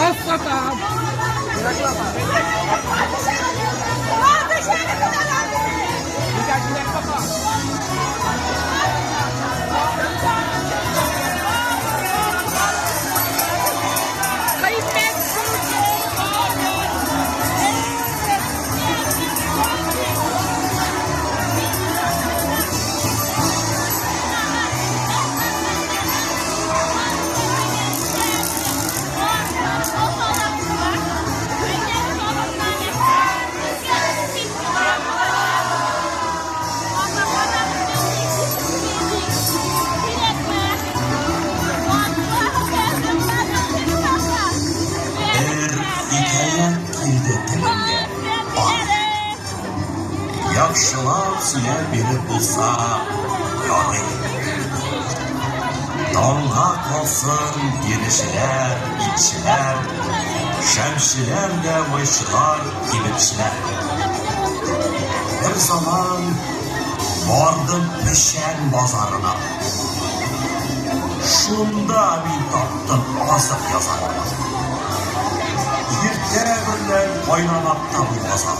Каз сатам. Бер хикәя килде телемгә, ах. Яхшылап сөйләп биреп булса, ярый. Таңга калсын тиречеләр, итчеләр, шәмчеләр дә майчылар, кибетчеләр. Бер заман бардым печән базарына. Шунда мин таптым азык язарына. Иртә берлән кайнамакта бу базар.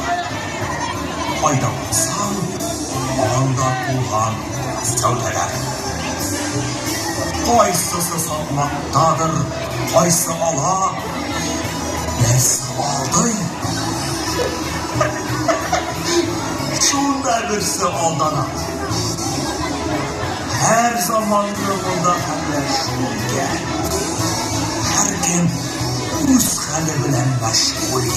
Кайда булсаң, анда тулган сәүдәләр. Кайсысы сатмактадыр, кайсы ала, берсе алдый. Шунда берсе алдана. Һәр заманны монда хәлләр шул икән. Һәркем үз хәле белән мәшгуль.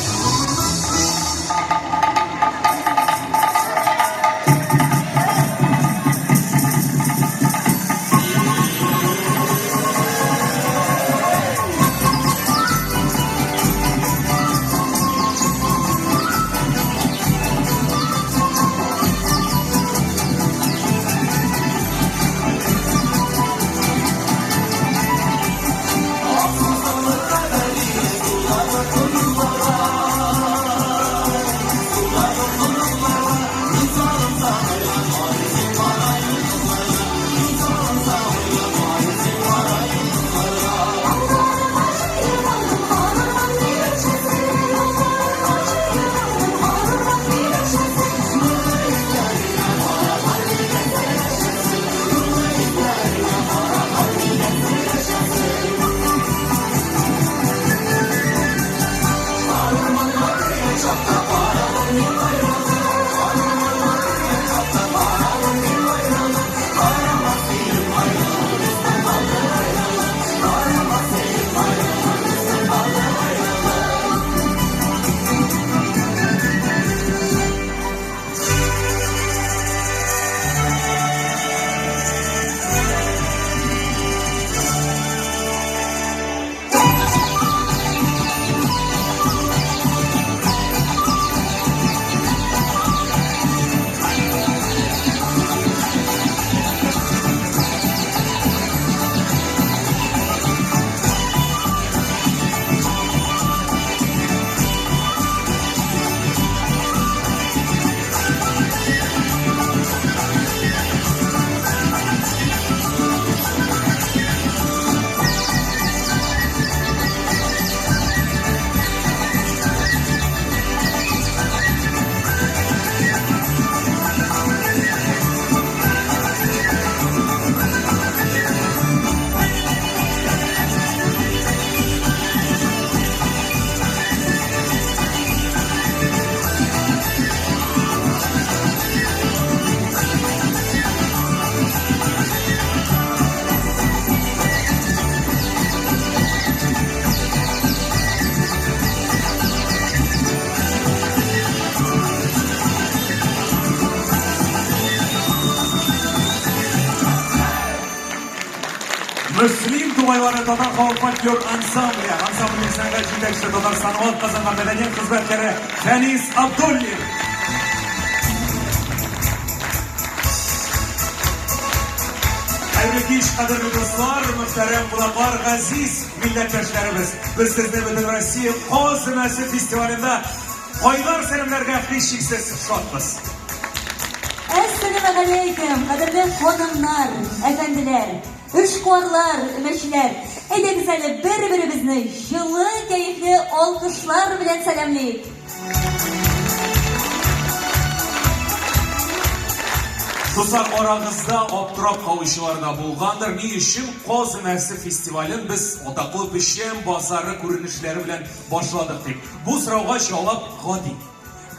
Мөслим тугайлары татар халык фольклор ансамбле, ансамбльнең сәнгать җитәкчесе Татарстанның атказанган мәдәният хезмәткәре Фәнис Абдуллин. Хәерле кич, кадерле дуслар, мөхтәрәм кунаклар, газиз милләттәшләребез. Без сезне бөтен Россия Каз өмәсе фестивалендә кайнар сәламләргә һичшиксез шатбыз. Әссәламегаләйкем, кадерле ханымнар, әфәнделәр, эшкуарлар, өмәчеләр. Әйдәгез әле бер-беребезне җылы, кәефле алкышлар белән сәламлик. Дуслар, арагызда аптырап калучылар да булгандыр. Ни өчен Каз өмәсе фестивален без атаклы Печән базары күренешләре белән башладык дип. Бу сорауга җавап гади.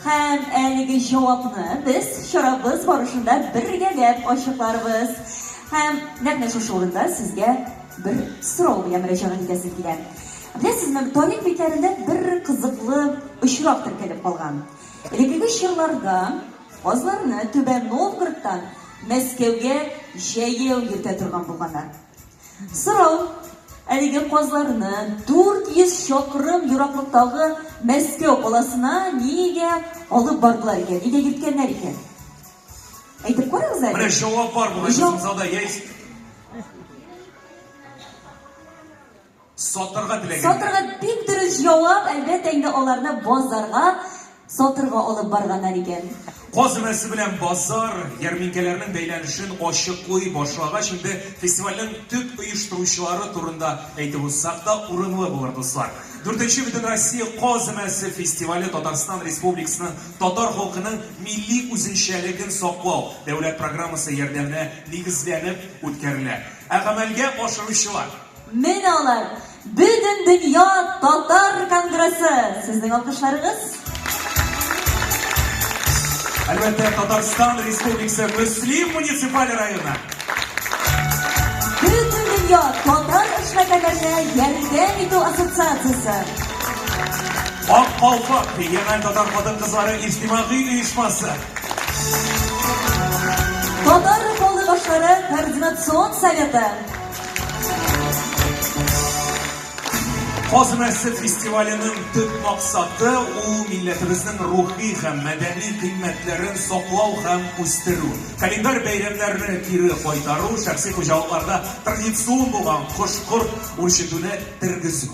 Һәм әлеге җавапны без чарабыз барышында бергәләп ачыкларбыз. Һәм нәкъ менә шушы урында сезгә бер сорау белән мөрәҗәгать итәсем килә. Беләсезме, тарих битләрендә бер кызыклы очрак теркәлеп калган. Элеккеге чорларда казларны Түбән Новгородтан Мәскәүгә җәяү йөртә торган булганнар. Сорау, әлеге казларны 400 чакрым ераклыктагы Мәскәү каласына нигә алып бардылар икән, нигә йөрткәннәр икән? Әйтеп карагыз әле. Менә җавап бар бугай безнең залда, яисә Сатырга теләгәннәр. Сатырга бик дөрес җавап, әлбәттә инде аларны базарга сатырга алып барганнар икән. Каз өмәсе белән базар, ярминкәләрнең бәйләнешен ачыклый башлагач, инде фестивальнең төп оештыручылары турында әйтеп узсак та урынлы булыр, дуслар. Дүртенче Бөтенроссия Каз өмәсе фестивале Татарстан Республикасының татар халкының милли үзенчәлеген саклау дәүләт программасы ярдәменә нигезләнеп үткәрелә. Ә гамәлгә ашыручылар. Менә алар, Бөтендөнья татар конгрессы! Сезнең алкышларыгыз. Әлбәттә, Татарстан Республикасы Мөслим муниципаль районы. Бөтендөнья татар эшмәкәрләренә ярдәм итү ассоциациясе. Ак калфак региональ татар хатын-кызлары иҗтимагый оешмасы. Татар халык ашлары координацион советы. Каз өмәсе фестиваленең төп максаты ул милләтебезнең рухи һәм мәдәни кыйммәтләрен саклау һәм үстерү, календарь бәйрәмнәрне кире кайтару, шәхси хуҗалыкларда традицион булган кош-корт үрчетүне тергезү.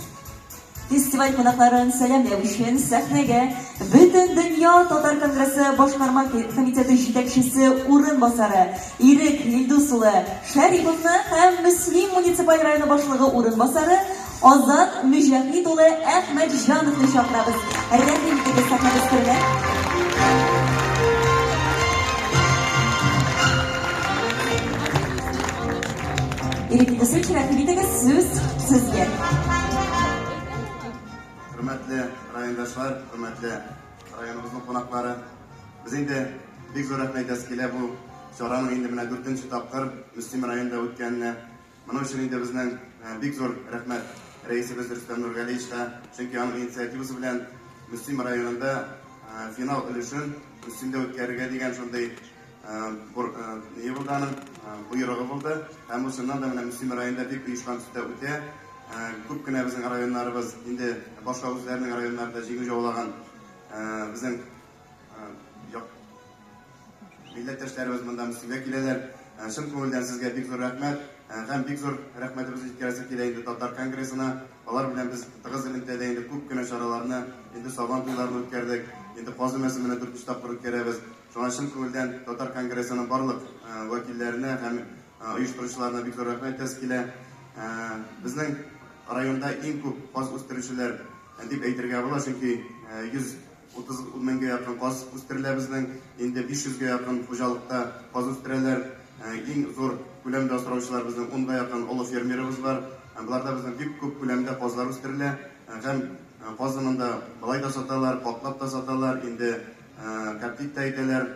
Фестиваль кунакларын сәламләү өчен сәхнәгә Бөтендөнья татар конгрессы башкарма комитеты җитәкчесе урынбасары Ирек Илдус улы Шәриповны һәм Мөслим муниципаль районы башлыгы урынбасары Азат Мөҗәһит улы Әхмәтҗановны чакырабыз. Рәхим итегез сәхнәбез түренә. Ирек Илдусович, рәхим итегез, сүз сезгә. Хөрмәтле райондашлар, хөрмәтле районыбызның кунаклары, без инде бик зур рәхмәт әйтәсе килә бу чараның инде менә дүртенче тапкыр Мөслим районында үткәненә. Моның өчен инде безнең бик зур рәхмәт рәисебез Рөстәм Нургалиевичка, чөнки аның инициативасы белән Мөслим районында финал өлешен Мөслимдә үткәрергә дигән шундый ни булды аның, боерыгы булды. Һәм ул чыннан да менә Мөслим районында бик оешкан төстә үтә. Күп кенә безнең районнарыбыз инде башка үзләренең районнарында җиңү яулаган безнең як милләттәшләребез монда Мөслимгә киләләр. Чын күңелдән сезгә бик зур рәхмәт. Һәм бик зур рәхмәтебезне җиткерәсе килә инде татар конгрессына. Алар белән без тыгыз элемтәдә инде күп кенә чараларны, инде Сабан туйларын үткәрдек, инде Каз өмәсен менә дүртенче тапкыр үткәрәбез. Шуңа чын күңелдән татар конгрессының барлык вәкилләренә һәм оештыручыларына бик зур рәхмәт әйтәсе килә. Безнең районда иң күп каз үстерүчеләр дип әйтергә була, чөнки 130 меңгә якын каз үстерелә безнең, инде 500 гә якын хуҗалыкта каз үстерәләр. Иң зур күләмдә асраучылар безнең 10 га якын олы фермерыбыз бар. Боларда безнең бик күп күләмдә казлар үстерелә һәм казны монда болай да саталар, каплап та саталар, инде Коптить тә итәләр,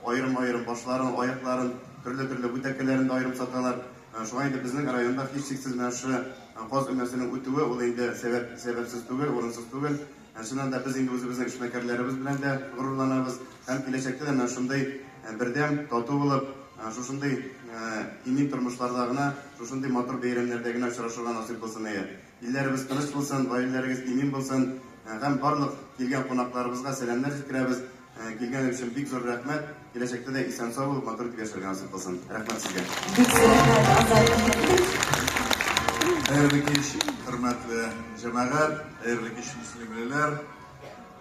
аерым-аерым башларын, аякларын, төрле-төрле бүтәкәләрен дә аерым саталар. Шуңа инде безнең районда һичшиксез менә шушы каз өмәсенең үтүе ул инде сәбәп, сәбәпсез түгел, урынсыз түгел. Чыннан да без инде үзебезнең эшмәкәрләребез белән дә горурланабыз һәм киләчәктә дә менә шундый бердәм, тату булып, шушындый имин тормышларда гына, шушындый матур бәйрәмнәрдә генә очрашырга насыйп булсын ие. Илләребез тыныч булсын, гаиләләрегез имин булсын һәм барлык килгән кунакларыбызга сәламнәр җиткерәбез. Килгән өчен бик зур рәхмәт. Киләчәктә дә исән-сау булып, матур итеп яшәргә насыйп булсын. Рәхмәт сезгә. Бик зур рәхмәт, Азат Мөхәммәтович. Хәерле кич, хөрмәтле җәмәгать, хәерле кич, мөслимлеләр.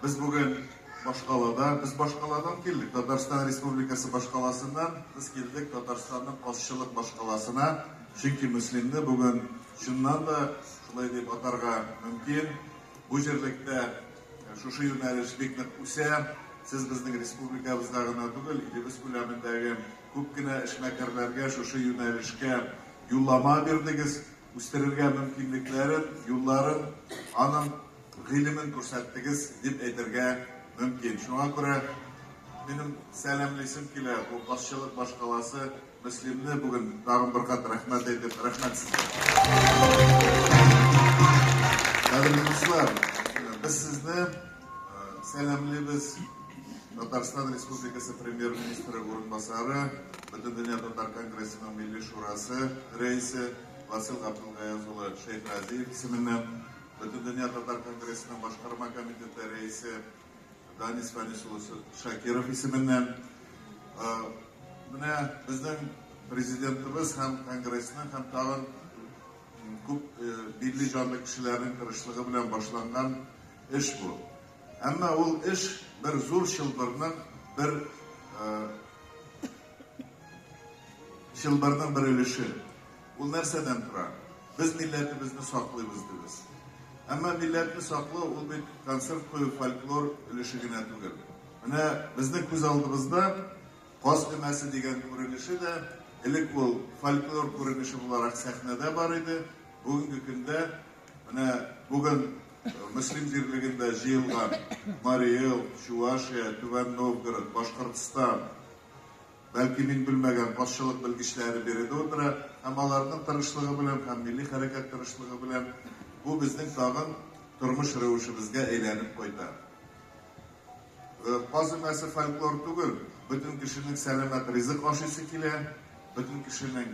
Без бүген башкалада, без башкаладан килдек, Татарстан Республикасы башкаласыннан. Без килдек Татарстанның казчылык башкаласына, чөнки Мөслимне бүген. Чыннан да, шулай дип атарга мөмкин. Бу җирлектә шушы юнәлеш бик нык үсә. Сез безнең республикабызда гына түгел, илебез күләмендәге күп кенә эшмәкәрләргә шушы юнәлешкә юллама бирдегез, үстерергә мөмкинлекләрен, юлларын, аның гыйлемен күрсәттегез дип әйтергә мөмкин. Шуңа күрә минем сәламлисем килә бу казчылык башкаласы Мөслимне бүген тагын бер кат рәхмәт әйтеп, рәхмәт сезгә. Кадерле дуслар, без сезне сәламлибез. Татарстан Республикасы Премьер-министры урынбасары, Бөтендөнья татар конгрессының Милли шурасы рәисе Васил Габдулгаяз улы Шәйхразиев исеменнән, Бөтендөнья татар конгрессының башкарма комитеты рәисе Данис Фәнис улы Шакиров исеменнән. Менә безнең президентыбыз һәм конгрессның һәм тагын күп милли җанлы кешеләрнең тырышлыгы белән башланган эш бу. Әмма ул эш бер зур чылбырның бер чылбырның бер өлеше. Ул нәрсәдән тора? Без милләтебезне саклыйбыз дибез. Әмма милләтне саклау ул бит концерт кую, фольклор өлеше генә түгел. Менә безнең күз алдыбызда Каз өмәсе дигән күренеше дә, элек ул фольклор күренеше буларак сәхнәдә бар иде. Бүгенге көндә менә бүген Мөслим җирлегендә җыелган Марий Эл, Чувашия, Түбән Новгород, Башкортстан, Бәлки мин белмәгән казчылык белгечләре биредә утыра һәм аларның тырышлыгы белән һәм милли хәрәкәт тырышлыгы белән бу безнең тагын тормыш рәвешебезгә әйләнеп кайта. Каз өмәсе фольклор түгел, бөтен кешенең сәламәт ризык ашыйсы килә, бөтен кешенең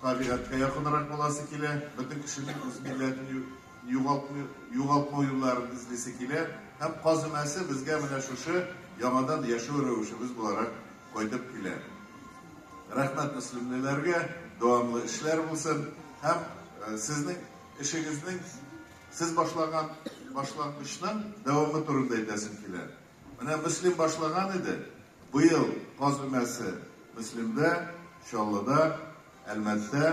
табигатькә якынрак буласы килә, бөтен кешенең үз милләтен югалтмый, югалтмау юлларын эзлисе килә һәм каз өмәсе безгә менә шушы яңадан яшәү рәвешебез буларак кайтып килә. Рәхмәт мөслимлеләргә, дәвамлы эшләр булсын һәм сезнең эшегезнең, сез башлаган башлангычның дәвамы турында әйтәсем килә. Менә Мөслим башлаган иде, быел каз өмәсе Мөслимдә, Чаллыда, Әлмәттә,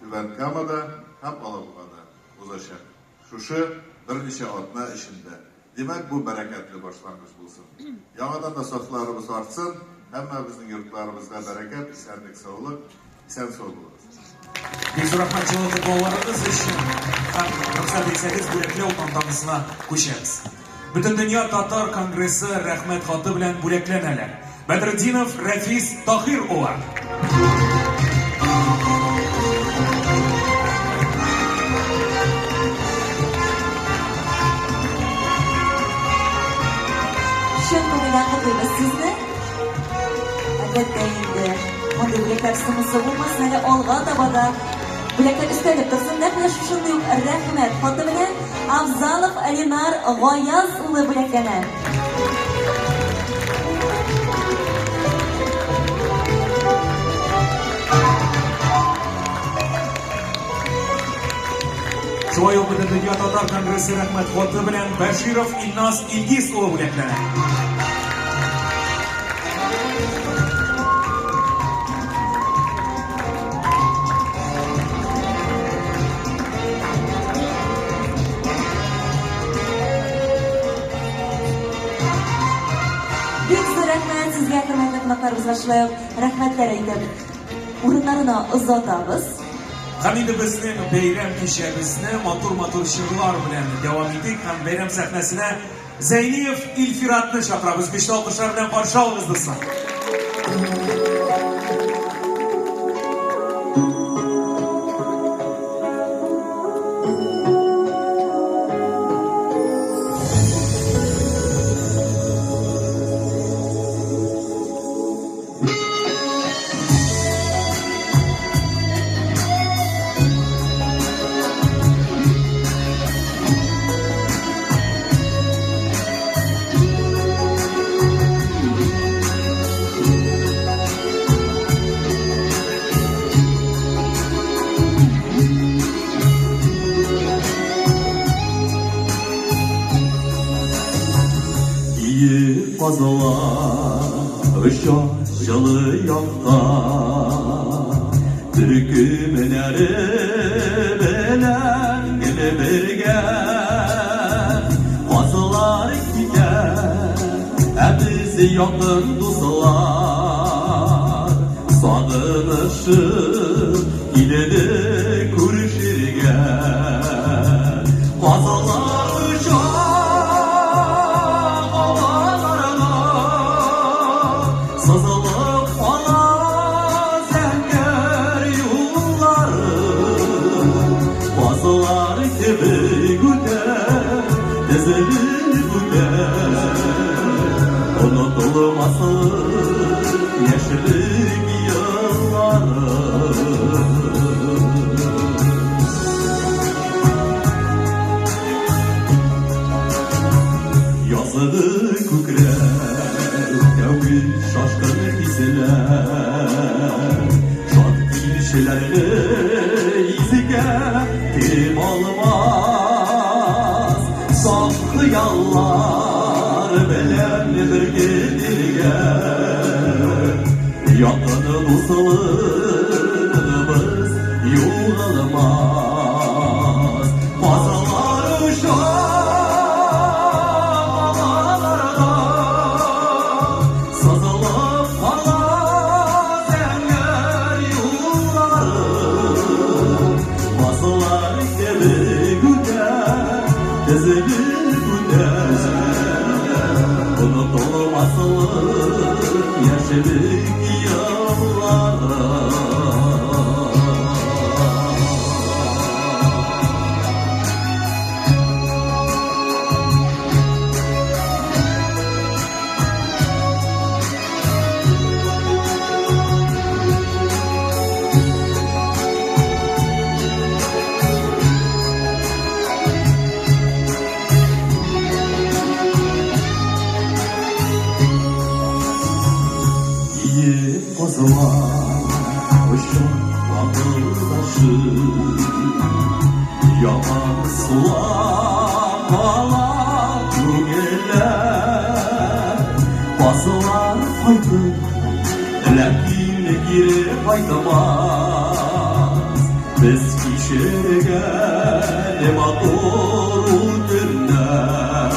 Түбән Камада һәм Алабугада узачак. Шушы берничә атна эчендә. Димәк, бу бәрәкәтле башлангыч булсын. Яңадан да сафларыбыз артсын, һәммәбезнең йортларыбызга бәрәкәт, исәнлек-саулык, исән-сау булыгыз. Бик зур рәхмәт җылы котлауларыгыз өчен. Һәм рөхсәт итсәгез, бүләкләү тантанасына күчәбез. Бөтендөнья татар конгрессы рәхмәт хаты белән бүләкләнәләр. Бәдретдинов Рәфис Таһир улы. Чын күңелдән котлыйбыз сезне. Әлбәттә инде, мондый бүләкләр соңгысы булмасын әле, алга таба да бүләкләр өстәлеп торсын. Нәкъ менә шушындый ук рәхмәт хаты белән Афзалов Ленар Гаяз улы бүләкләнә. Шулай ук Бөтендөнья татар конгрессы рәхмәт хаты белән Бәширов Илназ Илгиз улы бүләкләнә. Бик зур рәхмәт сезгә, хөрмәтле кунакларыбызга шулай ук рәхмәтләр әйтеп, урыннарына озатабыз. Һәм инде безнең бәйрәм кичәбезне матур-матур җырлар белән дәвам итик һәм бәйрәм сәхнәсенә Зәйниев Илфиратны чакырабыз. Көчле алкышлар белән каршы алыгыз, дуслар. Киек казлар оча җылы якка, Төркемнәре белән. якын дуслар Сагынышып килде күрешергә. Казалар оча һаваларга, Сызылып кала зәңгәр юллары. Казлар кебек үтә, тезелеп үтә, Онытылмаслык яшьлек еллары. Язгы күкрәү, тәүге шашкын хисләр, Шат килүчеләрне изгә кем алмас? Саф хыяллар белән беркетелгән Якын дуслыгыбыз югалмас. Казлар оча һаваларга, Сызылып кала зәңгәр юллары. Казлар кебек үтә, тезелеп үтә, Онытылмаслык яшьлек еллары. Киек казлар оча акылдашып, Яңа сулап кала күңелләр. Казлар кайтыр, ләкин кире кайтмас. Без кичергән матур ул көннәр.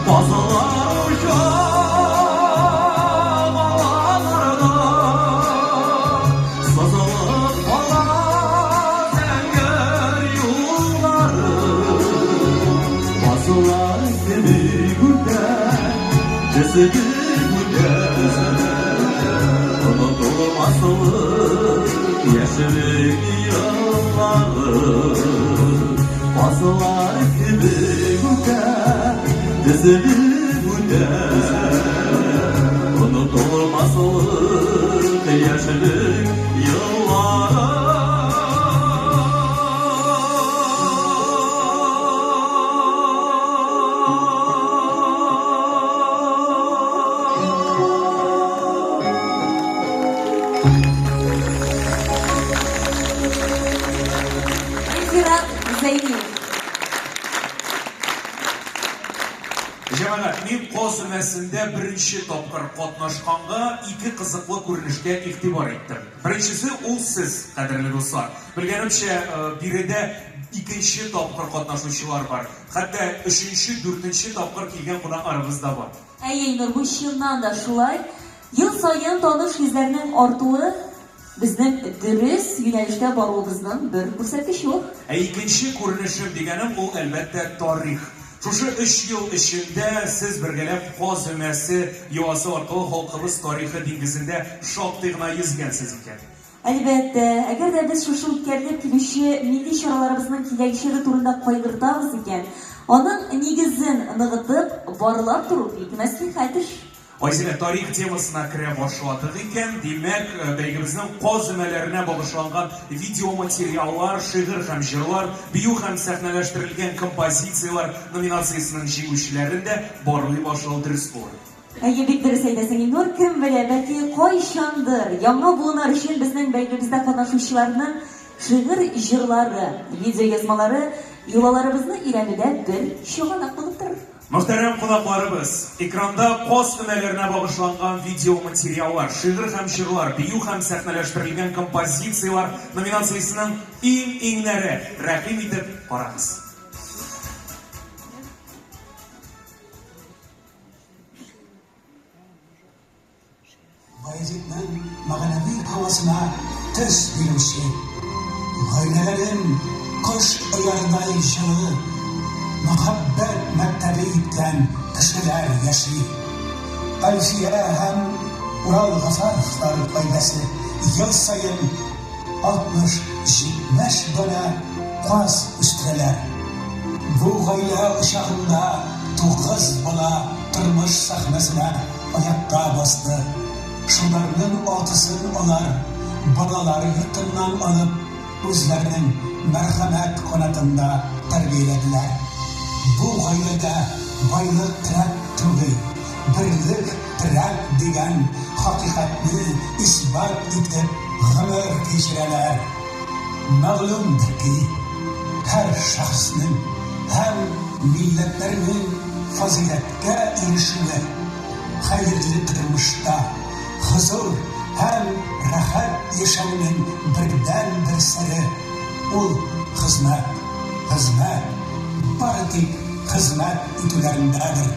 Казлар оча һаваларга, Сызылып кала зәңгәр юллары. Казлар кебек үтә, тезелеп үтә, Онытылмаслык яшьлек еллары. Казлар кебек үтә, тезелеп үтә, Онытылмаслык яшьлек еллары. Илфират Зәйниев. Җәмәгать, мин каз өмәсендә беренче тапкыр катнашканга ике кызыклы күренешкә игътибар иттем. Беренчесе ул сез, кадерле дуслар. Белгәнемчә, биредә икенче тапкыр катнашучылар бар. Хәтта өченче, дүртенче тапкыр килгән кунакларыбыз да бар. Әйе, Илнур, бу чыннан да шулай. Ел саен таныш йөзләрнең артуы безнең дөрес юнәлештә баруыбызның бер күрсәткече ул. Ә икенче күренешем дигәнем ул, әлбәттә, тарих. Шушы өч ел эчендә сез бергәләп Каз өмәсе йоласы аркылы халкыбыз тарихы диңгезендә шактый гына йөзгәнсез икән. Әлбәттә, әгәр дә без шушы үткәрелеп килүче милли чараларыбызның киләчәге турында кайгыртабыз икән, аның нигезен ныгытып, барлап тору бик мәслихәт эш. Айзилә, тарих темасына керә башладык икән, димәк, бәйгебезнең каз өмәләренә багышланган видеоматериаллар, шигырь һәм җырлар, бию һәм сәхнәләштерелгән композицияләр номинациясенең җиңүчеләрен дә барлый башлау дөрес булыр. Әйе, бик дөрес әйтәсең, Илнур. Кем белә, бәлки кайчандыр яңа буыннар өчен безнең бәйгебездә катнашучыларның шигырь-җырлары, видеоязмалары йолаларыбызны өйрәнүдә бер чыганак булып торыр. Мөхтәрәм кунакларыбыз, экранда каз өмәләренә багышланган видеоматериаллар, шигырь һәм җырлар, бию һәм сәхнәләштерелгән композицияләр номинациясенең иң-иңнәре. Рәхим итеп карагыз. Баязитның мәгънәви һавасына төс бирүче, гаиләләрен кош оярыдай җылы, мәхәббәт мәктәбе иткән кешеләр яши. Әлфия һәм Урал Гафаровлар гаиләсе ел саен 60-70 данә каз үстерәләр. Бу гаилә учагында тугыз бала тормыш сәхнәсенә аякка басты. Шуларның алтысын алар балалар йортыннан алып, үзләренең мәрхәмәт канатында тәрбияләделәр. Бу гаиләдә байлык терәк түгел, берлек терәк дигән хакыйкатьне исбат итеп гомер кичерәләр. Мәгълүмдер ки, һәр шәхеснең һәм милләтләрнең фазыйләткә ирешүе, хәерле тормышта хозур һәм рәхәт яшәүнең бердәнбер сере, ул хезмәт, хезмәт, бары тик хезмәт итүләрендәдер.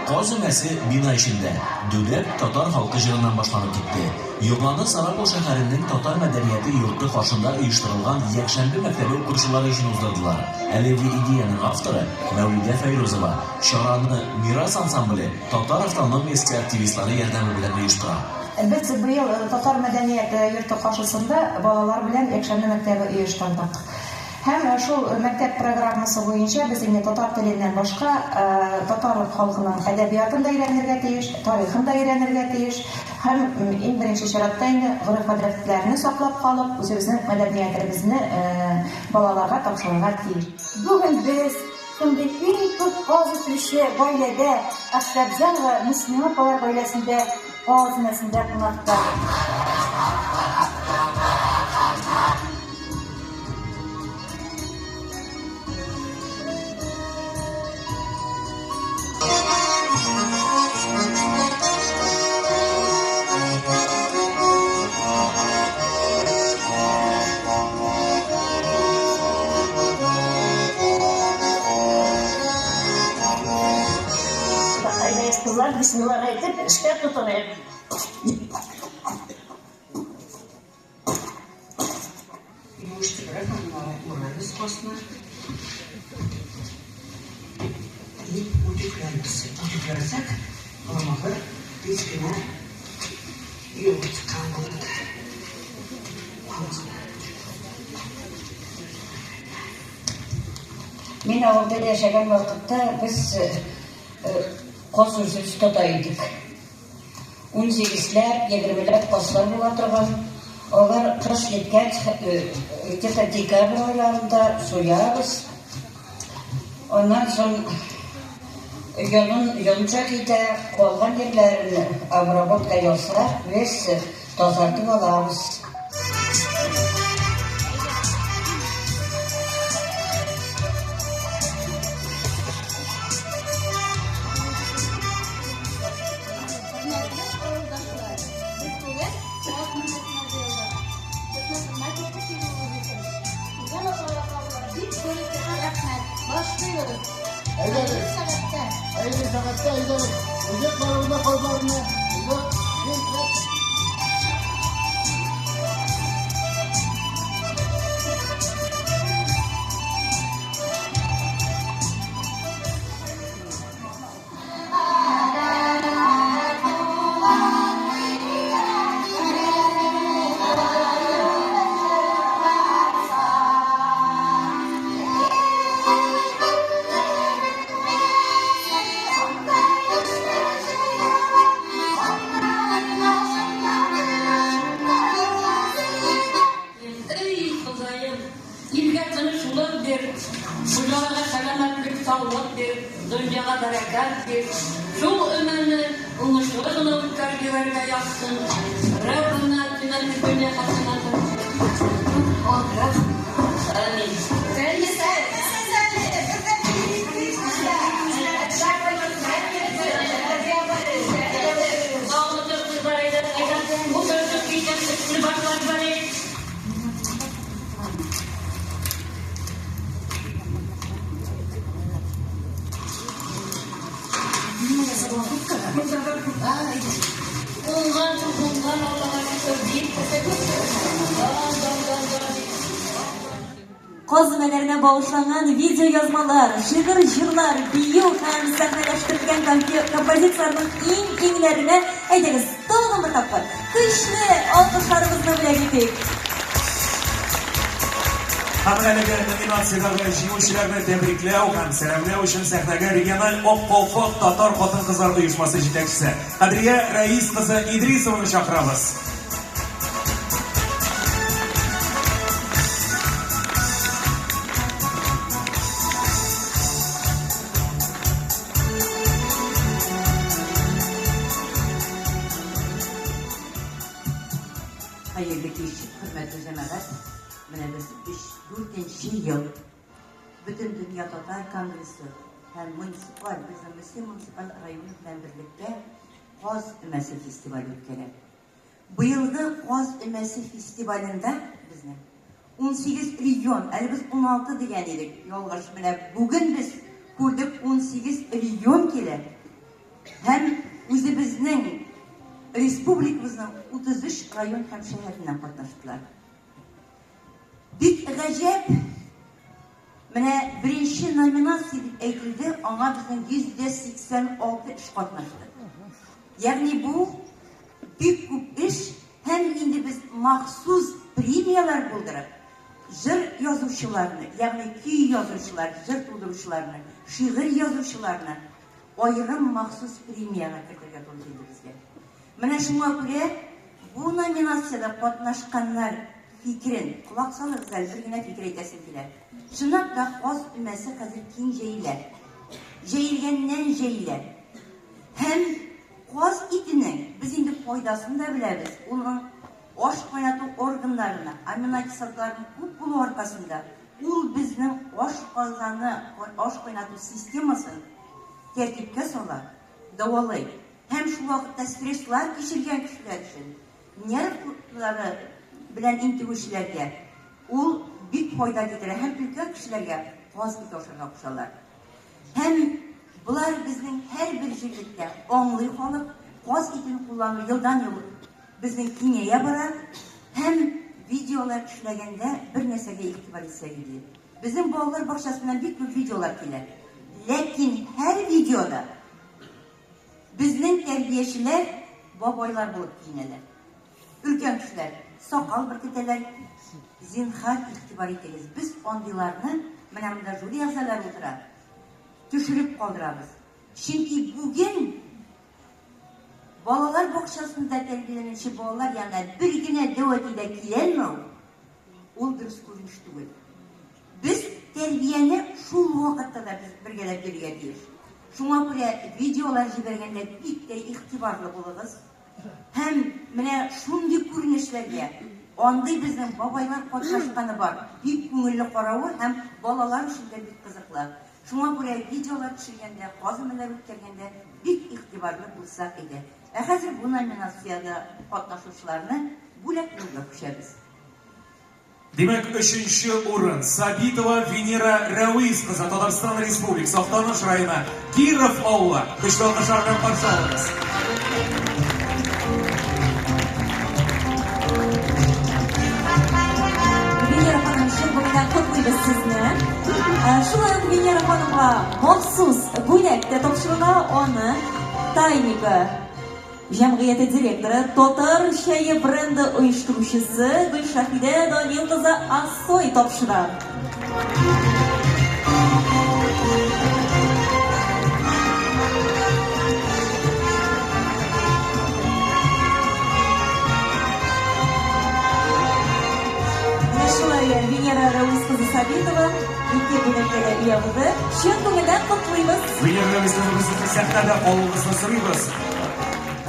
Каз өмәсе бина эчендә, Дүдәк татар халкы җырыннан башланып китте. Йомланы Сарапул шәһәренең Татар мәдәнияте йорты каршында оештырылган якшәмбе мәктәбе укучылары өчен уздырдылар. Әлеге идеянең авторы, Мәүлидә Фәйрузова. Чараны Мирас ансамбле татар автономиясе активистлары ярдәме белән оештыра. Без быел Татар мәдәният йорты каршысында балалар белән якшәмбе мәктәбе оештырдык. Һәм шул мәктәп программасы буенча без инде татар теленнән башка татар халкының әдәбиятын да өйрәнергә тиеш, тарихын да өйрәнергә тиеш һәм иң беренче чиратта инде гореф-гадәтләрне саклап калып, үзебезнең мәдәниятебезне балаларга тапшырырга тиеш. Бүген без шундый иң күп каз үстерүче гаиләдә, Әхсәбзянова Мөслимә апалар гаиләсендә каз өмәсендә кунакта. Кызлар бисмилла әйтеп, эшкә тотыныйк. Юыштырып, аннары урабыз касны. И үтүкләбез. Үтүкләсәк, орлыгы тиз генә юып чыккан булады. Мин авылда яшәгән вакытта без каз үзебез тота идек. Унсигезләп, егермеләп казлар була торган. Алар кыш җиткәч, где-то декабрь айларында суябыз. Аннан соң йонын йонча китә, калган җирләрен обработка ясап, без тазартып алабыз. Хөрмәтле авылдашлар, без бүген Каз өмәсенә җыелдык. Безне хөрмәт итеп килүегез өчен сезгә апалар бик зур итеп рәхмәт. Башлыйбыз. Хәерле сәгатьтә. Хәерле сәгатьтә, әйдәгез. Өзек барыбызны казларны. Өзек, бик Эй, Ходаем, илгә тынычлык бир, хуҗаларга сәламәтлек, саулык бир, дөньяга бәрәкәт бир. Шул өмәне уңышлы гына үткәреп җибәрергә язсын. Раббына атина фид дөнья хәсәнәтән. Амин. Уңган шул, уңган, Аллага шөкер, бик Дан, дан, дан, дан. Каз өмәләренә багышланган видеоязмалар, шигырь-җырлар, бию һәм сәхнәләштерелгән композицияләрнең иң-иңнәренә, әйдәгез, тагын бер тапкыр көчле алкышларыбызны бүләк итик. Һәм әлеге номинациядәге җиңүчеләрне тәбрикләү һәм сәламләү өчен сәхнәгә региональ Ак калфак татар хатын-кызлар оешмасы җитәкчесе Кадрия Рәис кызы Идрисованы чакырабыз. Хәерле кич, хөрмәтле җәмәгать. Менә без 3 4 ел Бөтендөнья татар конгрессы һәм муниципаль, безнең Мөслим муниципаль районы белән берлектә Каз өмәсе фестивале үткәрә. Быелгы Каз өмәсе фестивалендә безнең 18 регион, әле без 16 дигән идек, ялгыш, менә бүген без күрдек 18 регион килә һәм үзебезнең республикабызның 33 район һәм шәһәреннән катнаштылар. Бик гаҗәп, менә беренче номинация дип әйтелде, аңа безнең 186 эш катнашты. Ягъни бу бик күп эш һәм инде без махсус премияләр булдырып, җыр язучыларны, ягъни көй язучылар, җыр тудыручыларны, шигырь язучыларны аерым махсус премиягә кертергә туры килде безгә. Менә шуңа күрә бу номинациядә катнашканнар фикерен колак салыгыз әле, бер генә фикер әйтәсем килә. Чынлап та каз өмәсе хәзер киң җәелә. Җәелгәннән җәелә. Һәм каз итенең без инде файдасын да беләбез. Уның аш кайнату органнарына аминокислоталарның күп булу аркасында ул безнең аш казаны, аш кайнату системасын тәртипкә сала, дәвалый. Һәм шул вакытта стресслар кичергән кешеләр өчен, нервлары белән интегүчеләргә ул бик файда китерә һәм өлкән кешеләргә каз ите ашарга кушалар. Һәм болар безнең һәрбер җирлектә аңлый халык, каз итен куллану елдан-ел безнең киңәя бара һәм видеолар эшләгәндә бер нәрсәгә игътибар итсәк иде. Безнең балалар бакчасыннан бик күп видеолар килә. Ләкин һәр видеода Безнең тәрбиячеләр бабайлар булып киенәләр. Өлкән кешеләр сакал беркетәләр. Зинһар, игътибар итегез, без андыйларны, менә монда жюри әгъзалары утыра, төшереп калдырабыз. Чөнки бүген балалар бакчасында тәрбияләнүче балалар янына бер генә дәү әти дә киләлмәү, ул дөрес күренеш түгел. Без тәрбияне шул вакытта да без бергәләп йөрергә тиеш. Шуңа күрә видеолар җибәргәндә бик тә игътибарлы булыгыз. Һәм менә шундый күренешләргә андый безнең бабайлар катнашканы бар. Бик күңелле каравы һәм балалар өчен дә бик кызыклы. Шуңа күрә видеолар төшергәндә, каз өмәләр үткәргәндә бик игътибарлы булсак иде. Ә хәзер бу номинациядә катнашучыларны бүләкләүгә күчәбез. Димәк, өченче урын, Сабитова Венера Рәвис кызы, Татарстан Республикасы, Актаныш районы, Киров авылы. Көчле алкышлар белән каршы алыгыз. Венера ханым, чын күңелдән котлыйбыз сезне. Ә, Шулай ук Венера ханымга махсус бүләк тә тапшырыла, аны Тайника Җәмгыяте директоры, Татар чәе бренды оештыручысы Гөлшаһидә Данил кызы Ассой тапшыра. Менә шулай Венера Рәүис кызы Сабитова ике бүләккә дә ия булды. Чын күңелдән котлыйбыз. Венера Рәүис кызы, без сезне сәхнәдә калуыгызны сорыйбыз.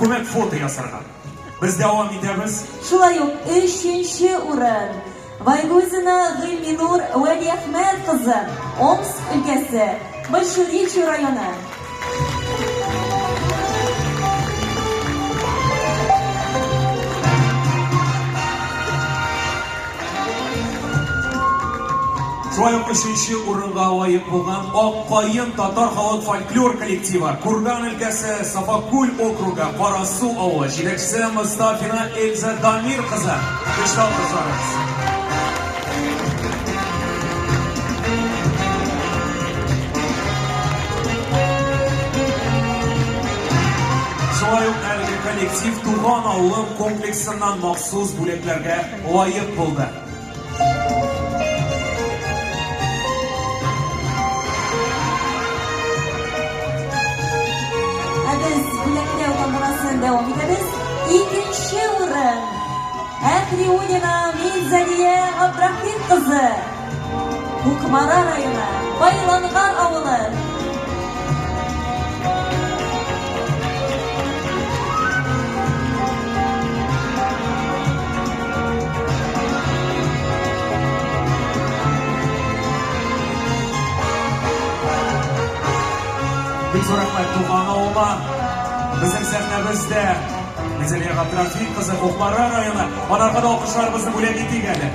Күмәк фото ясарга. Без дәвам итәбез. Шулай ук өченче урын Байгузина Гыйльминур Вәлиәхмәт кызы, Омск өлкәсе, Большеречье районы. Шулай ук өченче урынга лаек булган Ак каен татар халык фольклор коллективы, Курган өлкәсе, Сафакүл округы, Карасу авылы, җитәкчесе Мостафина Эльза Дамир кызы. Көчле алкышларыгыз. Шулай ук әлеге коллектив Туган авылым комплексыннан махсус бүләкләргә лаек булды. Ә без бүләкләү тантанасын дәвам итәбез. Икенче урын Әхриуллина Минзәлия Габдрахим кызы. Кукмара районы, Байлангар авылы. Бик зур рәхмәт туган авылыма. Безнең сәхнәбездә Минзәлия Габдрафик кызы Кукмара районы. Анарга да алкышларыбызны бүләк итик әле.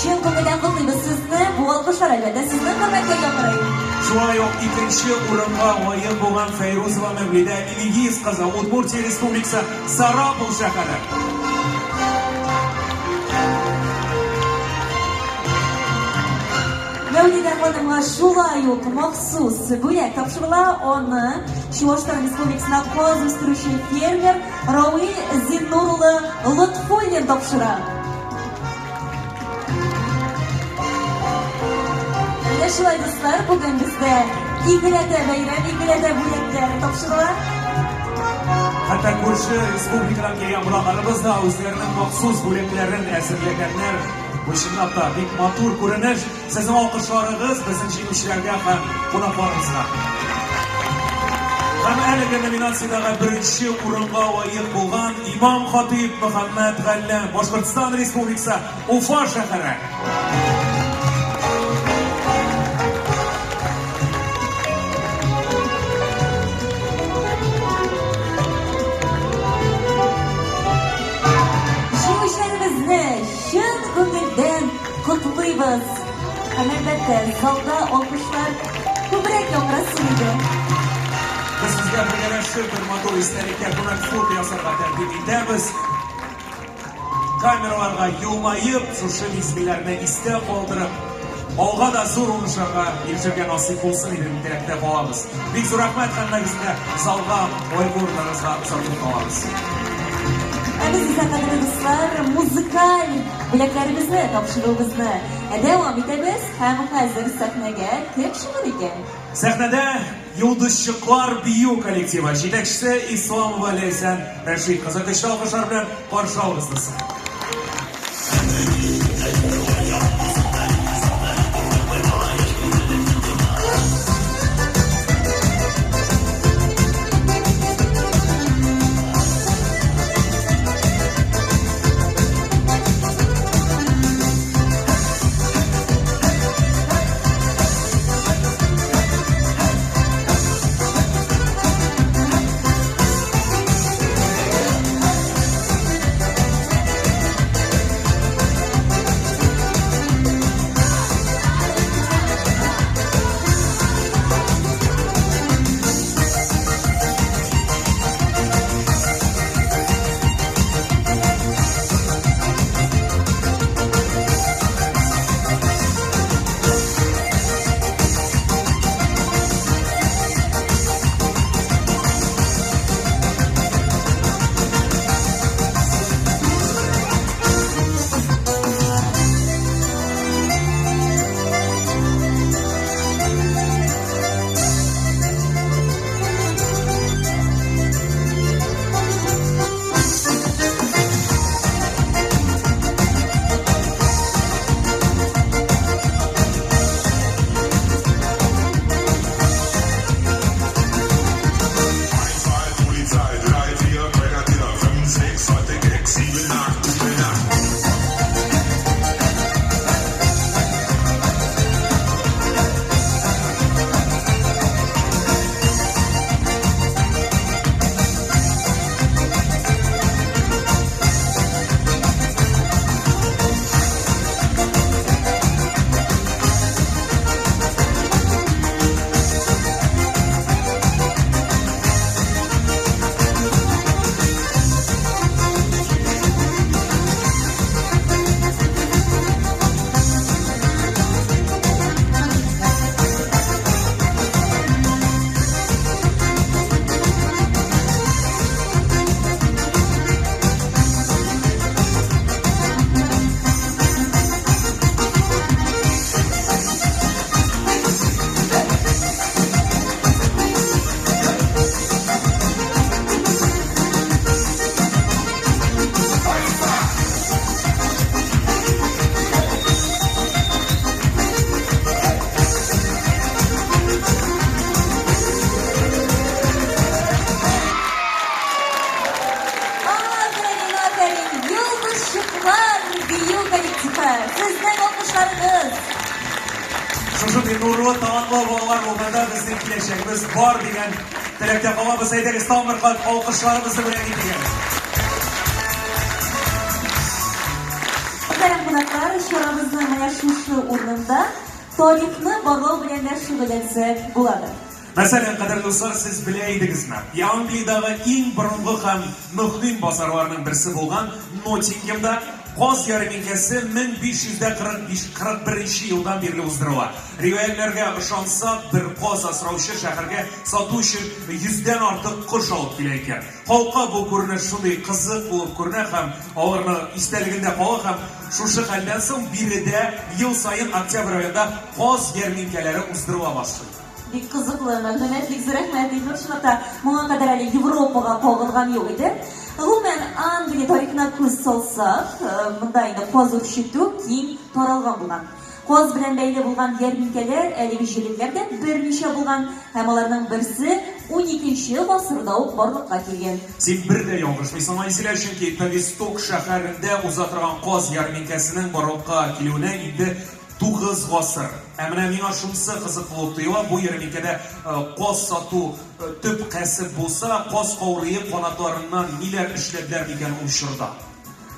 Чын күңелдән котлыйбыз сезне. Бу алкышлар, әлбәттә, сезнең хөрмәткә яңгырый. Шулай ук икенче урынга лаек булган Фәйрузова Мәүлидә Илгиз кызы, Удмуртия Республикасы, Сарапул шәһәре. Мәүлидә ханымга шулай ук махсус бүләк тапшырыла. Аны Чуашстан Республикасына каз үстерүче фермер Рауил Зиннур улы Лотфуллин тапшыра. Менә шулай, дуслар, бүген бездә икеләтә бәйрәм, икеләтә бүләкләр тапшырыла. Хәтта күрше республикадан килгән кунакларыбыз да үзләренең махсус бүләкләрен әзерләгәннәр. Бу чынлап та бик матур күренеш. Сезнең алкышларыгыз безнең җиңүчеләргә һәм кунакларыбызга. Һәм әлеге номинациядәге беренче урынга лаек булган имам хатыйб Мөхәммәд Галләм, Башкортстан Республикасы, Уфа шәһәре. Җиңүчеләребезне Чын күңелдән котлыйбыз! Һәм әлбәттә, залда алкышлар күбрәк яңгырасын иде. Без сезгә бергәләшеп бер матур истәлеккә күмәк фото ясарга тәкъдим итәбез. Камераларга елмаеп, шушы мизгелләрне истә калдырып, алга да зур уңышларга ирешергә насыйп булсын иде дип теләктә калабыз. Бик зур рәхмәт һәммәгезгә, залга лайыклы урыннарыгызга озатып калабыз. Ә без исә, кадерле дуслар, музыкаль бүләкләребезне тапшыруыбызны дәвам итәбез һәм хәзер сәхнәгә кем чыгыр икән? Сәхнәдә Йолдызчыклар бию коллективы, җитәкчесе Исламова Ләйсән Рәшит кызы. Көчле алкышлар белән каршы алыгыз, дуслар. Алкышларыгыз! Шушындый нурлы, талантлы балалар булганда безнең киләчәгебез бар дигән теләктә калабыз. Әйдәгез, тагын бер кат алкышларыбызны бүләк итик әле. Мөхтәрәм кунаклар, чарабызның менә шушы урынында тарихны барлау белән дә шөгыльләнсәк буладыр. Мәсәлән, кадерле дуслар, сез белә идегезме, Англиядагы иң борынгы һәм мөһим базарларның берсе булган Ноттингемда каз ярминкәсе 1545 41 нче елдан бирле уздырыла. Риваятьләргә ышансак, бер каз асраучы шәһәргә сату өчен йөздән артык кош алып килә икән. Халыкка бу күренеш шундый кызык булып күренә һәм аларның истәлегендә кала һәм шушы хәлдән соң биредә ел саен октябрь аенда каз ярминкәләре уздырыла башлый. Бик кызыклы мәгълүмат, бик зур рәхмәт, Илнур. Чынлап та, моңа кадәр әле Европага кагылган юк иде. Гомумән, Англия тарихына күз салсак, монда инде каз үрчетү киң таралган булган. Каз белән бәйле булган ярминкәләр әлеге җирлекләрдә берничә булган һәм аларның берсе уникенче гасырда ук барлыкка килгән. Син бер дә ялгышмыйсың, Айзилә, чөнки Тависток шәһәрендә уза торган каз ярминкәсенең барлыкка килүенә инде 9 гасыр. Ә менә миңа шунысы кызык булып тоела, бу ярминкәдә каз сату төп кәсеп булса, каз каурые канатларыннан ниләр эшләделәр микән ул чорда?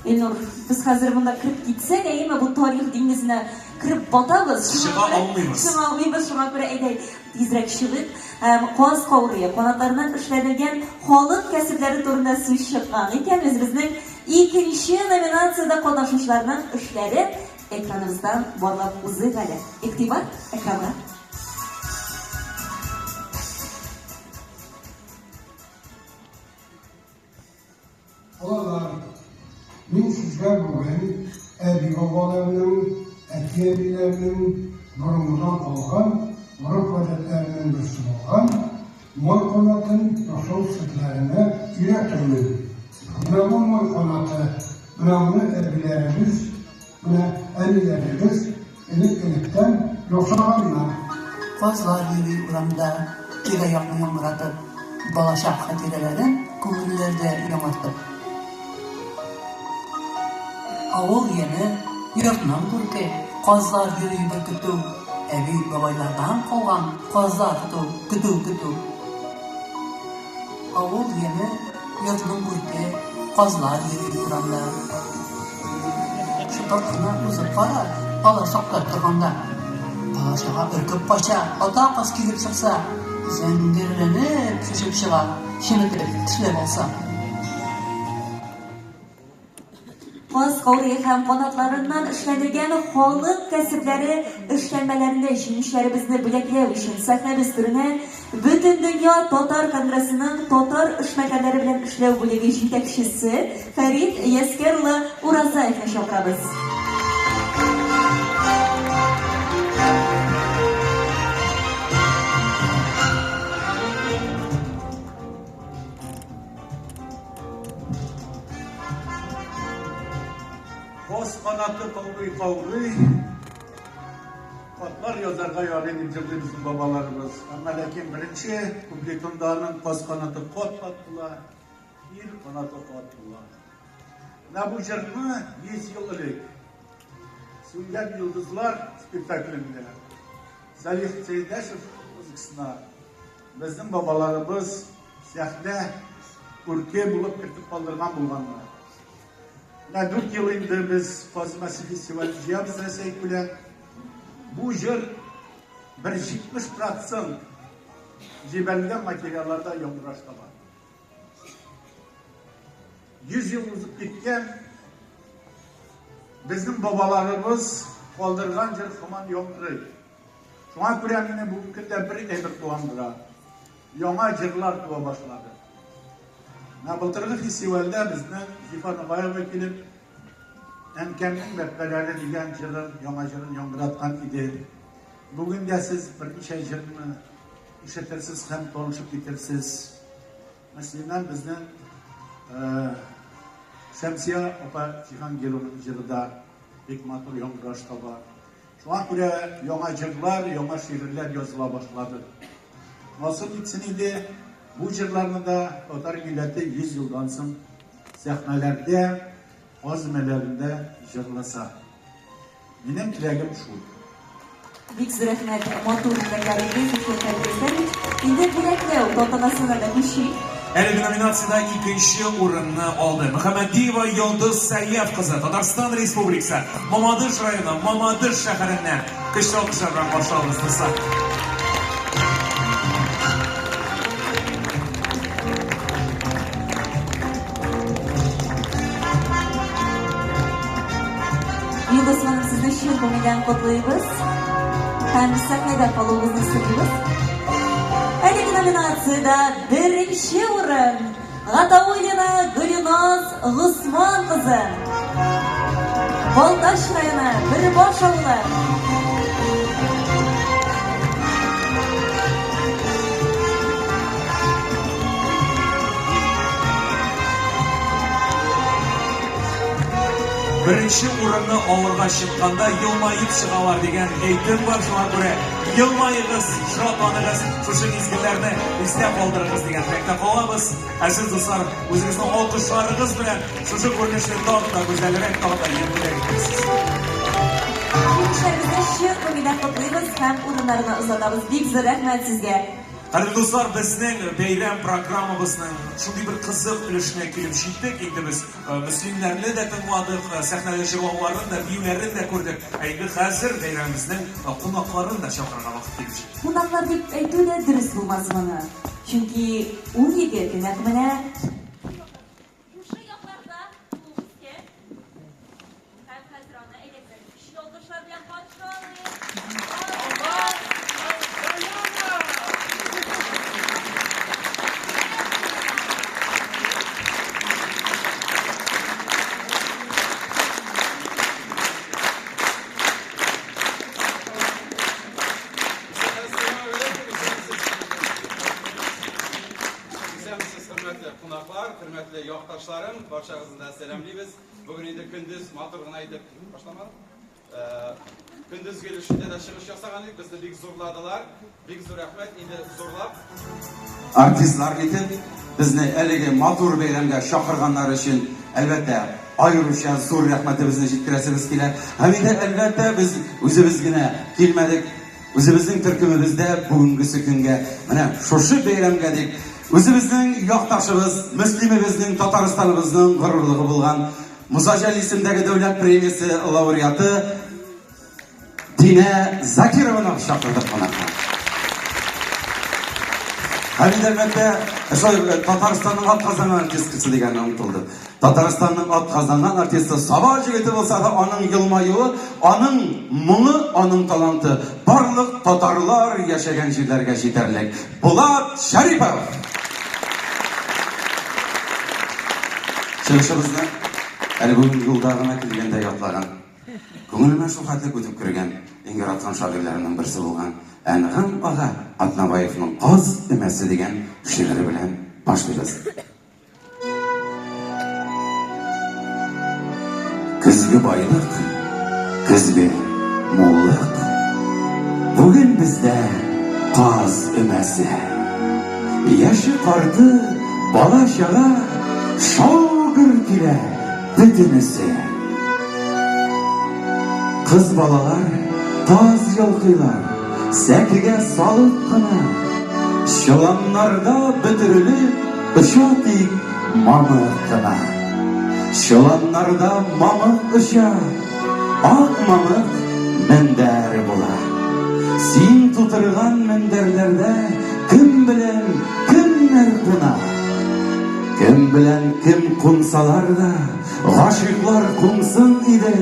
Илнур, без хәзер монда кереп китсәк, әйеме, бу тарих диңгезенә кереп батабыз. Чыга алмыйбыз. Чыга алмыйбыз, шуңа күрә әйдә тизрәк чыгыйк. Һәм каз каурые канатларыннан эшләнелгән халык кәсепләре турында сүз чыккан икән, үзебезнең икенче номинациядә катнашучыларның эшләре Экраныбыздан барлап узыйк әле. Игътибар, экранга! Балалар, мин сезгә бүген әби-бабаларның, әти-әниләрнең борынгыдан калган гореф-гадәтләренең берсе булган май канатын ясау серләренә өйрәтермен. Менә бу май канаты, менә моны әбиләребез, менә әниләребез элек-электән ясаганнар. Казлар йөри урамда, тирә-якны яңгыратып, балачак хатирәләрен күңелләрдә яңартып. Авыл яме, йортның күрке, казлар йөри бер көтү, әби-бабайлардан калган казлар көтү, көтү-көтү. Авыл яме, йортның күрке, казлар йөри урамда. Шыпырт кына узып кара, алар сакта торганда. Бала-чага өркеп кача, ата каз килеп чыкса, зәңгәрләнеп шешеп чыга, чеметеп тешләп алса. Каз каурые һәм канатларыннан эшләнелгән халык кәсепләре эшләнмәләрендә җиңүчеләребезне бүләкләү өчен сәхнәбез түренә Бөтендөнья татар конгрессының татар эшмәкәрләре белән эшләү бүлеге җитәкчесе Фәрит Яскәр улы Уразаевны чакырабыз. Каз канаты каурый-каурый, хатлар язарга ярый дип җырлый безнең бабаларыбыз. Әмма ләкин беренче куплетында аның каз канаты кат-кат була, ир канаты ат була. Менә бу җырны 100 ел элек Сүнгән йолдызлар спектаклендә Салих Сәйдәшев музыкасына безнең бабаларыбыз сәхнә күрке булып кертеп калдырган булганнар. Менә 4 ел инде без Казымасы фестивален җыябыз Рәсәй күләм. Бу җыр бер 70 процент җибәрелгән материалларда яңгыраш таба. 100 ел узып киткән, безнең бабаларыбыз калдырган җыр һаман яңгырый. Шуңа күрә мине бүгенге көндә бер әйбер куандыра. Яңа җырлар туа башлады. Менә былтыргы фестивальдә безнең Зифа Нугаева килеп, Әнкәмнең бәбкәләре дигән җырын, яңа җырын яңгыраткан иде. Бүген дә сез берничә җырны ишетерсез һәм танышып китерсез. Мәсәлән, безнең Шәмсия апа Җиһангированың җыры да бик матур яңгыраш таба. Шуңа күрә яңа җырлар, яңа шигырьләр языла башлады. Насыйп итсен иде, бу җырларны да татар милләте 100 елдан соң сәхнәләрдә, аз өмәләрендә җырласа. Минем теләгем шул. Бик зур рәхмәт матур теләкләрегез өчен, Фәрит Әскәрович. Инде бүләкләү тантанасына да күчик. Әлеге номинациядә икенче урынны алды Мөхәммәдиева Йолдыз Сәяф кызы, Татарстан Республикасы, Мамадыш районы, Мамадыш шәһәреннән. Көчле алкышлар белән каршы алыгыз, дуслар. Йолдыз ханым, сезне чын күңелдән котлыйбыз һәм сәхнәдә калуыгызны сорыйбыз. Әлеге номинациядә беренче урын Гатауллина Гөлиназ Госман кызы. Балтач районы, Бөребаш авылы. Беренче урынны алырга чыкканда елмаеп чыгалар дигән әйтем бар, шуңа күрә елмаегыз, шатланыгыз, шушы мизгелләрне истә калдырыгыз дигән теләктә калабыз. Ә сез, дуслар, үзегезнең алкышларыгыз белән шушы күренешне тагын да гүзәлрәк, тагын да ямьлерәк итәрсез. Җиңүчеләребезне чын күңелдән котлыйбыз һәм урыннарына озатабыз. Бик зур рәхмәт сезгә! Кадерле дуслар, безнең бәйрәм программабызның шундый бер кызык өлешенә килеп җиттек. Инде без э, мөслимнәрне дә тыңладык, э, сәхнәдә җырлауларын да, биюләрен дә күрдек. Ә инде хәзер бәйрәмебезнең э, кунакларын да чакырырга вакыт килеп җитте. Кунаклар дип әйтү дә дөрес булмас моны. Чөнки ул егет нәкъ менә Шушы якларда туып үскән һәм хәзер аны әйдәгез көчле алкышлар белән каршы алыйк. Исәнмесез, хөрмәтле кунаклар, хөрмәтле якташларым, барчагызны да сәламлибез. Бүген инде көндез матур гына итеп башламадык. Э, көндезге өлешендә дә чыгыш ясаган идек, безне бик зурладылар. Бик зур рәхмәт, инде зурлап. Артистлар итеп безне әлеге матур бәйрәмгә чакырганнары өчен, әлбәттә, аеруча зур рәхмәтебезне җиткерәсебез килә. Һәм инде, әлбәттә, без үзебез генә килмәдек. Үзебезнең төркемебездә бүгенгесе көнгә менә шушы бәйрәмгә дип үзебезнең якташыбыз, Мөслимебезнең, Татарстаныбызның горурлыгы булган Муса Җәлил исемендәге дәүләт премиясе лауреаты Динә Закированы чакырдык кунакка. Һәм инде, әлбәттә, шулай э, Татарстанның атказанган артисткасы дигәнне онытылды. Татарстанның атказанган артисты Саба җегете булса да, аның елмаюы, аның моңы, аның таланты барлык татарлар яшәгән җирләргә җитәрлек. Булат Шәрипов! Чыгышыбызны әле бүген юлда гына килгәндә ятлаган. Күңелемә шул хәтле үтеп кергән, иң яраткан шагыйрьләремнең берсе булган Әнгам ага Атнабаевның Каз өмәсе дигән шигыре белән башлыйбыз. Көзге байлык, көзге муллык. Бүген бездә каз өмәсе. Яше карты, бала чага шау-гөр килә бөтенесе. Кыз балалар каз йолкыйлар, сәкегә салып кына. Чоланнарда бөтерелеп оча тик мамык кына. Чоланнарда мамык оча, ак мамык мендәр була. Син тутырган мендәрләрдә кем белән кемнәр куна? Кем белән кем кунсалар да, Гашыйклар кунсын иде.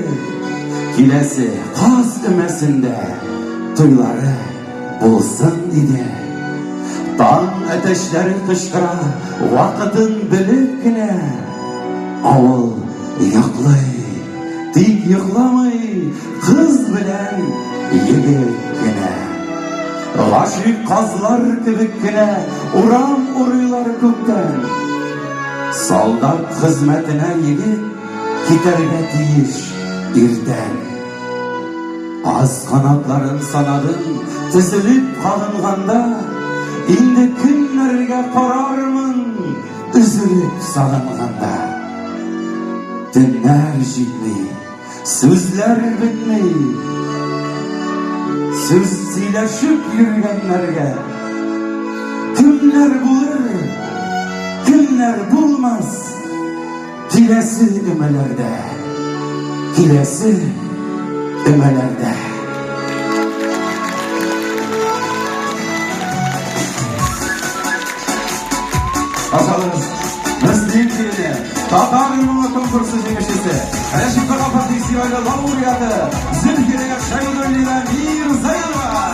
Киләсе каз өмәсендә туйлары булсын иде. Таң әтәчләре кычкыра, вакытын белеп кенә. Авыл йоклый, тик йокламый кыз белән егет кенә. Гашыйк казлар кебек кенә урам урыйлар күктән. Солдат хезмәтенә егет китәргә тиеш иртән. Аз канатларын санадым, тезелеп кагынганда, инде кемнәргә карармын, өзелеп сагынганда. Төннәр җитми. Сүзләр бетми. Сүз сөйләшеп йөргәннәргә кемнәр булыр, кемнәр булмас киләсе өмәләрдә, киләсе өмәләрдә. Ашалыгыз. Мөслим килене, татар моңы конкурсы җиңүчесе, Рәшит Ваһапов фестивале лауреаты Зөлфирә Шәйдуллина Мирзаянова.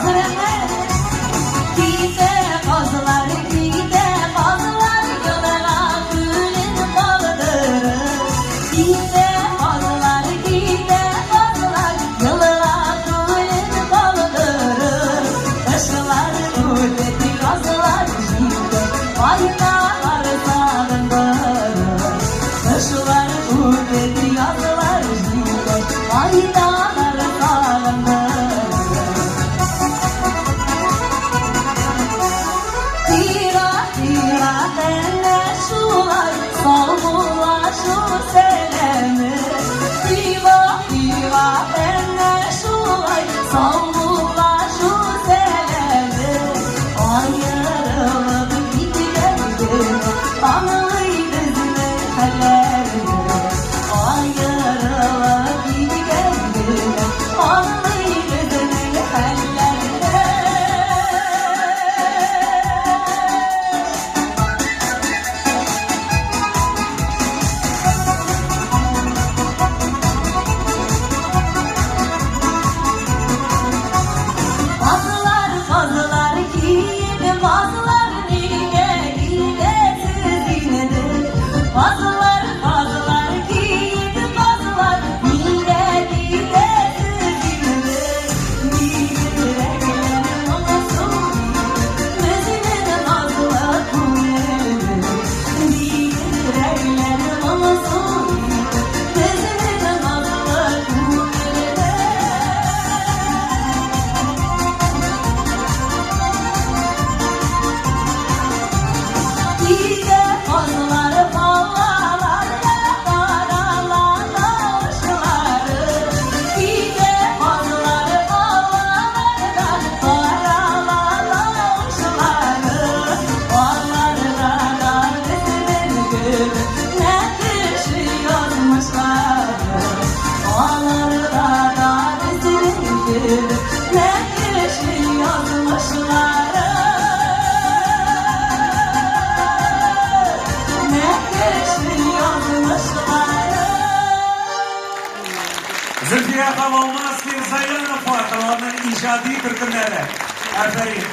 Китә казлар, китә казлар, елга күлен калдырып. Китә казлар, китә казлар, елга күлен калдырып. Кышлар үтеп, язлар җитеп, кайталар сагындырып. Кышлар үтеп, язлар җитеп, кайталар сагындырып. Тира, тира, әнә шулай, саубуллашу сәламе. Тира, тира, әнә шулай, саубуллашу сәламе. Аерылып киткән генә, аңлый безнең хәлләрне. Аерылып киткән генә, аңлый безнең хәлләрне. Казлар, казлар киеп, казлар нигә киләсез инде? Казлар, казлар киеп, казлар нигә киләсез инде? Бигрәкләр моңсу безнең назлы күңелне. Бигрәкләр моңсу безнең назлы күңелне. Китә казлар балаларда тарала тавышлары. Китә казлар балаларда тарала тавышлары. Аларга да безнең кебек нәкыш язмышлары. Аларга да безнең кебек нәкыш язмышлары. Нәкыш язмышлары. Зөлфия һәм Алмаз Мирзаяновлар һәм аларның иҗади төркемнәре. Афәрин.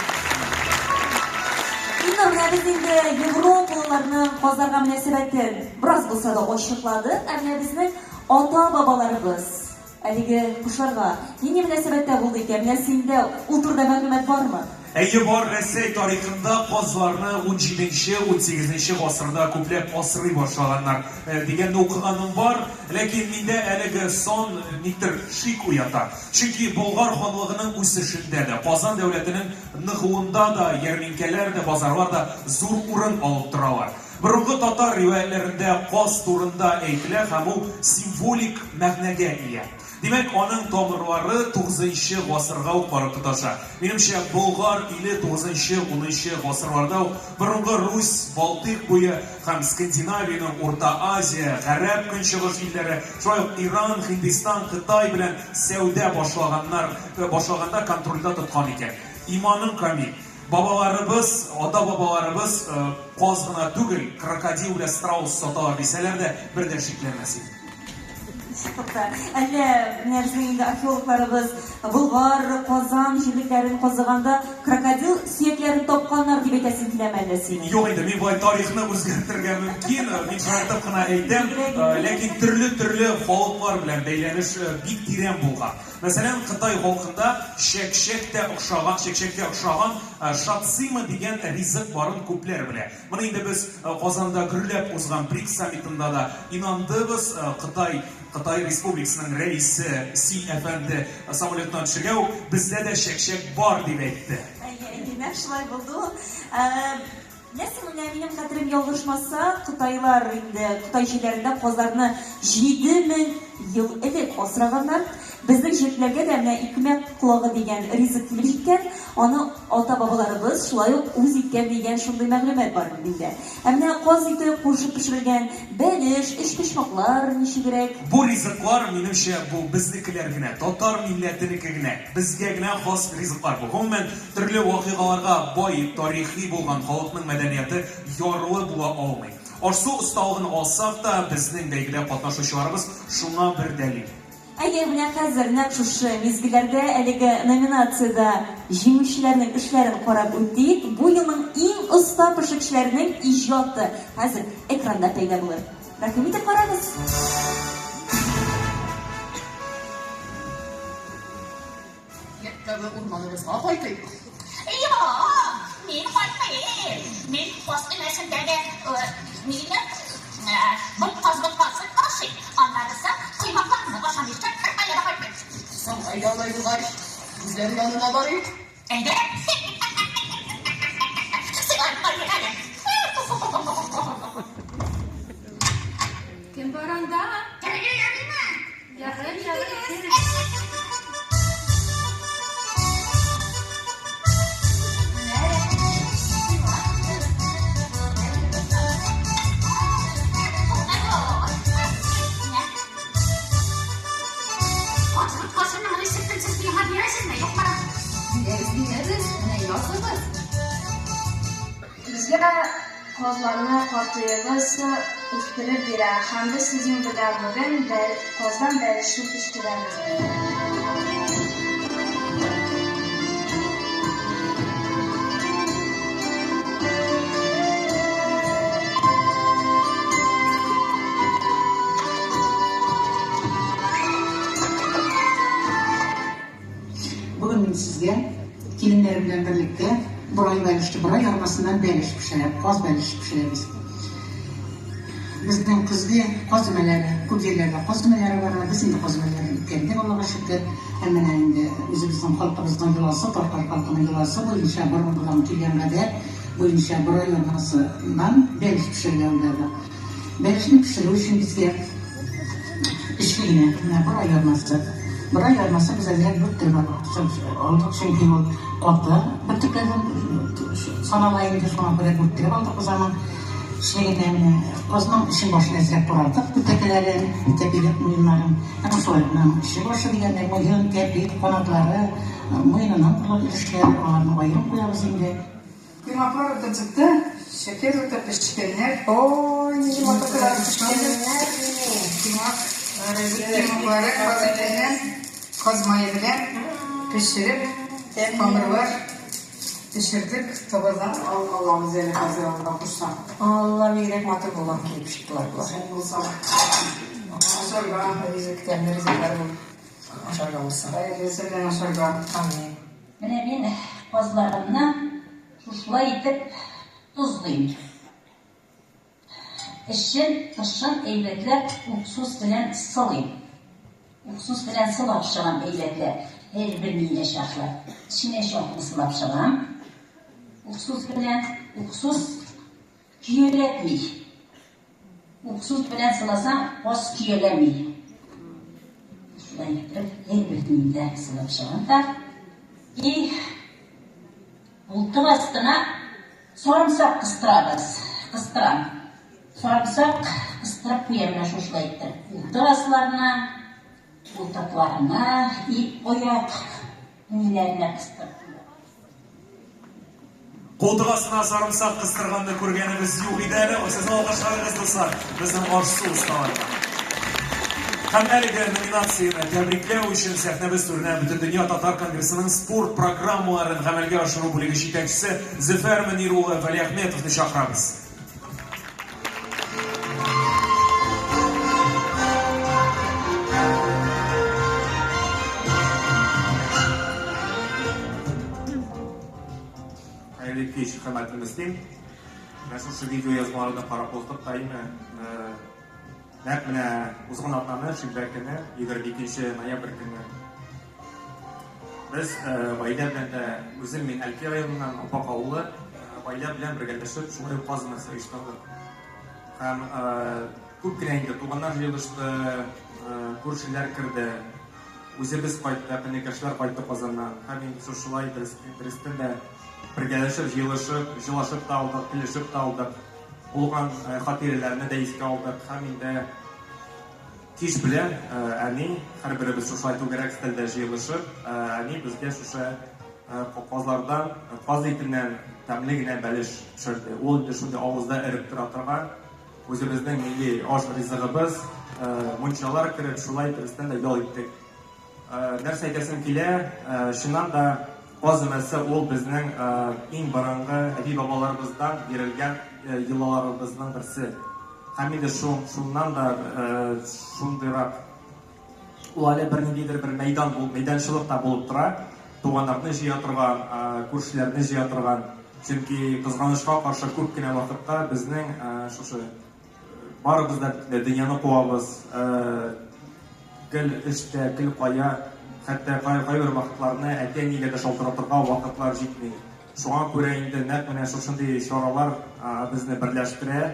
Инна, менә без инде европалыларның казларга мөнәсәбәтен бераз булса да ачыкладык, ә менә безнең ата-бабаларыбыз әлеге кошларга нинди мөнәсәбәттә булды икән? Менә синдә ул турыда мәгълүмат бармы? Әйе, бар. Рәсәй тарихында казларны унҗиденче, унсигезенче гасырда күпләп асрый башлаганнар, дигәнне укыганым бар. Ләкин миндә әлеге сан никтер шик уята. Чөнки Болгар ханлыгының үсешендә дә, Казан дәүләтенең ныгуында да ярминкәләр дә, базарлар да зур урын алып торалар. Борынгы татар риваятьләрендә каз турында әйтелә һәм ул символик мәгънәгә ия. Димәк, аның тамырлары тугызынчы гасырга ук барып тоташа. Минемчә, Болгар иле тугызынчы-унынчы гасырларда ук борынгы Русь, Балтыйк буе һәм Скандинавиянең Урта Азия, Гарәп Көнчыгыш илләре, шулай ук Иран, Һиндстан, Кытай белән сәүдә башлаганнар, башлаганда контрольдә тоткан икән. Иманым камил, бабаларыбыз, ата-бабаларыбыз каз гына түгел, крокодил белән страус саталар дисәләр дә, бер дә шикләнмәс идем. Тукта, әллә менә безнең инде археологларыбыз Болгар, Казан җирлекләрен казыганда крокодил сөякләрен тапканнар дип әйтәсең киләме әллә синең? Юк инде, мин болай тарихны үзгәртергә мөмкин, мин шаяртып кына әйтәм, ләкин төрле-төрле халыклар белән бәйләнеш бик тирән булган. Мәсәлән, Кытай халкында чәк-чәк тә охшаган, чәк-чәккә охшаган шацима дигән ризык барын күпләр белә. Моны инде без Казанда гөрләп узган БРИКС саммитында да инандыбыз. Кытай Кытай Республикасының рәисе Си әфәнде самолеттан төшергә үк, бездә дә чәк-чәк бар, дип әйтте. Әйе, әйе, нәкъ шулай булды ул. Беләсеңме, менә минем хәтерем ялгышмаса, кытайлар инде Кытай җирләрендә казларны 7000 ел элек асраганнар. Безнең җирләргә дә менә икмәк колагы дигән ризык килеп җиткән. Аны ата-бабаларыбыз шулай ук үз иткән дигән шундый мәгълүмат бар миндә. Ә менә каз ите кушып пешерелгән бәлеш, өчпочмаклар ничегрәк? Бу ризыклар, минемчә, бу безнекеләр генә, татар милләтенеке генә, безгә генә хас ризыклар бу. Гомумән, төрле вакыйгаларга бай тарихи булган халыкның мәдәнияте ярлы була алмый. Аш-су осталыгын алсак та, безнең бәйгедә катнашучыларыбыз шуңа бер дәлил. Әйе, менә хәзер, нәкъ шушы мизгелләрдә әлеге номинациядә җиңүчеләрнең эшләрен карап үтик. Бу елның иң оста пешекчеләренең иҗаты хәзер экранда пәйда булыр. Рәхим итеп карагыз! Иртәгә урманыбызга кайтыйк. Юк, мин кайтмыйм. Мин каз өмәсендәге мине каз боткасын ашыйм. Аннарысы коймакларны ашамыйча беркая да кайтмыйм. Соң, әйдә алай булгач, үзләре янына барыйк. Әйдә. Сыйланып барыйк әле. Кем бар анда? Керергә ярыймы? Ярый, ярый, кер. Каз боткасының рецептын сез миңа бирәсезме, юкмы? Бирәбез, бирәбез. Менә языгыз. Безгә казларны картыегыз үстереп бирә һәм без сезнең белән бүген каздан бәлешне пешерәбез. Бүген мин сезгә киленнәрем белән берлектә борай бәлеше, борай ярмасыннан бәлеш пешерәм, каз бәлеше пешерәбез. Безнең көзге каз өмәләре, күп җирләрдә каз өмәләре бара, без инде каз өмәләрен үткәрдек, Аллага шөкер. Һәм менә инде үзебезнең халкыбызның йоласы, татар халкының йоласы буенча, борынгыдан килгән гадәт буенча борай ярмасыннан бәлеш пешерергә уйладык. Бәлешне пешерү өчен безгә эчке генә, менә борай ярмасы. Борай ярмасы без әзрәк бүрттереп алдык, чөнки ул каты бөртекләрдән санала инде, шуңа күрә бүрттереп алдык без аны. Эчлегенә менә казның эчен башын әзрәк турадык, тәкәләрен, тәпилек муеннарын. Һәм шулай менә эче башы дигәндә муен, тәпи, канатлары, муенының өлешләре, аларны аерып куябыз инде. Коймаклар үтеп чыкты, шәкер үтеп пешкәннәр. Ой, нинди матур кызарып пешкәннәр. Коймак, коймаклары каз итеннән, каз мае белән пешереп, камырлар пешердек. Табадан алабыз әле хәзер Алла кушса. Алла, бигрәк матур булган килеп чыктылар болар. Син булса, ашарга ризык, тәмле ризыклар булып ашарга булсын. Хәерлесе белән ашарга. Амин. Менә мин казларымны шушылай итеп тозлыйм. Эчен, тышын әйбәтләп уксус белән сылыйм. Уксус белән сылап чыгам әйбәтләп, һәрбер миенә чаклы. Эченә чаклы сылап чыгам. Уксус белән, уксус көяләтми. Уксус белән сыласаң, каз көяләми. Шулай итеп, һәрберсен дә сылап чыгам да. И култык астына сарымсак кыстырабыз. Кыстырам. Сарымсак кыстырып куям менә шушылай итеп. Култык асларына, култыкларына и аяк ниләренә кыстырып куям. Култык астына сарымсак кыстырганны күргәнебез юк иде әле. Сезнең алкышларыгыз, дуслар, безнең аш-су осталарына. Һәм әлеге номинацияне тәбрикләү өчен сәхнәбез түренә Бөтендөнья татар конгрессының спорт программаларын гамәлгә ашыру бүлеге җитәкчесе Зөфәр Мөнир улы Вәлиәхметовны чакырабыз. Хәерле кич, хөрмәтле Мөслим. Менә шушы видео язмаларны карап уздык та инде. Нәкъ менә узган атнаны, шимбә көне, 22 ноябрь көне без гаилә белән дә, үзем мин Әлки районыннан, Апак авылы. гаилә белән бергәләшеп шулай ук каз өмәсе оештырдык. Һәм күп кенә инде туганнар җыелышты, күршеләр керде. Үзебез кайттык, энекәшләр кайтты Казаннан. Һәм инде шушылай дөрестән дә бергәләшеп, җыелышып, җылашып та алдык, көлешеп тә алдык. Булган хатирәләрне дә искә алдык. Һәм инде кич белән әни, һәрберебез шушылай түгәрәк өстәлдә җыелышып, әни безгә шушы казлардан, каз итеннән тәмле генә бәлеш пешерде. Ул инде шундый авызда эреп тора торган Үзебезнең милли аш ризыгыбыз, мунчалар кереп, шулай дөрестән дә ял иттек. Нәрсә әйтәсем килә, чыннан да каз өмәсе ул безнең иң борынгы әби-бабаларыбыздан бирелгән йолаларыбызның берсе. Һәм инде шуннан да шундыйрак Ул әле берниндидер бер мәйдан бул, мәйданчылык та булып тора. Туганнарны җыя торган, күршеләрне җыя торган. Чөнки кызганычка каршы күп кенә вакытта безнең шушы барыбыз да дөньяны куабыз, гел эштә, гел кая, хәтта кайбер вакытларны әти-әнигә дә шалтыратырга вакытлар җитми. Шуңа күрә инде нәкъ менә шушындый чаралар безне берләштерә.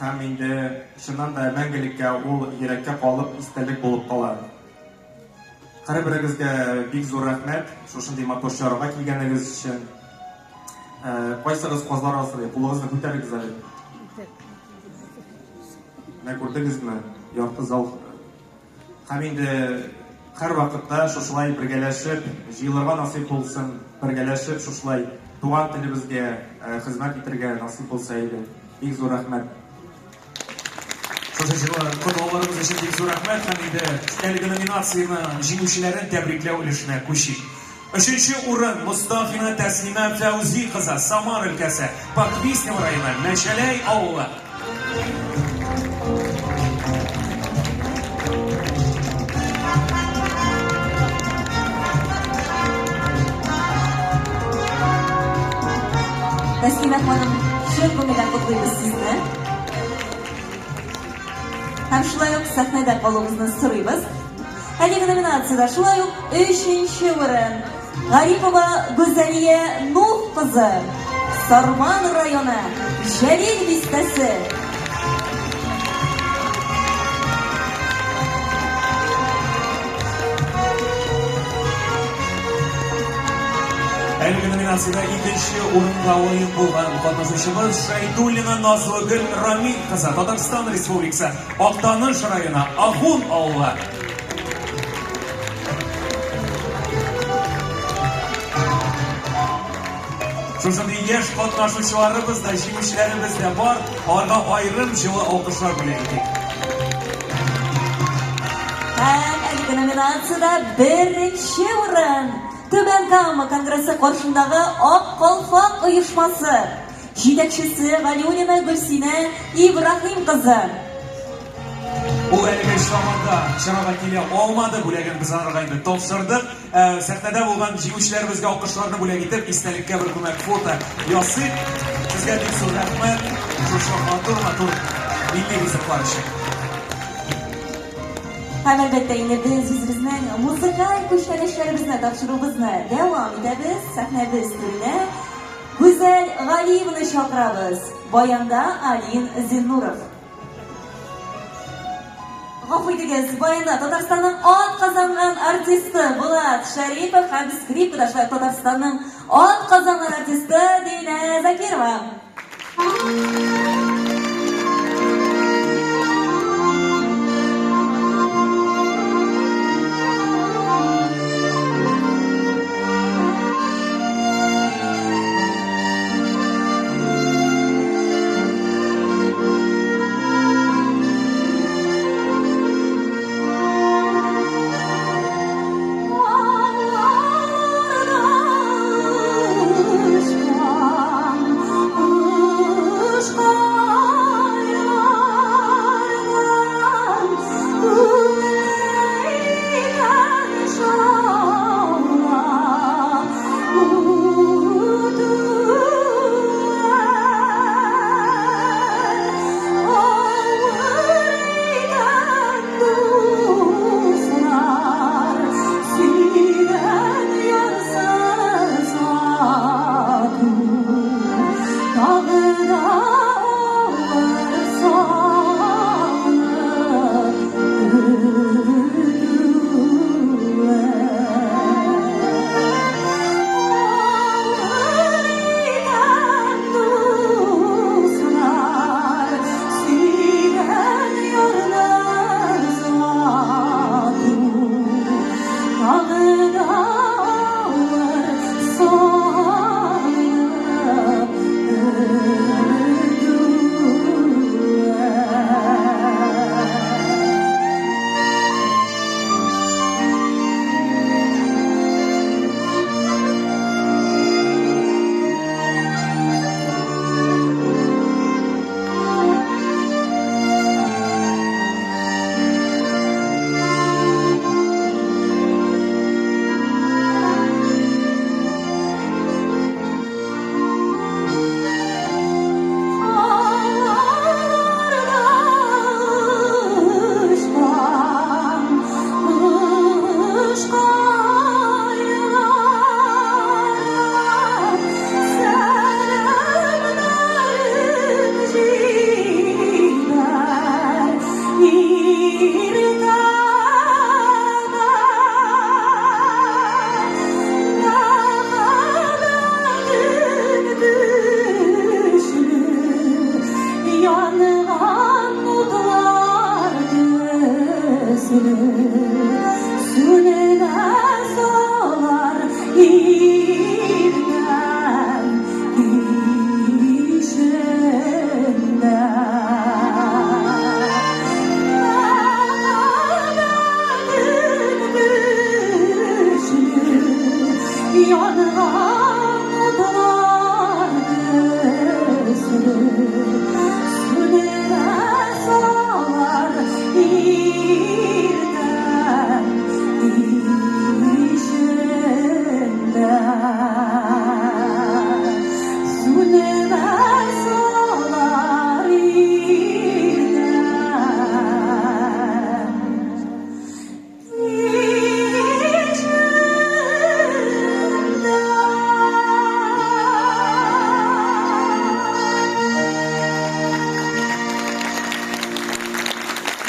Һәм инде чыннан да мәңгелеккә ул йөрәккә калып истәлек булып кала. Һәрберегезгә бик зур рәхмәт, шушындый матур чарага килгәнегез өчен. Кайсыгыз казлар асрый? Кулыгызны күтәрегез әле. Менә күрдегезме? Ярты зал. Һәм инде һәрвакытта шушылай бергәләшеп җыелырга насыйп булсын, бергәләшеп шушылай туган телебезгә хезмәт итергә насыйп булса иде. Бик зур рәхмәт. Шушы җылы котлауларыгыз өчен бик зур рәхмәт һәм инде әлеге номинациянең җиңүчеләрен тәбрикләү өлешенә күчик. Өченче урын Мостафина Тәслимә Фәүзи кызы, Самар өлкәсе, Похвистнево районы, Мәчәләй авылы. Тәслимә ханым, чын күңелдән котлыйбыз сезне. Һәм шулай ук сәхнәдә калуыгызны сорыйбыз. Әлеге номинациядә шулай ук өченче урын Гарипова Гүзәлия Нух кызы, Сарман районы, Җәлил бистәсе. Әлеге номинациядә икенче урынга лаек булган катнашучыбыз Шәйдуллина Назлыгөл Рамил кызы, Татарстан Республикасы, Актаныш районы, Ахун авылы. Шушындый яшь катнашучыларыбыз да, җиңүчеләребез дә бар. Аларга аерым җылы алкышлар бүләк итик. Һәм әлеге номинациядә беренче урын Түбән Кама конгрессы каршындагы Ак калфак оешмасы Җитәкчесе Галиуллина Гөлсинә Ибраһим кызы. Ул әлеге чарада чарага килә алмады, бүләген без анарга инде тапшырдык. Ә, сәхнәдә булган җиңүчеләребезгә алкышларны бүләк итеп, истәлеккә бер күмәк фото ясыйк. Сезгә бик зур рәхмәт шушы матур-матур милли ризыклар өчен. Һәм әлбәттә инде без үзебезнең музыкаль күчтәнәчләребезне тапшыруыбызны дәвам итәбез. Сәхнәбез түренә Гүзәл Галиеваны чакырабыз. Баянда Алин Зиннуров. Гафу итегез, баянда Татарстанның ат казанган артисты Булат Шәрипов һәм скрипкада шулай Татарстанның ат казанган артисты Динә Закирова. Янган утлар төсле сүнмәс алар иртән кичендә. Сүнмәс алар иртән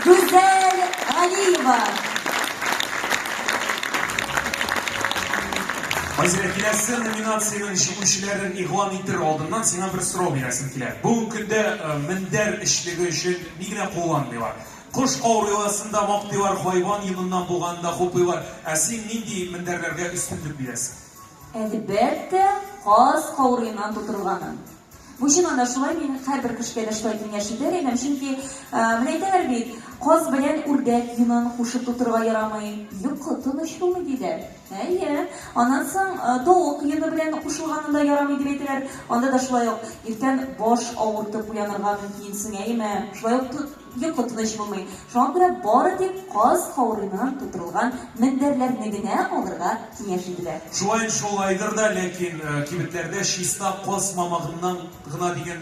Гүзәл Галиева. Айзилә, киләсе номинациянең җиңүчеләрен игълан итер алдыннан сиңа бер сорау бирәсем килә. Бүгенге көндә мендәр эчлеге өчен ни генә кулланмыйлар. Кош каурыйласын да мактыйлар, хайван йоныннан булганын да хуплыйлар. Ә син нинди мендәрләргә өстенлек бирәсең? Әлбәттә, каз каурыеннан тутырылганын. Бу чыннан да шулай, мин һәрбер кешегә дә шулай киңәш итәр идем, чөнки менә әйтәләр бит, каз белән үрдәк йонын кушып тутырырга ярамый, йокы тыныч булмый, диләр. Әйе. Аннан соң тавык йоны белән кушылганын да ярамый дип әйтәләр. Анда да шулай ук иртән баш авыртып уянырга мөмкинсең, әйеме? Шулай ук Йокы тыныч булмый. Шуңа күрә бары тик каз каурыйннан тутырылган мендәрләрне генә алырга киңәш ителә. Шулаен шулайдыр да, ләкин кибетләрдә чиста каз мамыгыннан гына дигән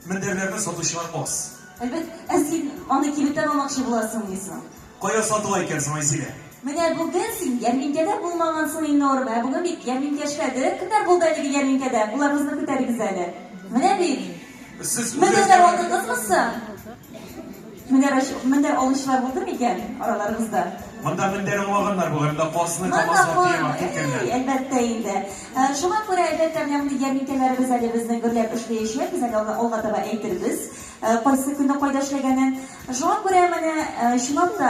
мендәрләрне сатучылар аз. Әлбәт, ә син аны кибеттән алмакчы буласыңмыни соң? Кая сатыла икән соң, Айзилә? Менә бүген син ярминкәдә булмагансың, Илнур. Менә бүген бит ярминкә эшләде. Кемнәр булды әлеге ярминкәдә? Кулларыгызны күтәрегез әле. Менә бит. Сез Мендәр алдыгызмы соң? Мендәр, мендәр алучылар булды микән араларыгызда? Монда мендәр алмаганнар бугай, монда казны КАМАЗлап төяп киткәннәр. Әлбәттә инде. Шуңа күрә, әлбәттә, менә мондый ярминкәләребез әле безнең гөрләп эшләячәк. Без әле алга таба әйтербез, кайсы көнне кайда эшләгәнен. Шуңа күрә менә чынлап та,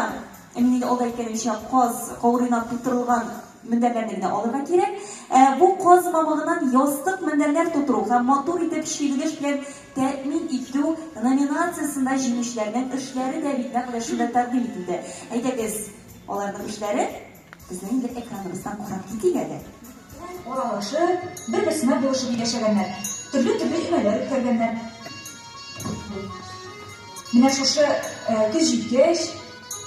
мин инде алда әйткәнемчә, каз каурыйнан тутырылган мендәрләрне генә алырга кирәк. Ә бу каз мамыгыннан ястык-мендәрләр тутыру һәм матур итеп чигелеш белән тәэмин итү номинациясендә җиңүчеләрнең эшләре дә бит нәкъ менә шунда тәкъдим ителде. Әйдәгез, аларның эшләрен безнең инде экраныбыздан карап китик әле. Аралашып, бер-берсенә булышып яшәгәннәр, төрле-төрле өмәләр үткәргәннәр. Менә шушы көз җиткәч,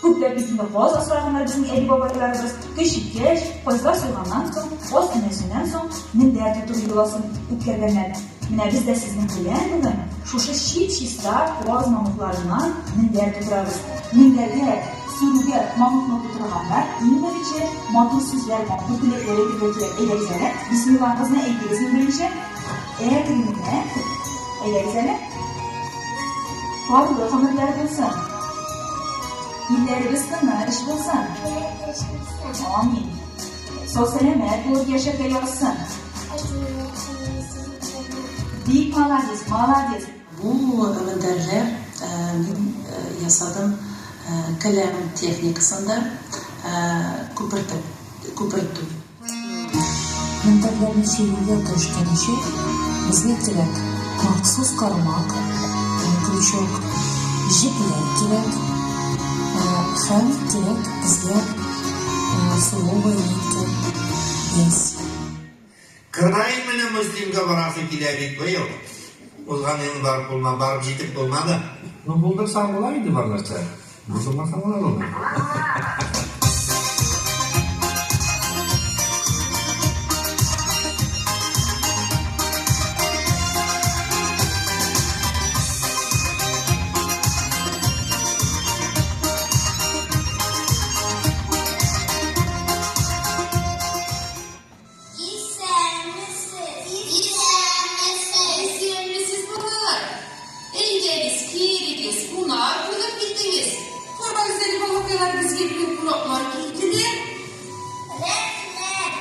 Күпләп бит инде каз асраганнар безнең әби-бабайларыбыз. Көз җиткәч, казлар суйганнан соң, каз өмәсеннән соң мендәр тутыру йоласын үткәргәннәр. Менә без дә сезнең белән бүген шушы чип-чиста каз мамыкларыннан мендәр тутырабыз. Мендәргә, сүрүгә мамыкны тутырганда, иң беренче матур сүзләр, матур теләкләр әйтергә кирәк. Әйдәгез әле, бисмиллагызны әйтегез иң беренче. Әкрен генә. Әйдәгез әле. Парлы гомерләр булсын. Илләребез тыныч булсын. Амин. Сау-сәламәт булып яшәргә язсын. Бик молодец, молодец. Бу мендәрләр мин ясадым келәм техникасында күпертеп, күпертү. Мендәрләрне чигүгә керешкәнче, безгә кирәк махсус кармак, крючок, җепләр кирәк һәм кирәк безгә соловая нитка, бәс. Край менә Мөслимгә барасы килә бит быел. Узган елны барып булма, барып җитеп булмады. Ну, булдырсаң була инде бар нәрсә. Булдырмасаң була булмый. Исәнмесез! Исәнмесез! Исәнмесез, балалар! Әйдәгез, керегез, кунак булып китегез. Карагыз әле, балакайлар, безгә бүген кунаклар килделәр. Рәхмәт!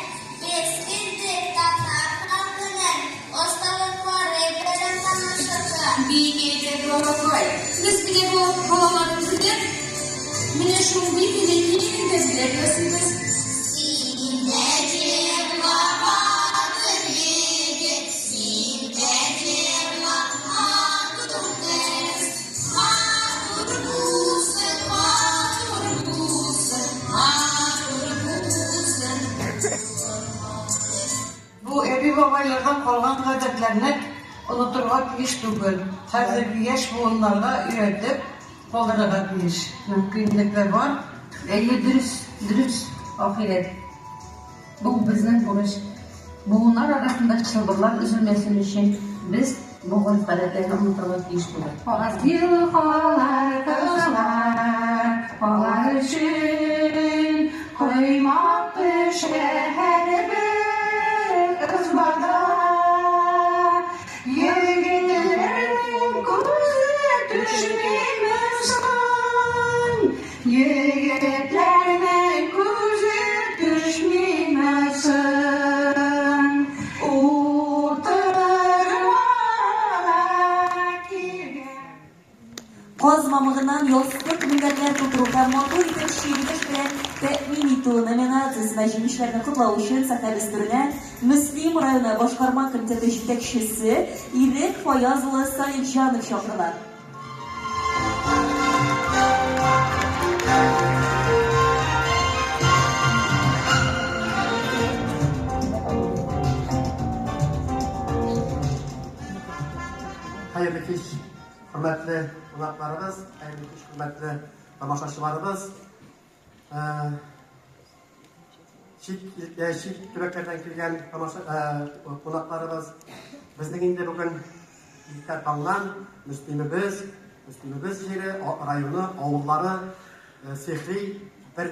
Без килдек татар халкының осталыклары белән танышырга. Бик әйбәт, балакай. Без менә балалар белән менә шундый бәләкәй мендәрләр ясыйбыз. Син дә җырла, батыр егет, син дә җырла, матур кыз. Матур булсын, матур булсын, матур булсын. Әби-бабайлардан калган гадәтләрне онытырга тиеш түгел. Хәзерге яшь буыннарга өйрәтеп калдырырга тиеш. Мөмкинлекләр бар. Әйе, дөрес, дөрес, ахирәт. Бу безнең бурыч. Буыннар арасында чылбырлар өзелмәсен өчен без бу гореф-гадәтләрне онытырга тиеш түгел. Елгалар, кызлар, алар өчен коймак пешә һәрбер ызбада. Егетләрнең күзе төшмиме соң? Егетләрнең күзе төшмиме соң? Утырмага килгән. Каз мамыгыннан ястык мендәрләр тутыру һәм матур итеп чигенеш белән тәэмин итү номинациясендә җиңүчеләрне котлау өчен сәхнәбез түренә Мөслим районы башкарма комитеты җитәкчесе Ирек Фаяз улы Салихҗанов чакырыла. Хәерле кич, хөрмәтле кунакларыбыз, хәерле кич, хөрмәтле тамашачыларыбыз. Чит, чит төбәкләрдән килгән тамаша, кунакларыбыз. Безнең инде бүген иртә таңнан Мөслимебез, Мөслимебез җире, районы, авыллары сихри бер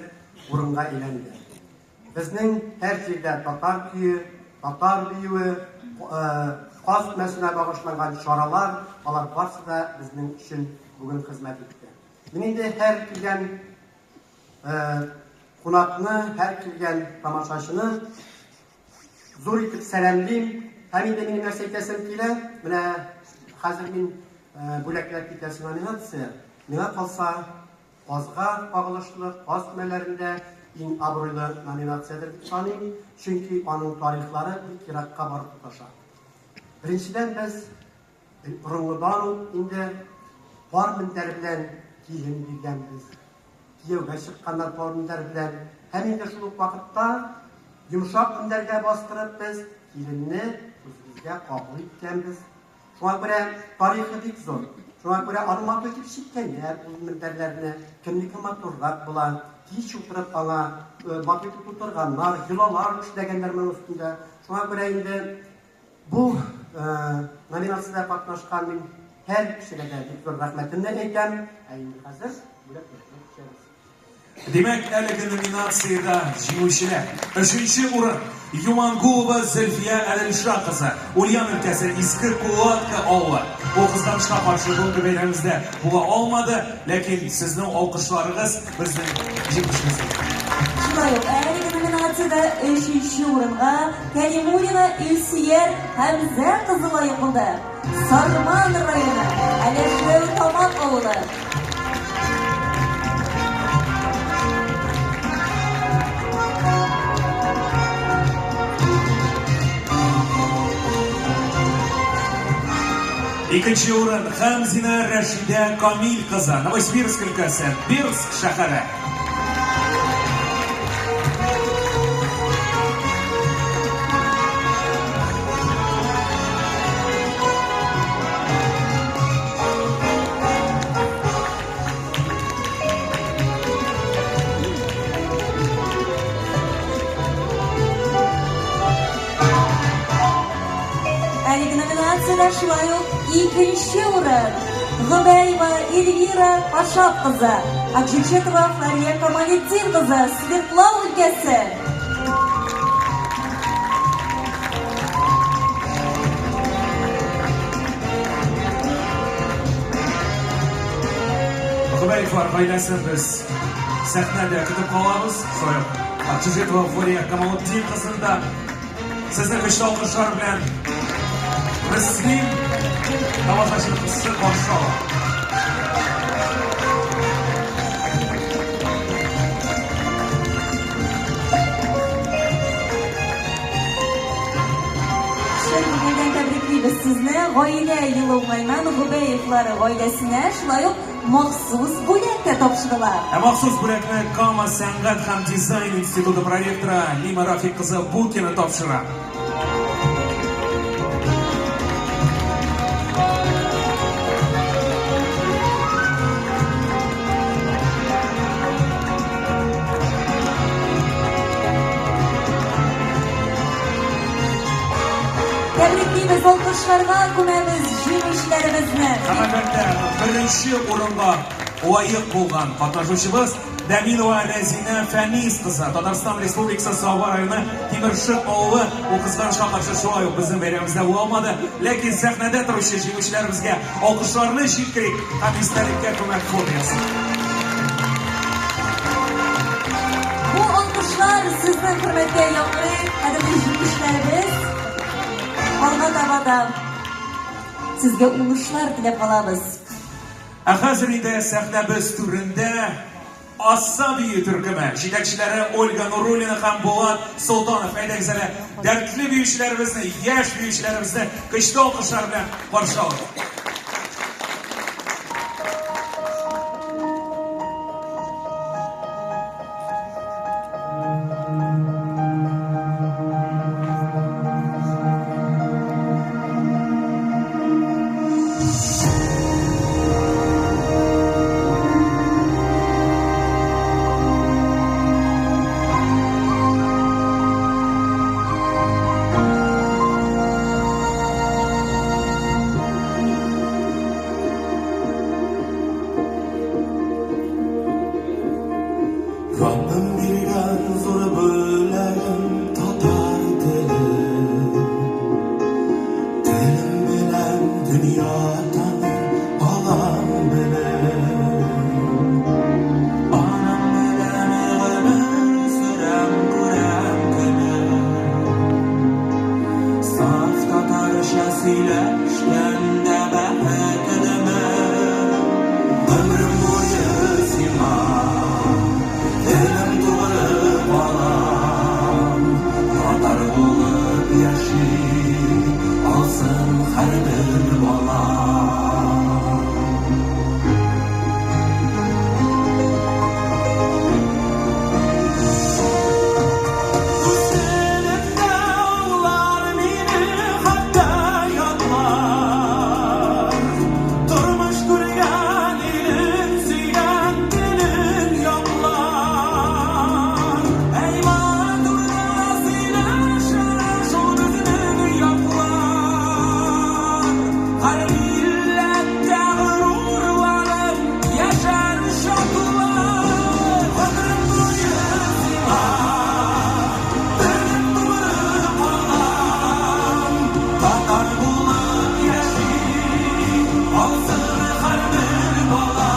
урынга әйләнде. Безнең һәр җирдә татар көе, татар биюе, каз өмәсенә багышланган чаралар, алар барсы да безнең өчен бүген хезмәт итте. Мин инде һәр килгән кунакны, һәр килгән тамашачыны зур итеп сәламлим. Һәм инде минем нәрсә әйтәсем килә, менә хәзер мин бүләкләр китәсе номинация. Миңа калса, казга кагылышлы, каз өмәләрендә иң абруйлы номинациядер дип саныйм, чөнки аның тарихлары бик еракка барып тоташа. Беренчедән, без борынгыдан ук инде пар мендәр белән килен биргәнбез. Кияүгә чыкканнар пар мендәр белән. Һәм инде шул ук вакытта йомшак мендәргә бастырып без киленне үзебезгә кабул иткәнбез. Шуңа күрә тарихы бик зур. Шуңа күрә аны матур итеп чиккәннәр ул мендәрләрне. Кемнеке матуррак була. Кич утырып аңа матур итеп тутырганнар, йолалар эшләгәннәр моның өстендә. Шуңа күрә инде Бу номинациядә катнашкан мин һәр кешегә дә бик зур рәхмәтемне әйтәм. Ә инде хәзер бүләкләргә күчәбез. Димәк, әлеге номинациядә җиңүчеләр. Өченче урын, Юмангулова Зөлфия Әделша кызы, Ульян өлкәсе, Иске Кулатка авылы. Ул кызганычка каршы бүгенге бәйрәмебездә була алмады, ләкин сезнең алкышларыгыз безнең җиңүчебез. Шулай ук әлеге номинациядә өченче урынга Кәримуллина Илсөяр Хәмзә кызы лаек булды. Сарман районы, Әләшәү Тамак авылы. Икенче урын Хәмзина Рәшидә Камил кызы, Новосибирск өлкәсе, Бирск шәһәре. Әлеге номинациядә шулай ук икенче урын Гобәева Эльвира Пашап кызы, Акжичетова Флария Камалетдин кызы, Свердлау өлкәсе. Гобәевлар гаиләсен без сәхнәдә көтеп калабыз. Шулай ук Акчужетова Флория Камалетдин кызын да сезнең көчле алкышлар белән Мөслим тамашачысы каршы ала. Чын күңелдән тәбриклибез сезне Гаилә елы уңаеннан Гобәевлар гаиләсенә шулай ук махсус бүләк тә тапшырыла. Ә махсус бүләкне Кама сәнгать һәм дизайн институты проректоры Лима Рафик кызы Букина тапшыра. Тәбриклибез, алкышларга күмәбез җиңүчеләребезне. Һәм әлбәттә, беренче урынга лаек булган катнашучыбыз Дәминова Рәзинә Фәнис кызы, Татарстан Республикасы Саба районы Тимершык авылы. Ул кызганычка каршы шулай ук безнең бәйрәмебездә була алмады. Ләкин сәхнәдә торучы җиңүчеләребезгә алкышларны җиткерик һәм истәлеккә күмәк фото ясыйк. Бу алкышлар сезнең хөрмәткә яңгырый, кадерле җиңүчеләребез. Алга таба да сезгә уңышлар теләп калабыз. Ә хәзер инде сәхнәбез түрендә Асса бию төркеме, җитәкчеләре Ольга Нуруллина һәм Булат Солтанов. Әйдәгез әле, дәртле биючеләребезне, яшь биючеләребезне көчле алкышлар белән каршы алыйк. Раббым биргән зур бүләгем татар теле. Телем белән дөнья таный алам белеп. Аның белән гомер сөрәм, күрәм көнем. Саф татарча сөйләшкәндә бәхетлемен. Гомерем буе сиңа телем тугры калам. Татар булып яши алсын һәрбер бала. Үсенеп тә аңлар мине хәтта ятлар. Тормыш күргән, илен сөйгән, телен яклар. Әй, матур да сөйләшә шул безнең яклар. Һәр милләттә горурланып яшәр чаклар. Гомерем буе сиңа телем тугры калам. Татар булып яши алсын һәрбер бала.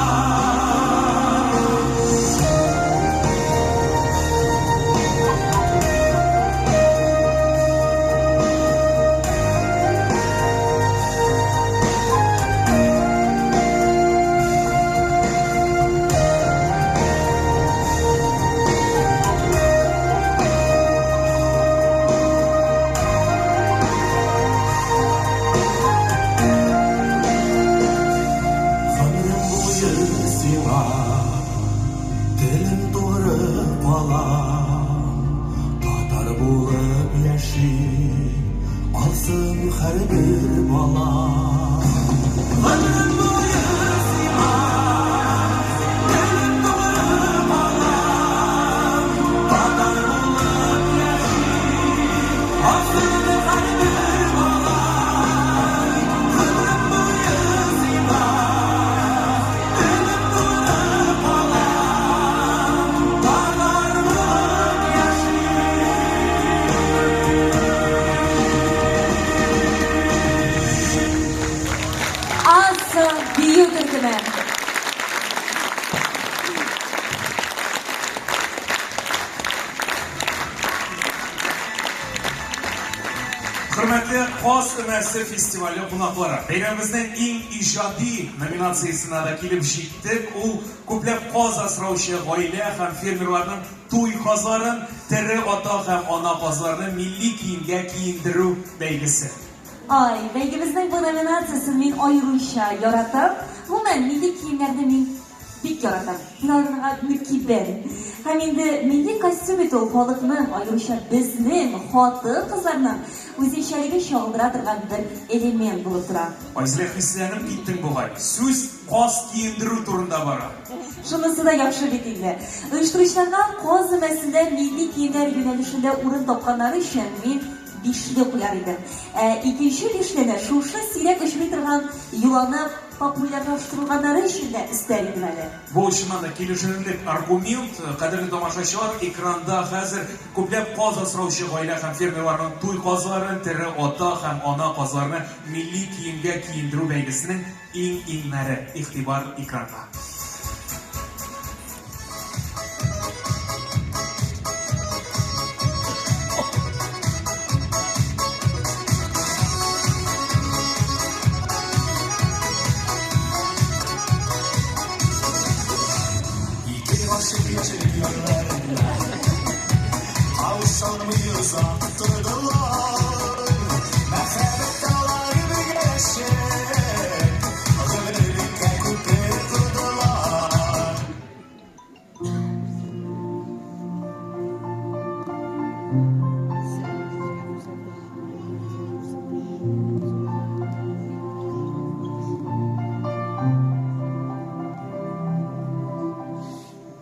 Гомерем буе сиңа телем тугры калам. Татар булып яши алсын һәрбер бала. Гомерем буе сиңа телем тугры калам. Татар булып яши алсын һәрбер бала. Гомерем буе сиңа телем тугры калам. Татар булып яши. Асса бию төркеме. Хөрмәтле Каз өмәсе фестивале кунаклары, бәйрәмебезнең иң иҗади номинациясенә дә килеп җиттек. Ул күпләп каз асраучы гаилә һәм фермерларның туй казларын, тере ата һәм ана казларны милли киемгә киендерү бәйгесе. Ай, бәйгебезнең бу номинациясен мин аеруча яратам. Гомумән, милли киемнәрне мин бик яратам. Мин аларга мөкиббән. Һәм инде милли костюм бит ул халыкның, аеруча безнең хатын-кызларның үзенчәлеген чагылдыра торган бер элемент булып тора. Айзилә, хисләнеп киттең бугай. Сүз каз киендерү турында бара. Шунысы да яхшы бит инде. Оештыручыларга каз өмәсендә милли киемнәр юнәлешендә урын тапканнары өчен мин. бишле куяр идем. Ә икенче бишлене шушы сирәк очрый торган йоланы популярлаштырылганнары өчен дә өстәр идем әле. Бу чыннан да килешенерлек аргумент. Кадерле тамашачылар, экранда хәзер күпләп каз асраучы гаилә һәм фермерларның туй казларын, тере ата һәм ана казларны милли киемгә киендерү бәйгесенең иң-иңнәре. Игътибар экранга. Ике гашыйк яшел ярларында Кавышалмый озак тордылар. Мәхәббәт таулары бергәләшеп, Гомерлеккә күпер кордылар.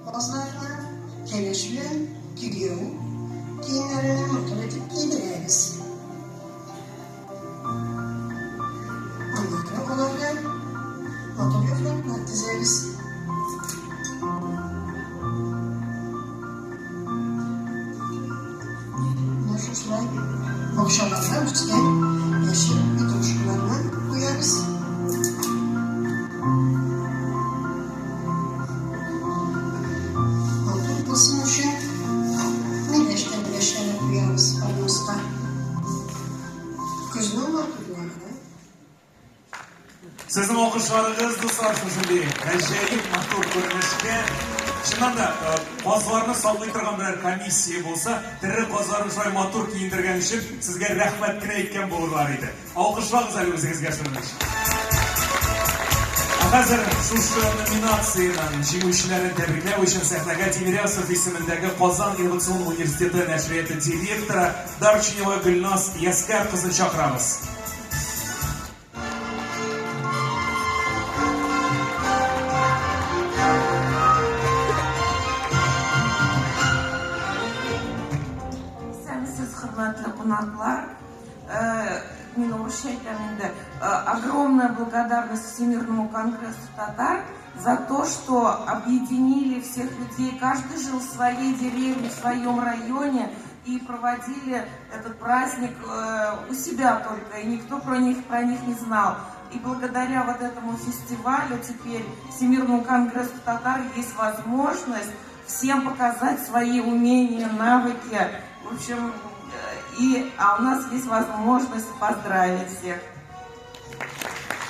Казларны кәләш белән кияү киемнәренә матур итеп кидерәбез. Аннары аларга матур яфраклар тезәбез. Менә шушылай бакчаларда үскән яшел петрушкаларны куябыз. Матур булсын өчен миләш тә миләшләре куябыз подноска. Көзнең матурлыгы. Сезнең алкышларыгыз, дуслар, шушындый гаҗәеп матур күренешкә. Чыннан да, казларны саклый торган берәр комиссия булса, тере казларны шулай матур киендергән өчен сезгә рәхмәт кенә әйткән булырлар иде. Алкышлагыз әле үзегезгә шуның өчен. Ә хәзер шушы номинациянең җиңүчеләрен тәбрикләү өчен сәхнәгә Тимирясов исемендәге Казан инновацион университеты нәшрияты директоры Дарчинева Гөлназ Яскәр кызын чакырабыз. Исәнмесез, хөрмәтле кунаклар. Мин урысча әйтәм инде. Огромная благодарность Всемирному конгрессу татар за то, что объединили всех людей. Каждый жил в своей деревне, в своем районе и проводили этот праздник у себя только, и никто про них, про них не знал. И благодаря вот этому фестивалю теперь Всемирному конгрессу татар есть возможность всем показать свои умения, навыки. В общем, и, а у нас есть возможность поздравить всех.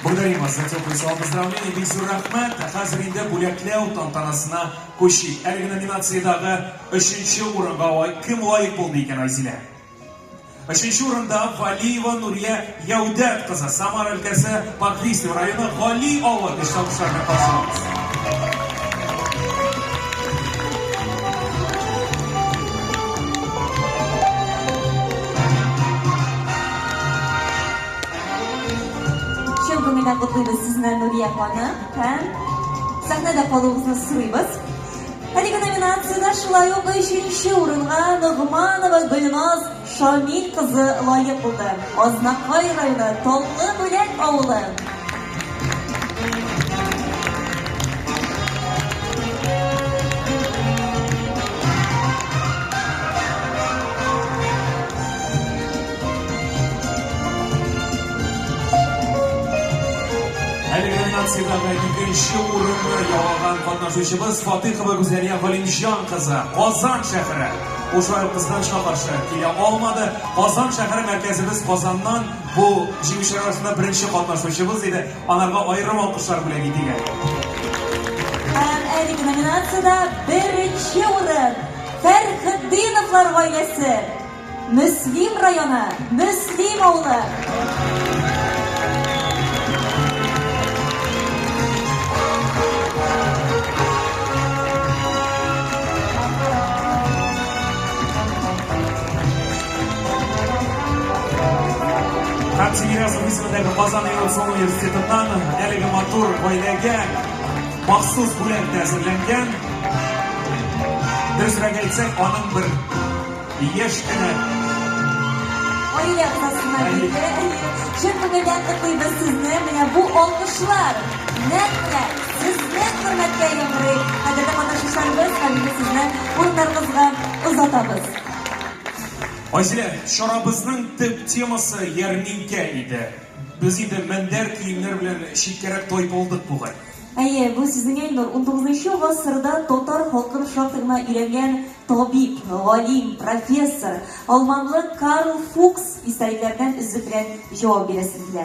Благодарим вас за теплые слова поздравления. Бик зур рәхмәт. Хәзер инде бүләкләү тантанасына күчик. Әлеге номинациядәге өченче урынга кем лаек булды икән, Айзилә? Өченче урында Валиева Нурия Яүдәт кызы, Самара өлкәсе Похвистнево районы Гали авылы көчле алкышлар белән каршы алабыз. Чын күңелдән котлыйбыз сезне, Нурия ханым, һәм сәхнәдә калуыгызны сорыйбыз. Әлеге номинациядә шулай ук өченче урынга Ногманова Гөлназ Шамил кызы лаек булды. Азнакай районы Таллы Бүләк авылы. Әлеге номинациядәге икенче урынны яулаган катнашучыбыз Фатыйхова Гүзәлия Галимҗан кызы, Казан шәһәре. Ул шулай ук кызганычка каршы килә алмады. Казан шәһәре мәркәзебез Казаннан бу җиңүчеләр арасында беренче катнашучыбыз иде. Анарга аерым алкышлар бүләк итик әле. Һәм әлеге номинациядә беренче урын Фәрхетдиновлар гаиләсе. Мөслим районы, Мөслим авылы. Һәм Тимирязев исемендәге Казан инновацион университетыннан әлеге матур гаиләгә махсус бүләк тә әзерләнгән. Дөресрәк әйтсәк, аның бер Яшь кенә. Гаилә әгъзасына бирелә. Чын күңелдән котлыйбыз сезне. Менә бу алкышлар нәкъ менә сезнең хөрмәткә яңгырый. Кадерле катнашучыларыбыз, һәм инде сезне урыннарыгызга озатабыз. Айзилә, чарабызның төп темасы ярминкә иде. Без инде мендәр киемнәр белән читкәрәк тайпылдык бугай. Әйе, бу сүзнең Илнур, унтугызынчы гасырда татар халкын шактый гына өйрәнгән табиб, галим, профессор, алманлы Карл Фукс истәлекләреннән өзек белән җавап бирәсем килә.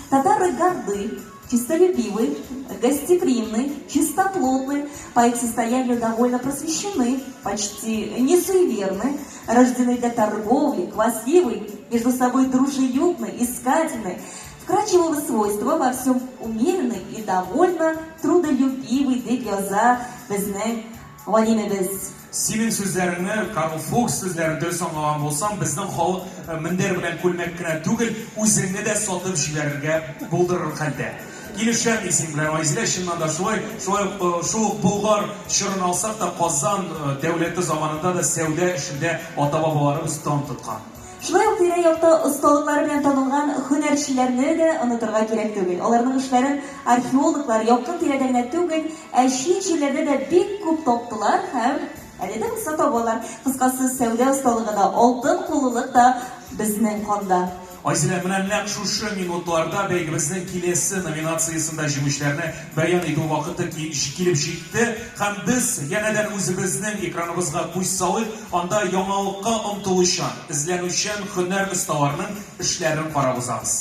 Татары горды, честолюбивы, гостеприимны, чистоплотны, по их состоянию довольно просвещены, почти не суеверны, рождены для торговли, хвастливы, между собой дружелюбны, искательны, вкрадчивого свойства, во всем умеренны и довольно трудолюбивы, дип яза безнең галимебез. Синең сүзләреңне, Карл Фукс сүзләрен дөрес аңлаган булсам, безнең халык мендәр белән күлмәк кенә түгел, үзеңне дә сатып җибәрергә булдырыр хәлдә. Килешәм мин синең белән, Айзилә, чыннан да шулай. Шулай ук шул ук Болгар чорын алсак та, Казан дәүләте заманында да сәүдә эшендә ата-бабаларыбыз дан тоткан. Шулай ук тирә-якта осталыклары белән танылган һөнәрчеләрне дә онытырга кирәк түгел. Аларның эшләрен археологлар якын тирәдә генә түгел, ә чит җирләрдә дә бик күп таптылар һәм әле дә булса табалар. Кыскасы, сәүдә осталыгы да, алтын куллылык та безнең канда. Айзилә, менә нәкъ шушы минутларда бәйгебезнең киләсе номинациясендә җиңүчеләрне бәян итү вакыты килеп җитте һәм без янәдән үзебезнең экраныбызга күз салыйк, анда яңалыкка омтылучан, эзләнүчән һөнәр осталарының эшләрен карап узабыз.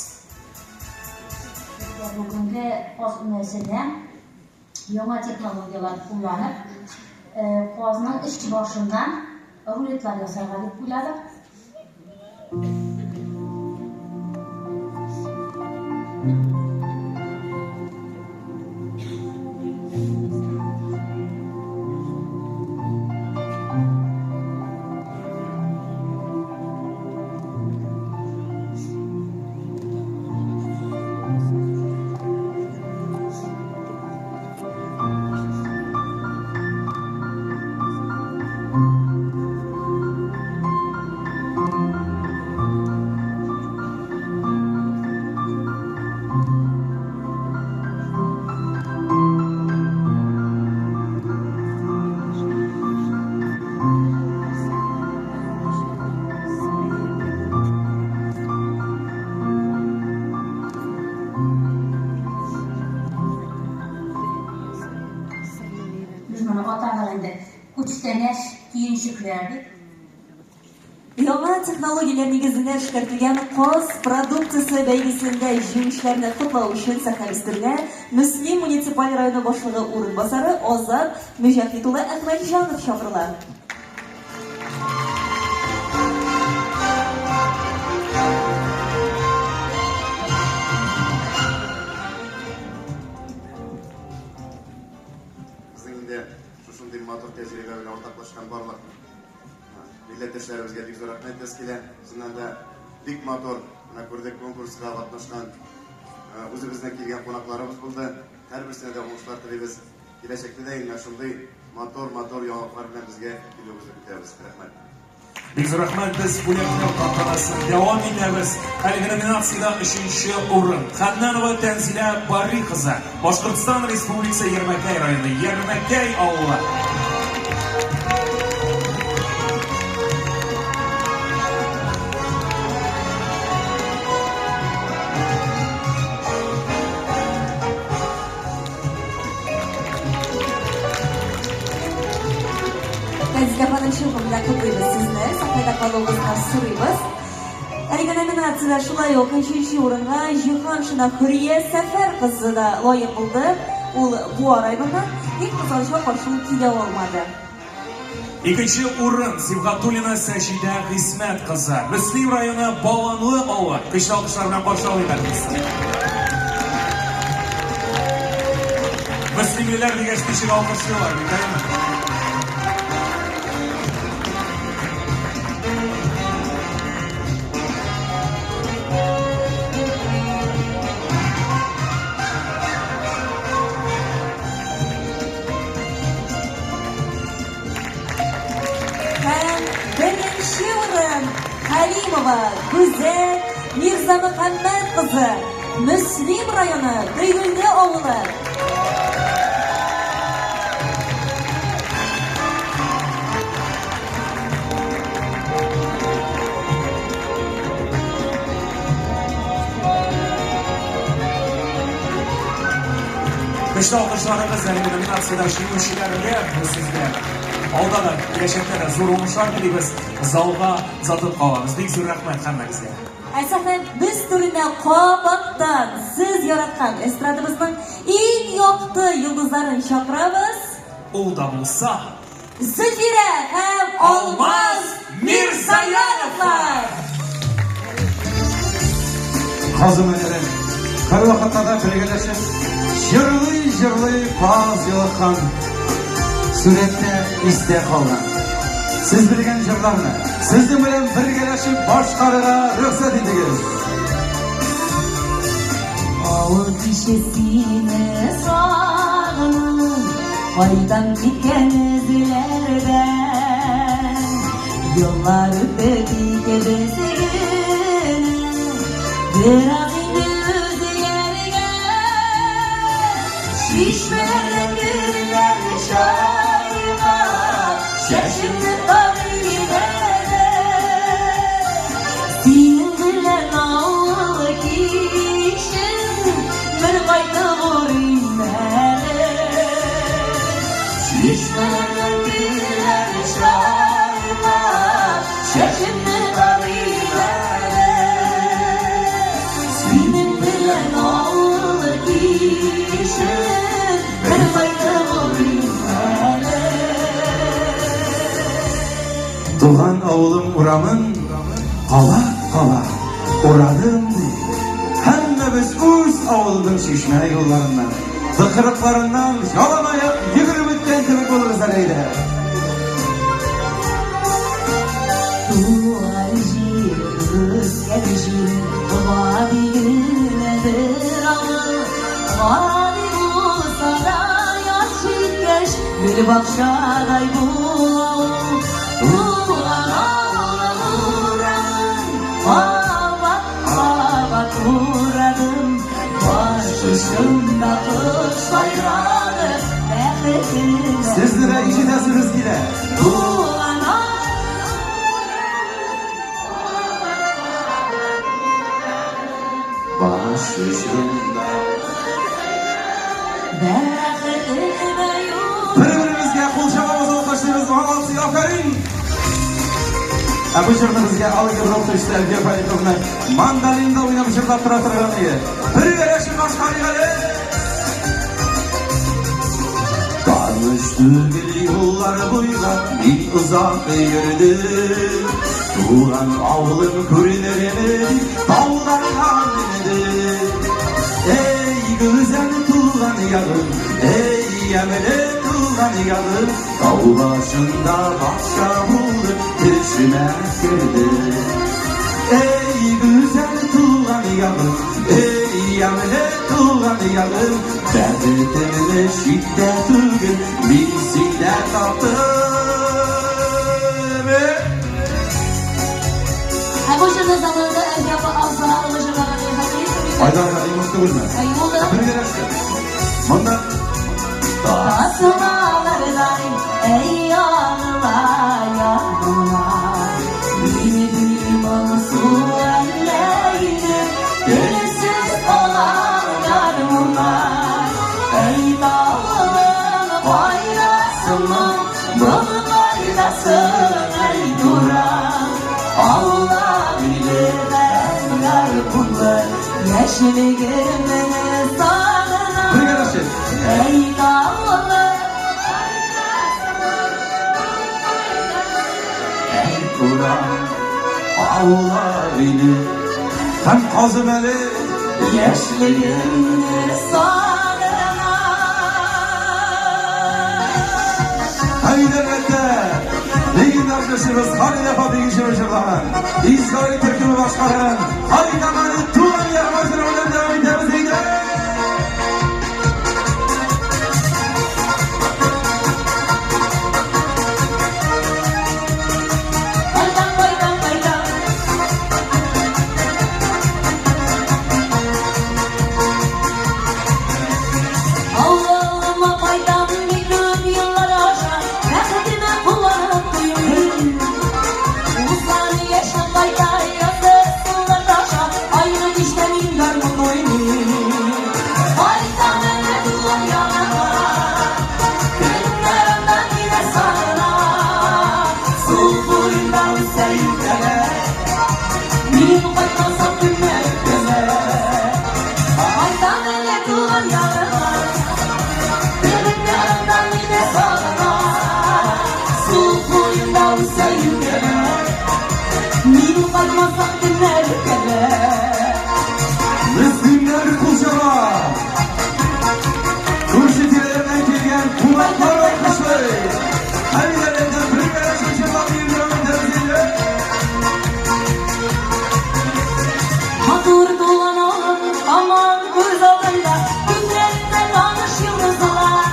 Бүгенге каз өмәсенә яңа технологияләр кулланып, казның эч-башыннан рулетлар ясарга дип уйладык. Без моны атадык инде күчтәнәч, төенчекләр дип. Яңа технологияләр нигезендә эшкәртелгән каз продукциясе бәйгесендә җиңүчеләрне котлау өчен сәхнә өстенә Мөслим муниципаль районы башлыгы урынбасары Азат Мөҗәһит улы Әхмәтҗанов чакырыла. Безнең инде шушындый матур тәҗрибә белән уртаклашкан барлык милләттәшләребезгә бик зур рәхмәт әйтәсе килә. Чыннан да бик матур, менә күрдек конкурска катнашкан үзебезнең килгән кунакларыбыз булды. Һәрберсенә дә уңышлар телибез. Киләчәктә дә инде шундый матур-матур яңалыклар белән безгә килүегезне көтәбез. Рәхмәт. Бик зур рәхмәт, без бүләкләү тантанасын дәвам итәбез. Әлеге номинациядә өченче урын. Ханнанова Тәнзилә Бари кызы, Башкортстан Республикасы Ярмәкәй районы, Ярмәкәй авылы. Тәнзилә ханым, чын күңелдән котлыйбыз сезне. Сәхнәдә калуыгызны сорыйбыз. Әлеге номинациядә шулай ук өченче урынга Җиһаншина Хөрия Сәфәр кызы да лаек булды. Ул Буа районыннан, тик кызганычка каршы ул килә алмады. Икенче урын Сибгатуллина Сәҗидә Гыйсмәт кызы. Мөслим районы Баланлы авылы. Көчле алкышлар белән каршы алыйк артистны. Мөслимлеләр дигәч ничек алкышлыйлар бит, әйеме? Һәм беренче урын Хәлимова. Мирзаянова Гүзәл Мирзамөхәммәт кызы, Мөслим районы, Тойгелде авылы. Көчле алкышларыгыз әлеге номинациядә җиңүчеләргә без сезгә алда да, киләчәктә дә зур уңышлар телибез. Залга озатып калабыз. Бик зур рәхмәт һәммәгезгә. Ә сәхнәбез түренә кабаттан сез яраткан эстрадабызның иң якты йолдызларын чакырабыз. Ул да булса Зөлфирә һәм Алмаз Мирзаяновлар! Казым энеләр, һәрвакытта да бергәләшеп, җырлый-җырлый каз йолыккан сурәттә истә калган. Сез белгән җырларны сезнең белән бергәләшеп башкарырга рөхсәт итегез. Авыл киче сине сагынып, Кайтам киткән эзләрдән. Еллар үтте икебез генә, Бераз инде үзгәргән. Чишмәләрдән гөлләр чайкап, Чәчемне тарыйм әле. Синең белән авыл кичен Бер кайтып урыйм әле. Чишмәләрдән гөлләр чайкап, Чәчемне тарыйм әле. Синең белән авыл кичен Бер кайтып урыйм әле. Туган авылым урамын кабат-кабат урадым ди. Һәммәбез үз авылының чишмә юлларыннан, тыкрыкларыннан яланаяк йөгереп үткән кебек булырбыз әле әйдә. Туган җир, үскән җир, гади генә бер авыл. Гади булса да, яз җиткәч, гөлбакчадай була ул. Туган авылым урамын кабат-кабат урадым. Баш очымда кош сайрады, бәхетемә. Сезне дә ишетәсебез килә. Туган Баш очымда. Бәхетемә юл. Бер-беребезгә кул чабабыз, алкышлыйбыз. Молодцы, афәрин! Ә бу җырны безгә Алла Габрулович Әлфия Фәритовна мандолинда уйнап җырлап тора торган иде. Бергәләшеп башкарыйк әле! Таныш түгел юллар буйлап мин озак йөрдем. Туган авылым күренерме дип тауларга мендем. Эй, гүзәл туган ягым, эй, ямьле туган ягым, тау башында бакча булып төшемә керде. Эй, гүзәл туган ягым, эй, ямьле туган ягым, бәхетемне читтә түгел, мин синдә таптым. Ә бу җырны заманында Әлфия апа Авзалова җырлаган иде, хәтерлисеңме? Айдар Галимов түгелме? Әйе, ул да. Бергәләшеп. Монда Тасмалардай, әй ягыла, ягыла. Мине бик моңсу әллә инде, Телсез калган гармуннар. Әй тавыгым, кайдасың, Моң кайдасың, әй туран. Алла мине гармунлы, Яшьлегемне сагынам. Бергәләшеп. Әй тавыгым, Әй урам, аулар иде. Һәм казым әле Яшьлегемне сагынам. Әйдә, әлбәттә, легендар җырчыбыз Халидә апа Бигишева җырлаган, Израиль төркеме башкарган Кайтам әле туган ягыма җыры белән дәвам итәбез, әйдә! Кайтам, кайтам, кайтам. кайтмасам, кемнәр үпкәләр? Кайтам әле туган ягыма, Көннәр анда мине сагына. Су буенда үсә юкәләр, Мин кайтмасам, кемнәр үпкәләр? Мөслимнәр кул чаба. Күрше тирәләрдән килгән кунаклар алкышлый. Һәм инде бергәләшеп җырлап биергә итәбез инде. Матур туган авылым һаман күз алдында, Күкрәктә таныш йолдызлар.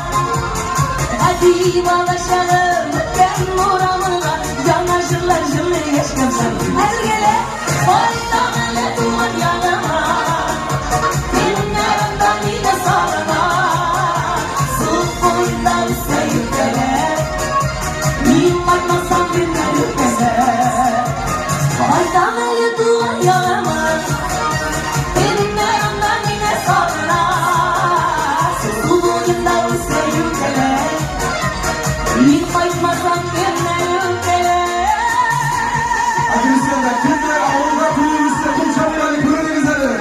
Әби балачагым үткән урамыңа, Яңа җырлар җырлый яшь кызлар. Әлгеле кайтам әле туган ягыма, Көннәр анда мине сагына. Су буенда үсә юкәләр, Мин кайтмасам, кемнәр үпкәләр? Кайтам әле туган ягыма, Көннәр анда мине сагына. Су буенда үсә юкәләр, Мин кайтмасам, кемнәр үпкәләр? Әкрестәндә кемнәр авылда туып үсте, кул чабыйк әле, күренегез әле.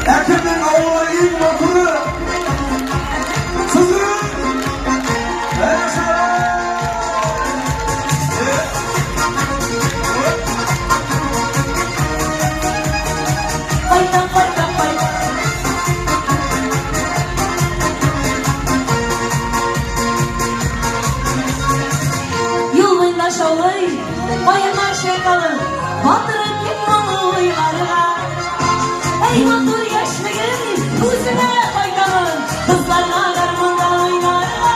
Ә кемнең авылы иң матуры? Сызран! Әнә шулай! Кайтам, кайтам, кайтам. Юл буенда шаулый, каеннар чайкалып, Батырып кит моңлы уйларга. Әй, матур яшьлегем, үземә кайтамын, Кызларга гармунда уйнарга.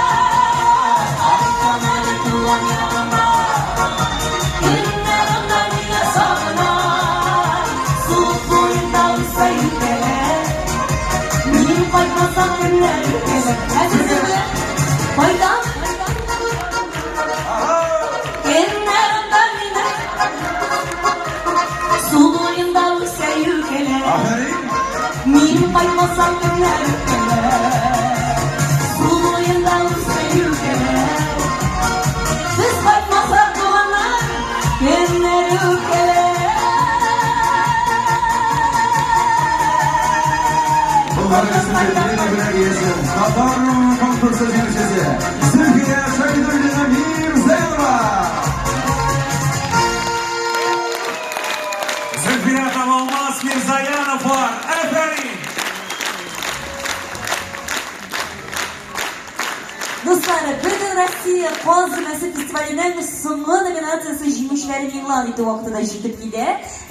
Кайтам әле туган ягыма, Көннәр анда мине сагына. Су буенда үсә юкәләр, Мин кайтмасам, кемнәр үпкәләр? Әзер кайтам. Көннәр анда мине Су буенда үсә юкәләр, Мин кайтмасам, кемнәр үпкәләр? Су буенда үсә юкәләр, Без кайтмасак, туганнар, кемнәр үпкәләр? Болар өчен бүләк иясе, Татар конкурсы җиңүчесе Зөлфия Шәйдуллина Мирзаянова. Зөлфия һәм Алмаз Мирзаяновлар. Афәрин! Дуслар, Бөтен Россия Каз өмәсе фестиваленең соңгы номинациясе җиңүчеләрен игълан итү вакыты да җитеп килә.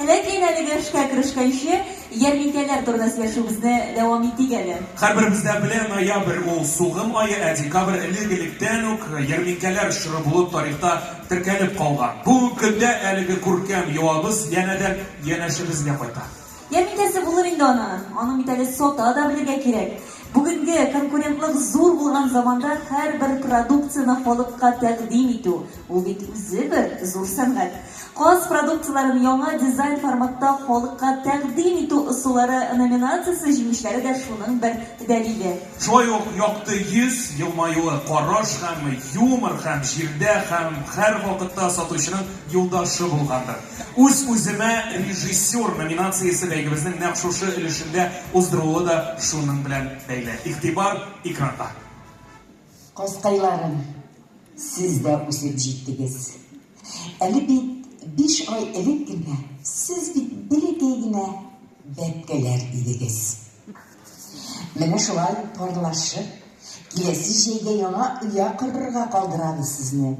Ләкин әлеге эшкә керешкәнче, ярминкәләр турында сөйләшүебезне дәвам итик әле. Һәрберебез дә белә, ноябрь ул сугым ае, ә декабрь элек-электән үк ярминкәләр чоры булып тарихта теркәлеп калган. Бүгенге көндә әлеге күркәм йолабыз янәдән янәшебезгә кайта. Ярминкәсе булыр инде аны. Аның бит әле сата да белергә кирәк. Бүгенге конкурентлык зур булган заманда һәрбер продукцияне халыкка тәкъдим итү, ул бит үзе бер зур сәнгать. Каз продукцияләрен яңа дизайн форматта халыкка тәкъдим итү ысуллары номинациясе җиңүчеләре дә шуның бер дәлиле. Шулай ук якты йөз, елмаюлы караш һәм юмор һәм җирдә һәм һәрвакытта сатучының юлдашы булгандыр. Үз-үземә режиссер номинациясе бәйгебезнең нәкъ шушы өлешендә уздырылуы да шуның белән бәйле. Игътибар экранга. Казкайларым, сез дә үсеп җиттегез. Әле бит 5 ай элек кенә сез бит бәләкәй генә бәбкәләр идегез. Менә шулай парлашып, киләсе җәйгә яңа оя корырга калдырабыз сезне.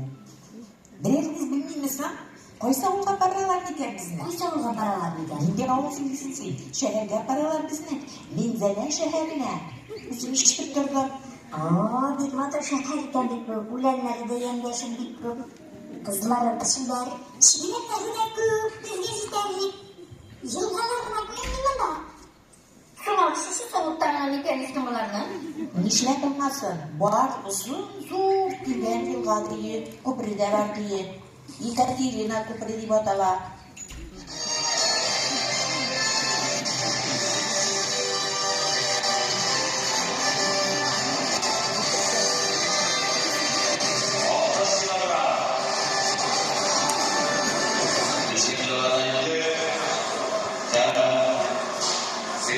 Берәрегез белмиме соң? Кайсы авылга баралар микән безне? Кайсы авылга баралар микән? Нинди авыл сөйлисең син? Шәһәргә баралар безне. Минзәлә шәһәренә. Үзем ишетеп тордым. О, бик матур шәһәр икән бит бу. Үләннәре дә ямь-яшел бик күп. Кызлары чибәр. Чебиләкләре дә күп, безгә җитәрлек. Елгалар гына күренми монда. Соң, шушы савыттан микән соң боларны? Нишләп булмасын? Бар озын зур тирән елга дие, күпере дә бар дие. Екатерина күпере дип атала.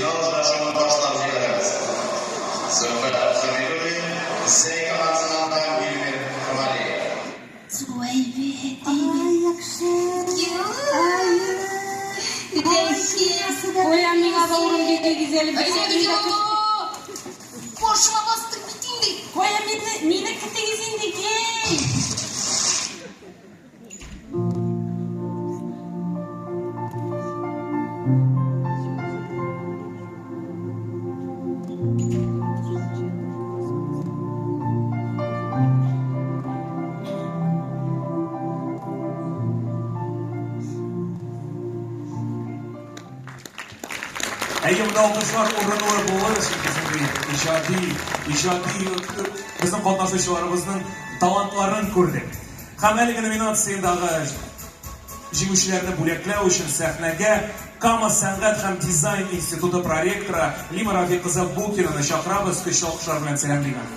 Финал очрашуын башлап җибәрәбез. Зөфәр Хәбибуллин, Зәй командасыннан һәм Илмир Камалиев. Су әйбәт, әйбәт. Яхшы. Оля, миңа да урын бирегез әле. Башыма бастың бит инде. Кая мине көтегез инде, кей. Әйе, монда алкышлар урынлы булыр, чөнки шундый иҗади, иҗади безнең катнашучыларыбызның талантларын күрдек. Һәм әлеге номинациядәге җиңүчеләрне бүләкләү өчен сәхнәгә Кама сәнгать һәм дизайн институты проректоры Лима Рафик кызы Букинаны чакырабыз, көчле алкышлар белән сәламлик аны.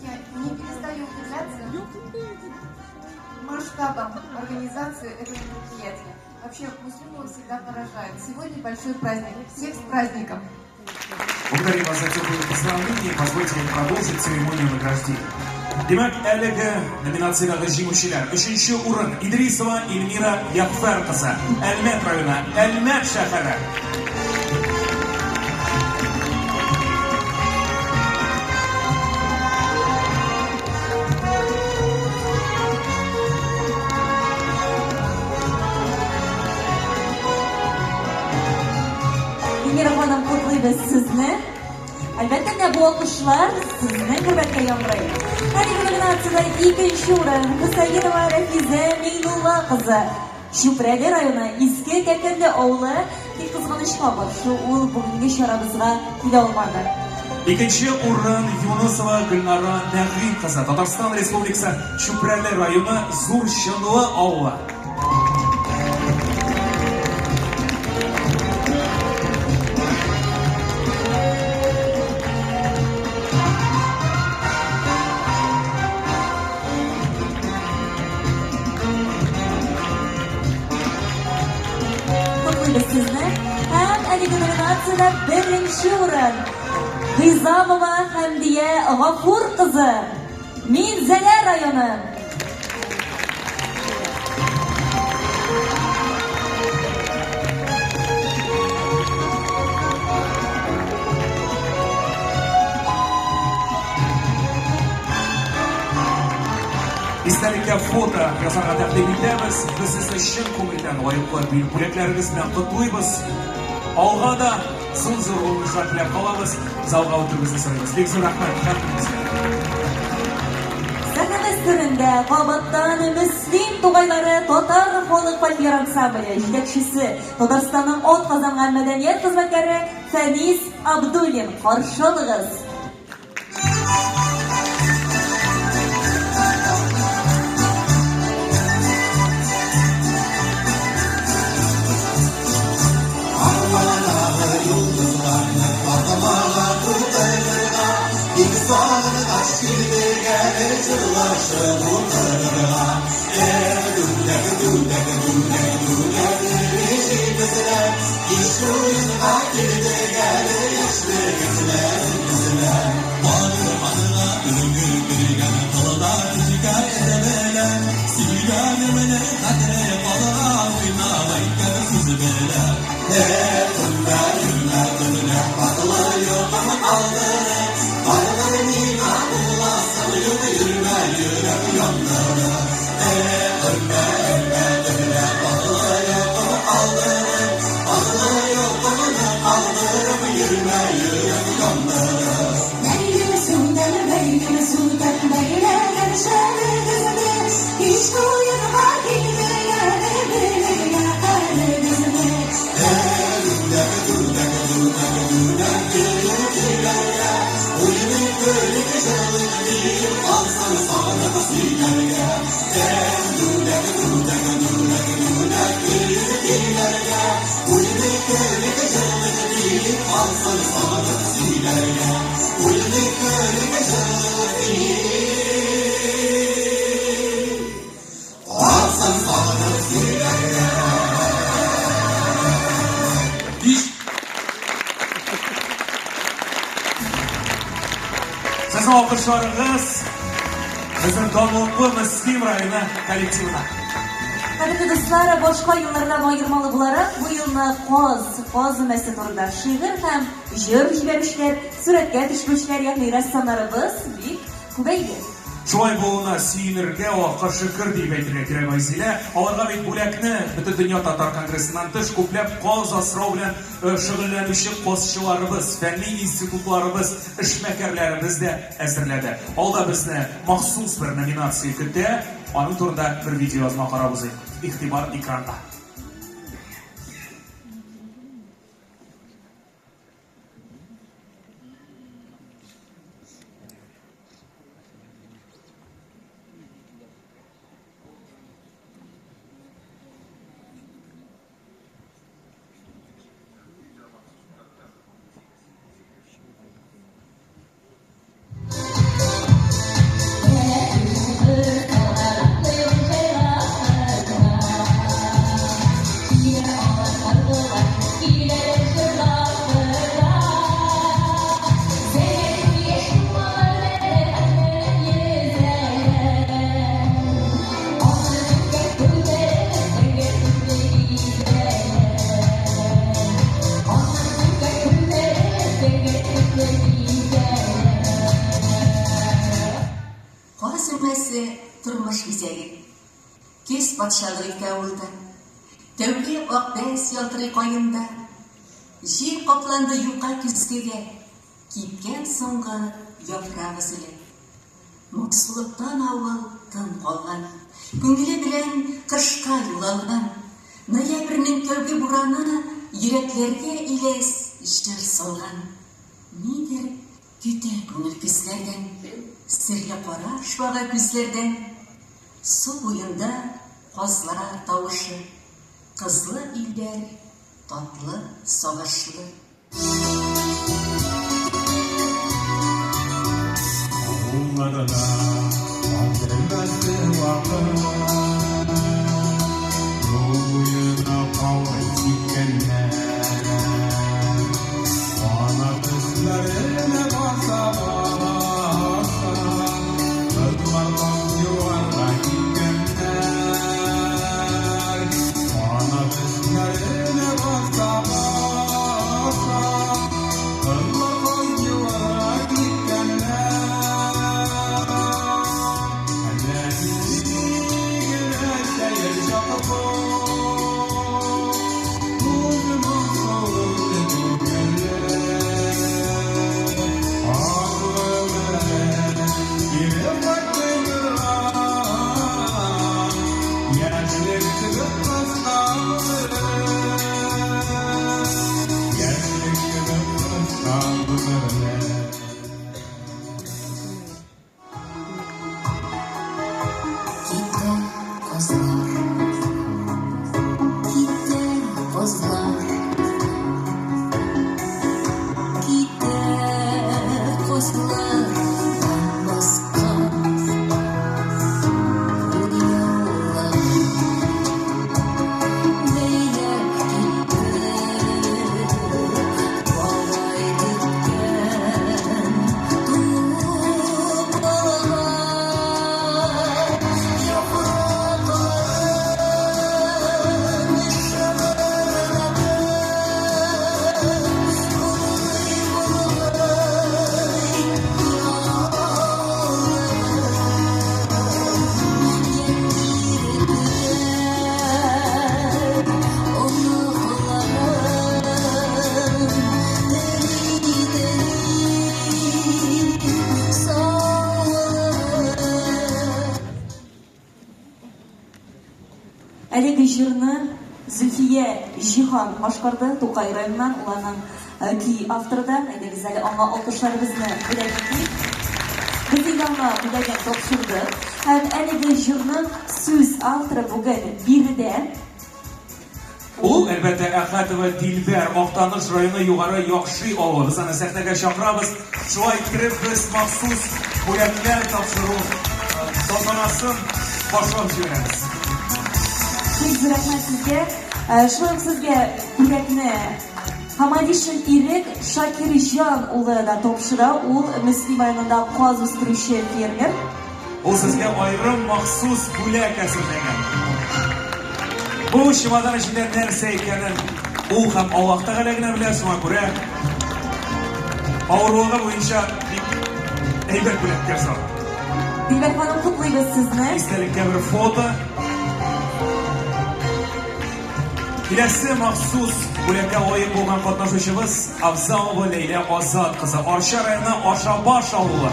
Я не перестаю удивляться масштабам организации этого мероприятия. Вообще, Муслимова всегда поражает. Сегодня большой праздник. Всех с праздником! Благодарим вас за теплые поздравления. Позвольте мне продолжить церемонию награждения. Димәк, әлеге номинациядәге җиңүчеләр. Өченче урын Идрисова Эльмира Ягъфәр кызы, Әлмәт районы, Әлмәт шәһәре. Эльмира ханым, котлыйбыз сезне. Әлбәттә, менә бу алкышлар сезнең хөрмәткә яңгырый. Әлеге номинациядә икенче урын Хөсәенова Рәфизә Миңнулла кызы. Чүпрәле районы Иске Кәкәнле авылы, тик кызганычка каршы ул бүгенге чарабызга килә алмады. Икенче урын Юнысова Гөлнара Нәгыйм кызы, Татарстан Республикасы Чүпрәле районы Зур Чынлы авылы. Котлыйбыз сезне. Һәм әлеге номинациядә беренче урын Гыйзамова Хәмдия Гафур кызы, Минзәлә районы. Истәлеккә фото ясарга тәкъдим итәбез. Без сезне чын күңелдән лаеклы бүләкләрегез белән котлыйбыз. Алга да зур-зур уңышлар теләп калабыз. Залга үтүегезне сорыйбыз. Бик зур рәхмәт һәммәгезгә. Сәхнәбез түрендә кабаттан Мөслим тугайлары татар халык фольклор ансамбле җитәкчесе, Татарстанның атказанган мәдәният хезмәткәре Фәнис Абдуллин. Каршы алыгыз! Арманагы йолдызларны тартмага тутырырга, Бик сагынгач килдек әле җырлашып утырырга. Эх, дүләк, дүләк, дүләк, дүләк, йөрибезләр, Кич уенга килдек әле яшьлегезләр безләр. Барманга өлгер кергән кылда көчкә белән, Сөйгәнемнең кадере калган уйнап әйткән сүз белән. Эх, төнлә, йөрмә, төнлә, татлы йокым калдырып, Кайгы миңа буласың юк, йөрмә, йөрәк яндырып. Эх, өрмә, өрмә, төнлә, татлы йокым калдырып, Татлы йокымны калдырып, йөрмә, йөрәк яндырып. Бәйлем сүтән, бәйлем сүтән, бәйләгән шәлегезне, Кич уенга килдек әле белергә хәлегезне. Дүләк, дүләк, дүләк, дүләк, килеп киләргә, Уйный көлеп җырлыйк диеп, калсын сагынып сөйләргә. Дүләк, дүләк, дүләк, дүләк, килеп киләргә, Уйный көлеп җырлыйк диеп, калсын Калсын сагынып сөйләргә, Уйный, көлеп, җырлап Калсын сагынып сөйләргә. Сезнең алкышларыгыз безнең данлыклы Мөслим районы коллективына. Кадерле дуслар, башка еллардан аермалы буларак, бу елны каз, каз өмәсе турында шигырь һәм җыр җибәрүчеләр, сурәткә төшерүчеләр, ягъни рәссамнарыбыз бик күбәйде. Шулай булуына сөенергә, Аллаһка шөкер диеп әйтергә кирәк, Айзилә. Аларга бит бүләкне Бөтендөнья татар конгрессыннан тыш күпләп каз асрау белән шөгыльләнүче казчыларыбыз, фәнни институтларыбыз, эшмәкәрләребез дә әзерләде. Алда безне махсус бер номинация көтә. Аның турында бер видеоязма карап узыйк. Игътибар экранда. Каз өмәсе, тормыш бизәге. Көз патшалык итә авылда. Тәүге ак бәс ялтырый каенда. Җир капланды юка көзгегә, Кипкән соңгы яфрак өзелә. Моңсулыктан авыл тын калган, Күңеле белән кышка юл алган. Ноябрьнең тәүге бураны Йөрәкләргә иләс җыр салган. Нидер көтә күңел көзләрдән, Серле караш бага күзләрдән. Су буенда казлар тавышы, Кызлы өйләр татлы, сагышлы. Авылларда каз өмәсе вакыт, Юл буена каурый сипкәннәр. Канат өсләренә баса баса, Кызлар каз юарга киткәннәр. Канат өсләренә баса баса, Кызлар каз юарга киткәннәр. Әллә нинди генә сәер чак бу, Күз моңсу үтте күңелле. Аклы кире кайтты еллар, Яшьлек кебек кыска гомерле, Яшьлек кебек кыска гомерле. Китә казлар, китә казлар, китә казлар кайтмаска. Дөньялар бәйләп китте, бабай көткән тупалар яфракларын шыбырдатып, улый-улый яллы көтәр оныкларын тели-тели саулыгын. Әлеге җырны Зөлфия Җиһан башкарды, Тукай районыннан, ул аның көй авторы да. Әйдәгез әле аңа алкышларыбызны бүләк итик. Без инде аңа бүләген тапшырдык. Һәм әлеге җырның сүз авторы бүген биредә. Ул, әлбәттә, Әхәтова Дилбәр, Актаныш районы Югары Яхшый авылы. Без аны сәхнәгә чакырабыз. Шулай иттереп, без махсус бүләкләр тапшыру тантанасын башлап җибәрәбез. Бик зур рәхмәт сезгә. Шулай ук сезгә бүләкне Хамадишин Ирек Шакирҗан улы да тапшыра. Ул Мөслим районында каз үстерүче фермер. Ул сезгә аерым махсус бүләк әзерләгән. Бу чемодан эчендә нәрсә икәнен ул һәм Аллаһ Тәгалә генә белә, шуңа күрә авырлыгы буенча бик әйбәт бүләккә ошап. Дилбәр ханым, котлыйбыз сезне. Истәлеккә бер фото. Киләсе махсус бүләккә лаек булган катнашучыбыз Абзалова Ләйлә Азат кызы, Арча районы Ашабаш авылы.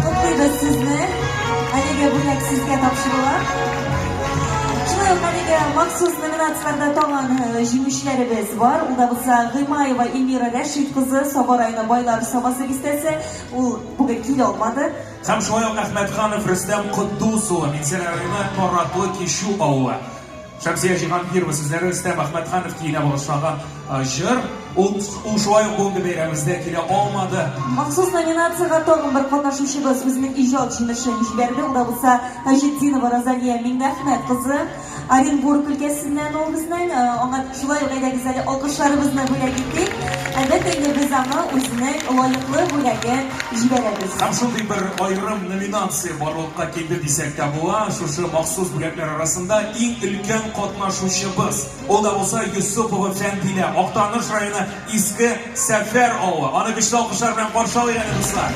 Котлыйбыз сезне. Әлеге бүләк сезгә тапшырыла. Шулай ук әлеге махсус номинацияләрдә тагын э, җиңүчеләребез бар. Ул да булса Гыймаева Эльмира Рәшит кызы, Саба районы Байлар Сабасы бистәсе. Ул бүген килә алмады. Һәм шулай ук Әхмәтханов Рөстәм Котдус улы, Минзәлә районы Наратлы Кичү авылы. Шәмсия Җиһангирова сүзләре Рөстәм Әхмәтханов көенә багышланган җыр. Ул, ул шулай ук бүгенге бәйрәмебездә килә алмады. Махсус номинациягә тагын бер катнашучыбыз үзенең иҗат җимешен җибәрде. Ул да булса Таҗетдинова Розалия Миңнәхмәт кызы. Оренбург өлкәсеннән ул безнең. Аңа шулай ук әйдәгез әле алкышларыбызны бүләк итик. Әлбәттә инде без аңа үзенең лаеклы бүләген җибәрәбез. Һәм шундый бер аерым номинация барлыкка килде дисәк тә була. Шушы махсус бүләкләр арасында иң өлкән катнашучыбыз. Ул да булса Йосыпова Фәндилә, Актаныш районы Иске Сәфәр авылы. Аны көчле алкышлар белән каршы алыйк әле, дуслар.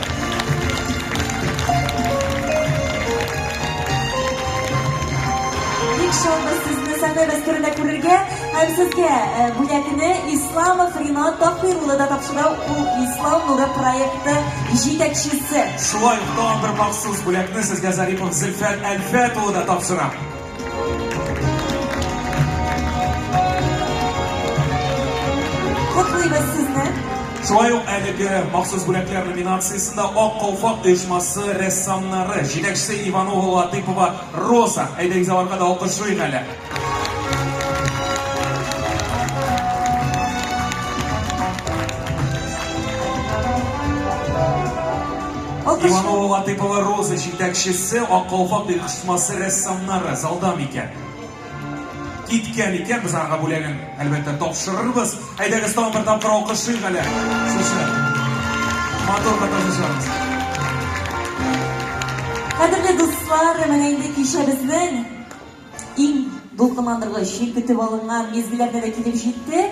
Бик шатбыз сезне сәхнә мәскәрендә күрергә һәм сезгә э, бүләкне Исламов Ринат Таһир улы да тапшыра, ул Ислам нуры проекты җитәкчесе. Шулай ук тагын бер махсус бүләкне сезгә Зарипов Зөлфәт Әлфәт улы да тапшыра. Котлыйбыз сезне. Шулай ук әлеге махсус бүләкләр номинациясендә Ак калфак оешмасы рәссамнары, җитәкчесе Иванова Латыйпова Роза. Әйдәгез аларга да алкышлыйк әле. Иванова Латыйпова Роза җитәкчесе Ак калфак оешмасы рәссамнары залда микән? Киткән икән, без аңа бүләген, әлбәттә, тапшырырбыз. Әйдәгез тагын бер тапкыр алкышлыйк әле. Шушы матур катнашучыларыбыз. Кадерле дуслар, менә инде кичәбезнең иң дулкынландыргыч, иң көтеп алынган мизгелләренә дә килеп җитте.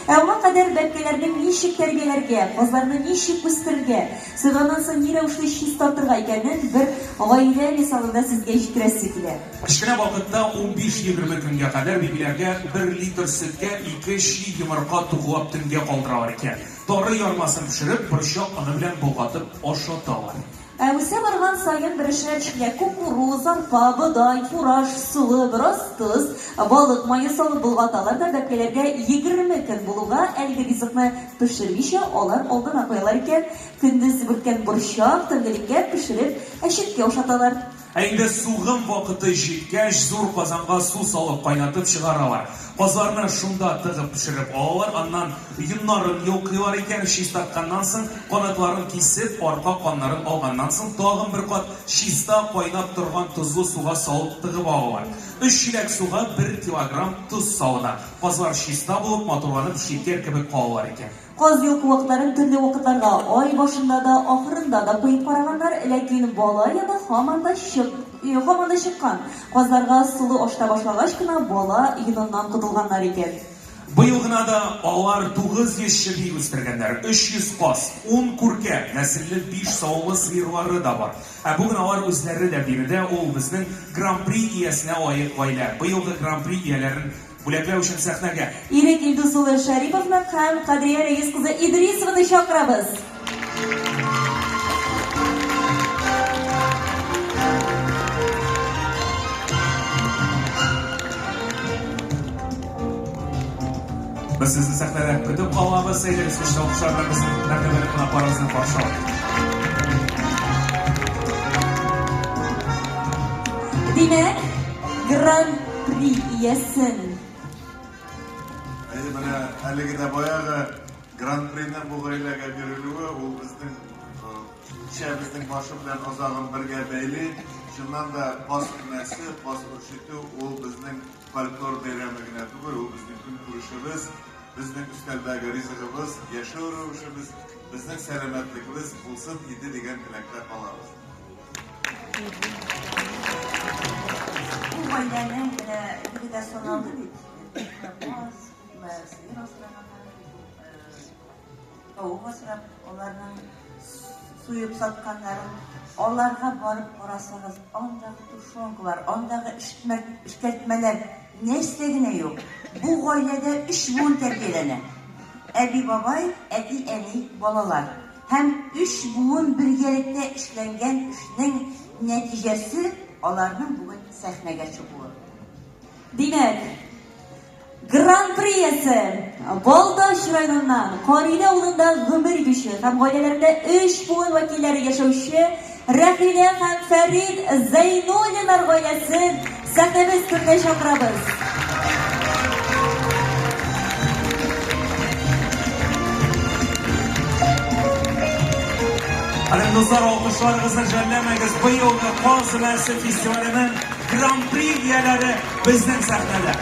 Ә аңа кадәр бәбкәләрне ничек тәрбияләргә, казларны ничек үстерергә, сойганнан соң ни рәвешле чистартырга икәнен бер гаилә мисалында сезгә җиткерәсе килә. Кечкенә вакытта унбиш-егерме көнгә кадәр бибиләргә бер литр сөткә ике чи йомырка туглап төнгә калдыралар икән. Тары ярмасын пешереп, борчак оны белән болгатып ашаталар. Ә үсә барган саен берешәр чиләк кукуруз, арпа, бодай, фураж, солы, бераз тоз, балык мае салып болгаталар да бәбкәләргә 20 көн булуга әлеге ризыкны пешермичә алар алдына куялар икән. Көндез бүрткән борчак, төнгелеккә пешереп, әчеткә ашаталар. Ә инде сугым вакыты җиткәч, зур казанга су салып кайнатып чыгаралар. Казларны шунда тыгып пешереп алалар, аннан йоннарын йолкыйлар икән, чистартканнан соң, канатларын кисеп, арка каннарын алганнан соң, тагын бер кат чиста кайнап торган тозлы суга салып тыгып алалар. Өч чиләк суга бер килограмм тоз салына. Казлар чиста булып, матурланып, шикәр кебек калалар икән. Каз йолку вакытларын төрле вакытларга, ай башында да, ахырында да куеп караганнар, ләкин бала йоны һаман да чык, һаман да чыккан. Казларга солы ашата башлагач кына бала йоныннан котылганнар икән. Быел гына да алар 900 чеби үстергәннәр, 300 каз, ун күркә, нәселле биш савымлы сыерлары да бар. Ә бүген алар үзләре дә биредә, ул безнең Гран-при иясенә лаек гаилә. Быелгы Гран-при ияләрен Бүләкләү өчен сәхнәгә. Ирек Илдус улы Шәриповны һәм Кадрия Рәис кызы Идрисованы чакырабыз. Без сезне сәхнәдә көтеп калабыз. Әйдәгез, көчле алкышлар белән безнең мәртәбәле кунакларыбызны каршы алыйк. Димәк, Гран-при иясен. Әйе, менә әлеге дә баягы Гран-приның бу гаиләгә бирелүе, ул безнең кичәбезнең башы белән азагын бергә бәйли. Чыннан да, каз өмәсе, каз үрчетү, ул безнең фольклор бәйрәме генә түгел, ул безнең көнкүрешебез, безнең өстәлдәге ризыгыбыз, яшәү рәвешебез, безнең сәламәтлегебез булсын иде дигән теләктә калабыз. Бу гаиләнең менә биредә саналды бит. Каз, күпме сыер асраганнар, тавык асрап, аларның суеп сатканнарын, аларга барып карасагыз, андагы тушенкалар, андагы эшкәртмәләр, нәрсә генә юк. Бу гаиләдә өч буын тәрбияләнә. Әби-бабай, әти-әни, балалар. Һәм өч буын бергәлектә эшләнгән эшнең нәтиҗәсе аларның бүген сәхнәгә чыгуы. Димәк, Гран-при иясе, Балтач районыннан Кариле авылында гомер итүче һәм гаиләләрендә өч буын вәкилләре яшәүче Рәхилә һәм Фәрит Зәйнуллиннар гаиләсен сәхнәбез түренә чакырабыз. Кадерле дуслар, алкышларыгызны жәлләмәгез. Быелгы Каз өмәсе фестиваленең Гран-при ияләре безнең сәхнәдә.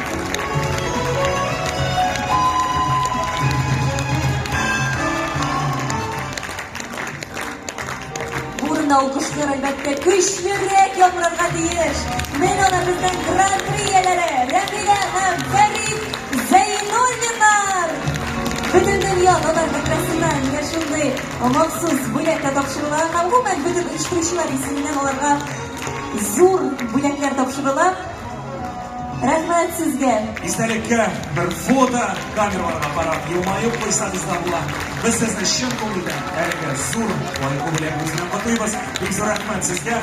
Бу урында алкышлар, әлбәттә, көчлерәк яңгырарга тиеш. Менә ана безнең гран-при ияләре Рәхилә һәм Фәрит Зәйнуллиннар. Бөтен дөнья татар конгрессыннан менә шундый махсус бүләк тә тапшырыла һәм гомумән бөтен оештыручылар исеменнән аларга зур бүләкләр тапшырыла. Рәхмәт сезгә. Истәлеккә бер фото камераларга карап елмаеп куйсагыз да була. Без сезне чын күңелдән әлеге зур лаеклы бүләгебез белән котлыйбыз. Бик зур рәхмәт сезгә.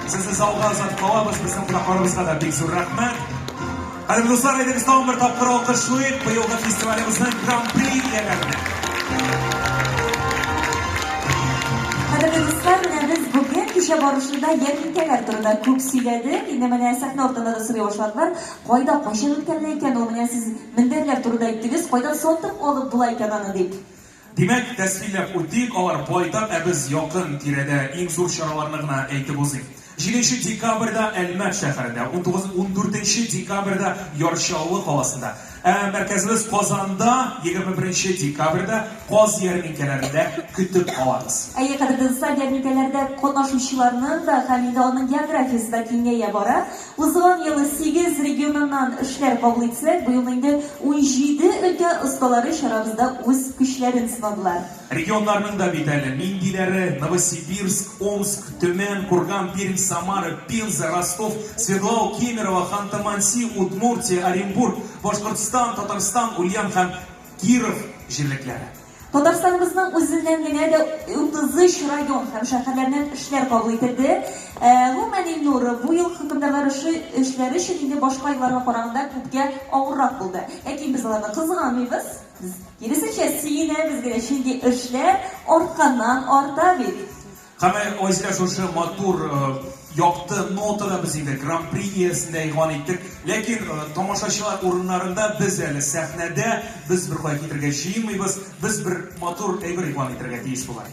Сезне залга озатып калабыз. Безнең кунакларыбызга да бик зур рәхмәт. Кадерле дуслар, әйдәгез тагын бер тапкыр алкышлыйк быелгы фестивалебезнең гран-при ияләренә. Кадерле дуслар, менә без бүген кичә барышында ярминкәләр турында күп сөйләдек. Инде менә сәхнә артында да сорый башладылар. Кайда, кайчан үткәрелә икән ул? Менә сез мендәрләр турында әйттегез, кайдан сатып алып була икән аны дип. Димәк, тәфсилләп үтик, алар байтак, ә без якын тирәдә иң зур чараларны гына әйтеп узыйк. Җиденче декабрьдә Әлмәт шәһәрендә, 19, ундүртенче декабрьдә Яр Чаллы каласында, ә мәркәзебез Казанда 21 нче декабрьдә каз ярминкәләрендә көтеп калабыз. Әйе, кадерле дуслар, ярминкәләрдә катнашучыларның да һәм инде аның географиясе дә киңәя бара. Узган елы сигез регионыннан эшләр кабул итсәк, быел инде 17 өлкә осталары чарабызда үз көчләрен сынадылар. Регионнарның да бит әле ниндиләре, Новосибирск, Омск, Төмән, Курган, Пермь, Самара, Пенза, Ростов, Свердлау, Кемерово, Ханты-Манси, Удмуртия, Оренбург, Башкортстан, Татарстан, Ульян һәм Киров җирлекләре. Татарстаныбызның үзеннән генә дә 33 район һәм шәһәрләреннән эшләр кабул ителде. Гомумән, Илнур, бу ел хөкемдарлар эше эшләре өчен инде башка елларга караганда күпкә авыррак булды. Ләкин без аларны кызганмыйбыз, без, киресенчә, сөенәбез генә, чөнки эшләр артканнан арта бит. Һәм Айзилә шушы матур якты нотада без инде гран-при иясен дә игълан иттек. Ләкин тамашачылар урыннарында без әле сәхнәдә, без беркая китергә җыенмыйбыз, без бер матур әйбер игълан итәргә тиеш бугай.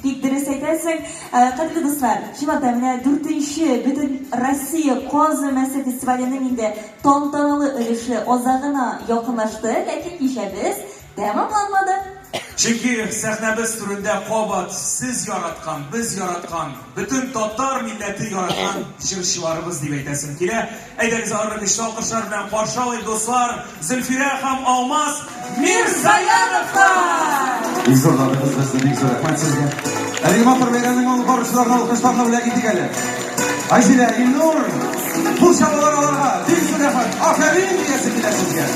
Бик дөрес әйтәсең. Кадерле дуслар, чынлап та менә дүртенче бөтен Россия каз өмәсе фестиваленең инде тантаналы өлеше азагына якынлашты, ләкин кичәбез Тәмамланмады. Чөнки сәхнәбез түрендә кабат сез яраткан, без яраткан, бөтен татар милләте яраткан җырчыларыбыз дип әйтәсем килә. Әйдәгез аларны көчле алкышлар белән каршы алыйк, дуслар, Зөлфирә һәм Алмаз Мирзаяновлар! Бик зурладыгыз безне, бик зур рәхмәт сезгә. Әлеге матур бәйрәмнең алып баручыларына алкышларны бүләк итик әле. Айзилә, Илнур, кул чабалар аларга. Бик зур рәхмәт. Афәрин диясе килә сезгә.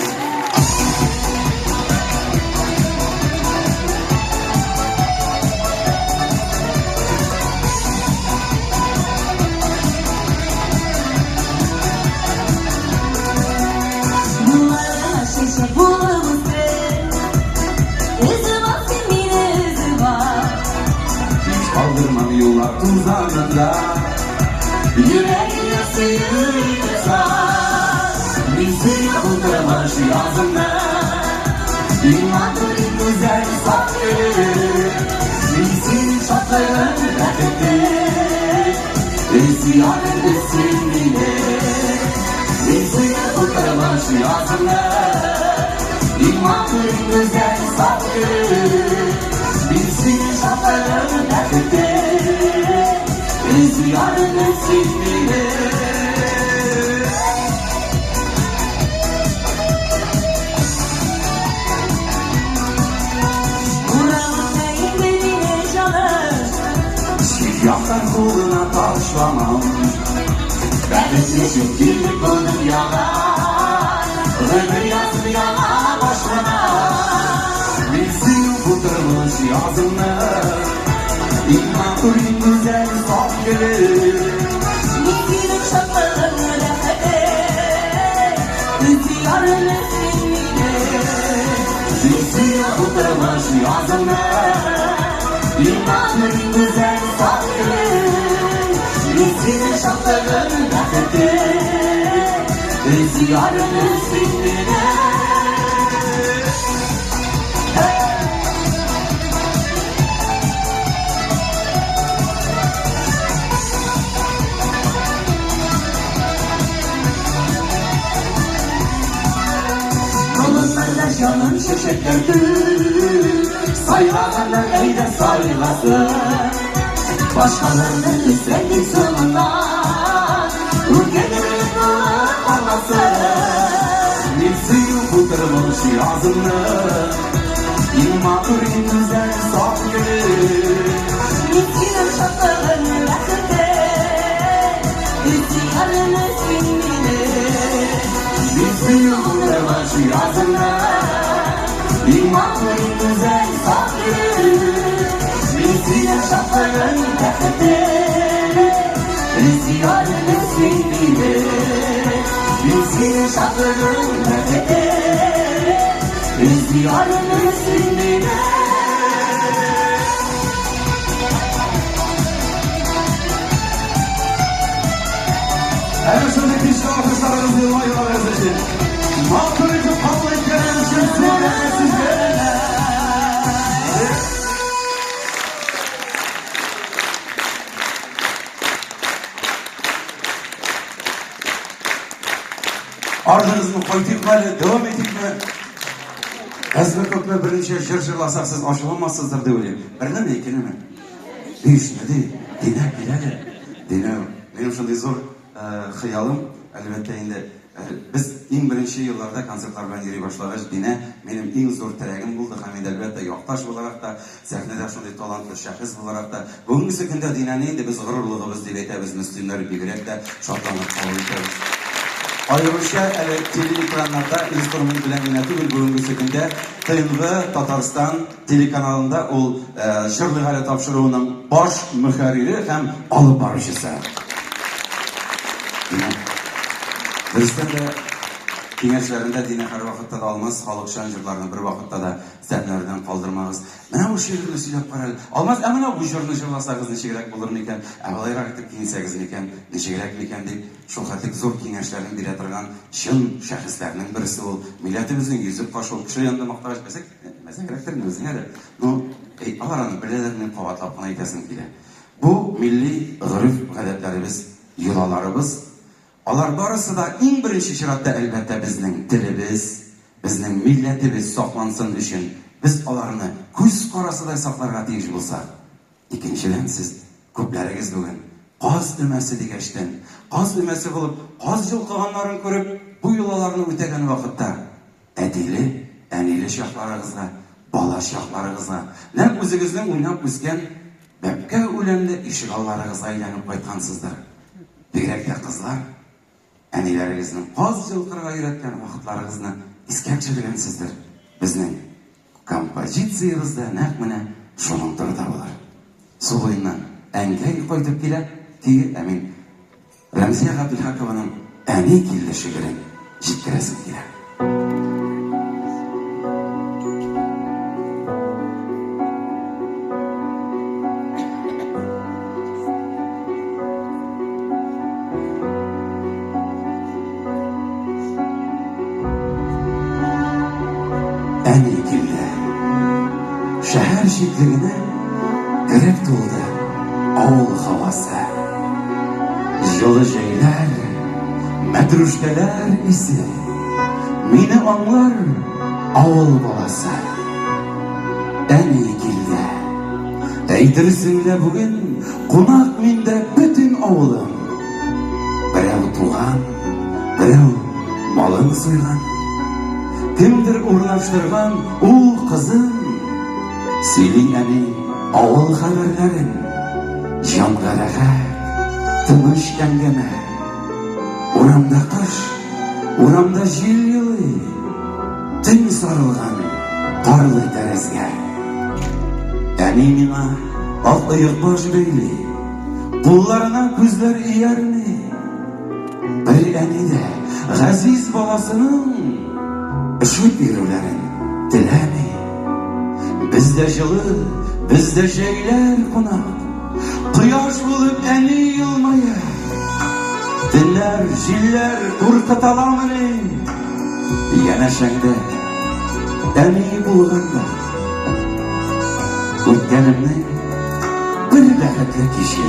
Буларга чәчәк тузанында. Йөрәгеңә сөю итсә, мин сөя бу тормыш язымны. Иң матур, иң гүзәл саф гөлем, мин синең шатлыгың, бәхетем. Сөярем син мине, мин сөя бу тормыш язымны. Иң матур, иң гүзәл саф гөлем, мин синең шатлыгың, бәхетем. Сөярем син мине. Урамыңда инде мине җаным. Чит яклар кулына ташламам. Бәхет өчен килдек бу дөньяга. Гомер язып яңа башлана. Мин сөю бу тормыш язымны. Иң матур, иң гүзәл саф гөлем. Мин синең шатлыгың, рәхәтең. Сөярем син мине. Мин сөю бу тормыш язымны. Иң матур, иң гүзәл саф гөлем. Мин синең шатлыгың, бәхетем. Сөярем син мине. Болыннарда җаным чәчәкләр гөл, Сайраганнар әйдә сайласын. Башкаларны өсрәтик соңыннан, Үргәнер булып калмасын. Мин сөю бу тормыш язымны, Иң матур, иң гүзәл саф гөлем. Мин синең шатлыгың, бәхетем. Сөярем син мине. Мин сөю бу тормыш язымны, Иң матур, иң гүзәл саф гөлем. Мин синең шатлыгың, бәхетем. Сөярем син мине. Мин синең шатлыгың, бәхетем. Сөярем син мине. Әнә шундый көчле алкышларыгызны елмаюларыгыз өчен. Матур итеп кабул иткәнегез өчен зур рәхмәт сезгә. Ардыгызны кайтыйкмы әле, дәвам итикме? Әзме күпме берничә җыр җырласак, сез ачуланмассыздыр дип уйлыйм. Бернеме, икенеме? Бишне ди. Динә, кил әле. Динә, минем шундый зур хыялым, әлбәттә инде, без иң беренче елларда концертлар белән йөри башлагач, Динә минем иң зур терәгем булды һәм инде, әлбәттә, якташ буларак та, сәхнәдә шундый талантлы шәхес буларак та. Бүгенгесе көндә Динәне инде без горурлыгыбыз дип әйтәбез, мөслимнәр бигрәк тә шатланып кабул итәбез. Аеруча әле телеэкраннарда инструмент белән генә түгел, бүгенгесе көндә ТНВ Татарстан телеканалында ул Җырлыйк әле тапшыруының баш мөхәррире һәм алып баручысы. Динә. Дөрестән дә, киңәшләрендә Динә һәрвакытта да Алмаз халыкчан җырларны бервакытта да сәхнәләрдән калдырмагыз. Менә бу шигырьне сөйләп кара әле. Алмаз, ә менә бу җырны җырласагыз ничегрәк булыр микән? Ә болайрак итеп киенсәгез микән, ничегрәк микән дип, шул хәтлек зур киңәшләрен бирә торган чын шәхесләрнең берсе ул. Милләтебезнең йөзек кашы ул. Кеше янында мактагач, мәзәк, мәзәгрәктер инде үзеңә дә. Ну, әй, алар аны беләләр, мин кабатлап кына әйтәсем килә. Бу милли гореф-гадәтләребез, йолаларыбыз, алар барысы да иң беренче чиратта, әлбәттә, безнең телебез, безнең милләтебез саклансын өчен без аларны күз карасыдай сакларга тиеш булсак, икенчедән, сез күпләрегез бүген каз өмәсе дигәчтен, каз өмәсе булып, каз йолкыганнарын күреп, бу йолаларны үтәгән вакытта, әтиле, әниле чакларыгызга, бала чакларыгызга, нәкъ үзегезнең уйнап үскән бәбкә үләнле ишегалларыгызга әйләнеп кайткансыздыр. Бигрәк тә кызлар, әниләрегезнең каз йолкырга өйрәткән вакытларыгызны искә төшергәнсездер. Безнең композициябез дә нәкъ менә шуның турында булыр. Су буеннан әнкәй кайтып килә, көе, ә мин Рәмзия Габделхакованың Әни килде шигырен җиткерәсем килә. әни килде. Шәһәр читлегенә кереп тулды авыл һавасы. Җылы җәйләр, мәтрүшкәләр исе. Мине аңлар авыл баласы. Әни килде. Әйтерсең лә бүген кунак миндә бөтен авылым. Берәү туган, берәү малын суйган. Кемдер урнаштырган ул кызын. Сөйли әни авыл хәбәрләрен. Җанга рәхәт, тыныч әңгәмә. Урамда кыш, урамда җил елый. Төн сарылган карлы тәрәзгә. Әни миңа ак оекбаш бәйли. Кулларына күзләр иярми. Бер әни дә газиз баласының өшеп йөрүләрен теләми. Бездә җылы, бездә җәйләр кунак. Кояш булып әни елмая. Төннәр, җилләр куркыталамыни? Янәшәңдә әни булганда. Үткәнемнең бер бәхетле киче.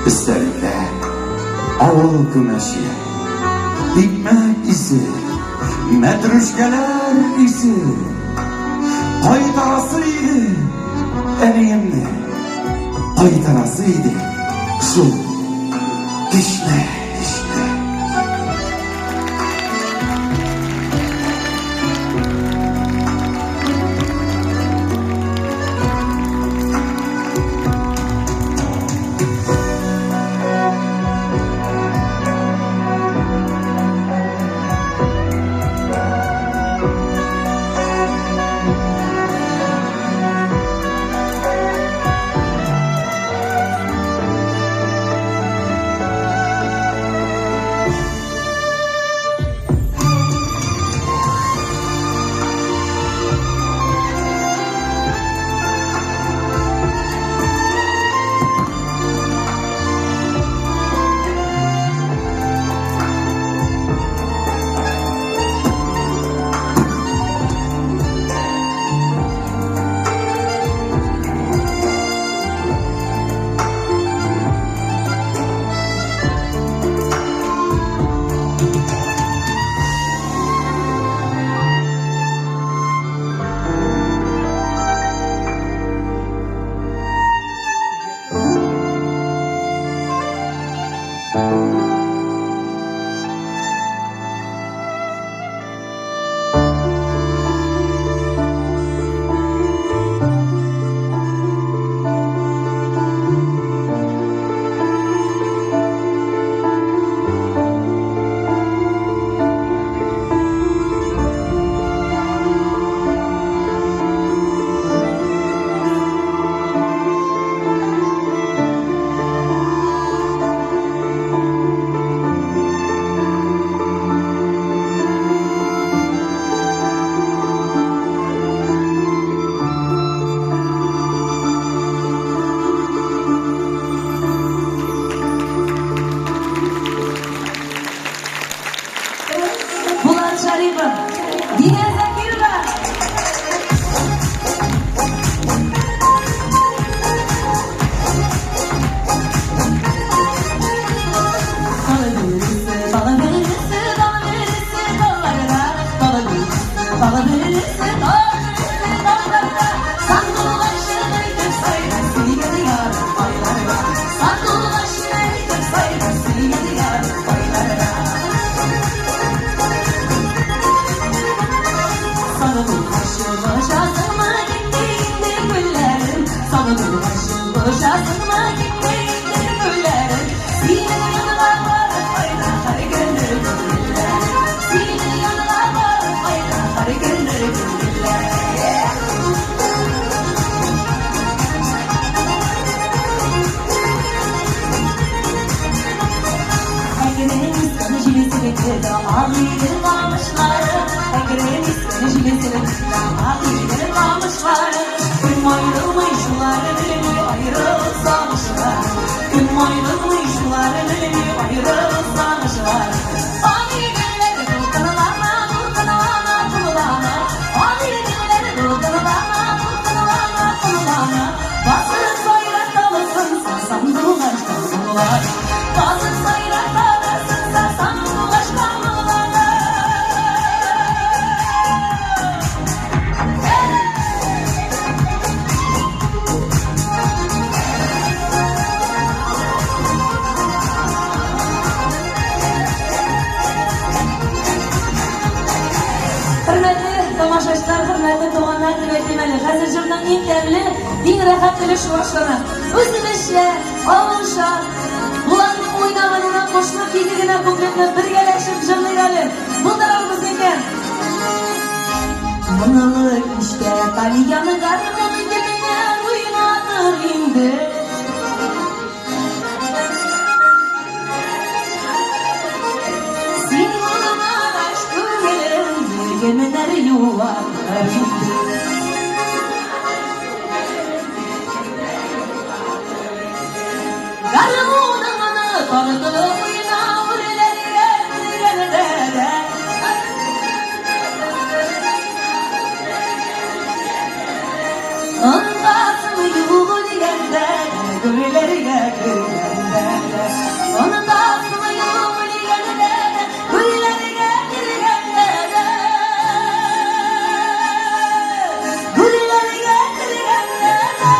Өстәлемдә авыл күмәче. Икмәк исе, мәтрүшкәләр исе. Кайтарасы иде әниемне. Кайтарасы иде шул кичне. Булат Шарипов, Динә Закирова. Иң рәхәт өлеше башлана. Үзебезчә, авылча, Булатның уйнаганына кушылып ике генә куплетны бергәләшеп җырлыйк әле. Булдырабыз микән? Моңлы кичтә тальян гармун кемнәр уйнатыр инде? Син булмагач күңелемне кемнәр юатыр инде? Гармуныңны тартып уйна үрләргә менгәндә дә. Онытасың юк дигәндә дә, гүрләргә кергәндә дә. Онытасың юк дигәндә дә, гүрләргә кергәндә дә. Гүрләргә кергәндә дә.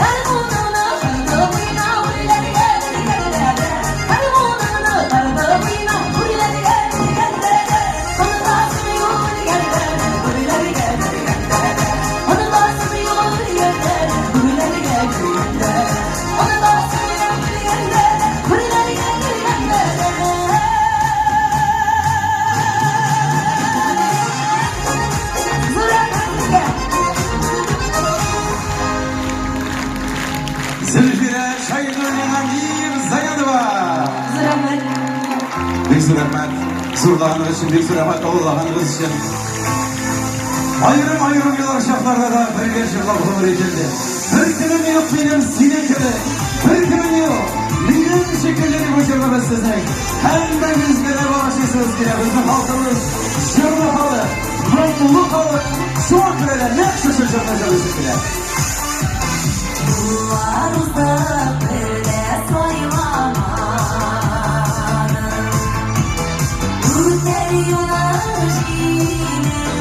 Гармуныңны тартып уйна үрләргә кергәндә дә. Гармуныңны тартып уйна үрләргә кергәндә дә. Онытасың юк дигәндә дә, гүрләргә кергәндә дә. Онытасың юк дигәндә дә, гүрләргә кергәндә дә. Онытасың юк дигәндә дә, гүрләргә кергәндә дә. Зур рәхмәт сезгә! Зөлфирә Шәйдуллина Мирзаянова. Зур рәхмәт. Бик зур рәхмәт. Зурлаганыгыз өчен, бик зур рәхмәт олылаганыгыз өчен. Аерым-аерым елар чакларда да бергә җырлап гомер ителде. Бер кемем юк минем синең кебек. Бер кемем юк. Минем шикелле дип бу җырны без сезнең. Һәммәгезгә дә багышлыйсыбыз килә. Безнең халкыбыз җырлы халык, моңлы халык. Шуңа күрә дә нәкъ шушы җырны җырлыйсы килә. Юллар узып бер дә сайламадым. Үтәр юлы җиңелләре.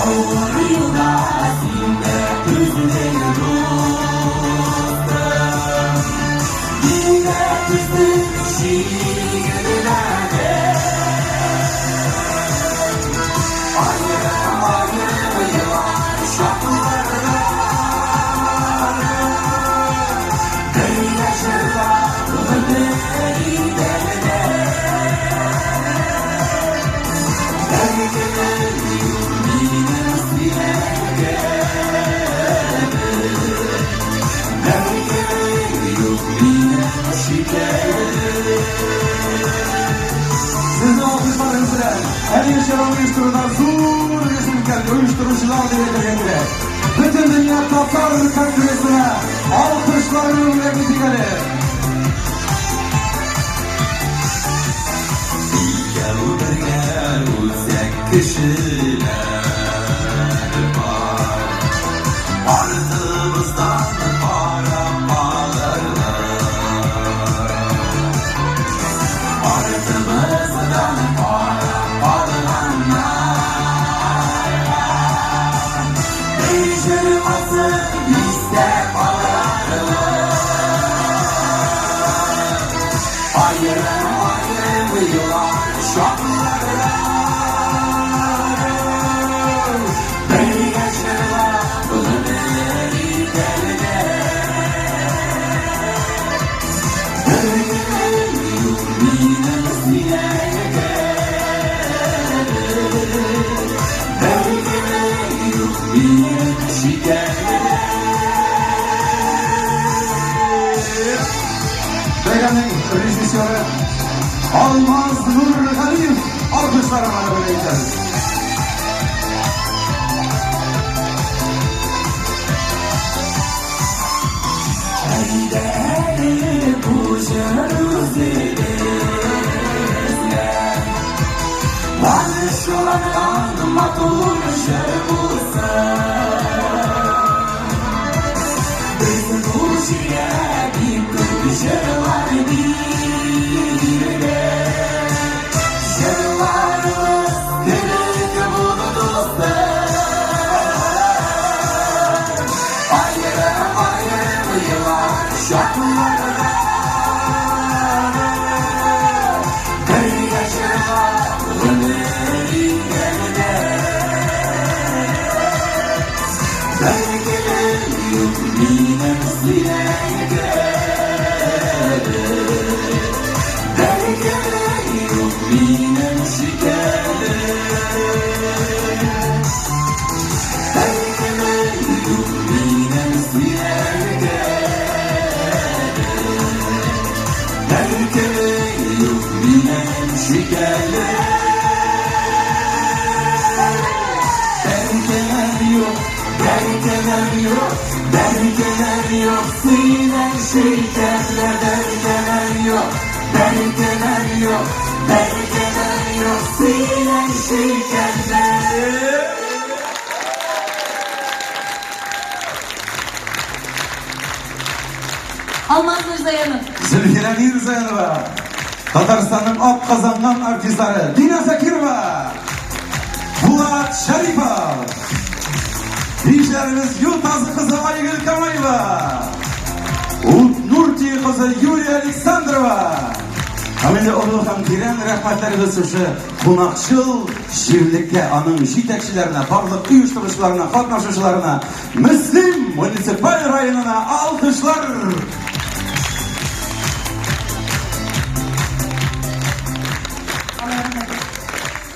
Авыр юлда син дә түздең, дустым. Мин дә түздем, җиңелмәдем. Аерым-аерым елар чакларда бергә җырлап гомер итәргә. Бер кемем юк минем синең кебек. Бер кемем юк минем шикелле. Сезнең алкышларыгыз белән әлеге чараны оештыруда зур өлешен керткән оештыручылар дип әйтергә кирәк. Бөтендөнья татар конгрессына алкышларны бүләк итик әле. Икәү бергә үлсәк кешеләр бар. Артыбыздан карап калырлар. Артыбыздан карап калганнар. Бер җырласын истә калырлар. Аерым-аерым елар чакларда бергә җырлап гомер итәргә. Бер кемем юк минем синең кебек. Бер кемем юк минем шикелле. Бәйрәмнең режиссеры Алмаз Нургалиев алкышларга бүләк итәбез. Әйдә әле бу җыр үзебезгә Багышланган матур җыр булсын. Без бу җиргә бик күп җырлар бирдек. Җырларыбыз юк минем синең кебек. Бәркәләр юк минем шикелле. Бәркәләр юк минем синең кебек. Бәркәләр юк минем шикелле. Бәркәләр юк, бәркәләр юк, бәркәләр юк, синең шикелле. Бәркәләр юк, бәркәләр юк, бәркәләр юк, синең шикелле. Алмаз Мирзаянов. Зөлфирә Мирзаянова, Татарстанның атказанган артистлары Дина Закирова, Булат Шәрипов, биючеләребез Ютазы кызы Айгөл Камаева, Удмуртия кызы Юлия Александрова. Һәм инде олы һәм тирән рәхмәтләребез шушы кунакчыл җирлеккә, аның җитәкчеләренә, барлык оештыручыларына, катнашучыларына, Мөслим муниципаль районына алкышлар!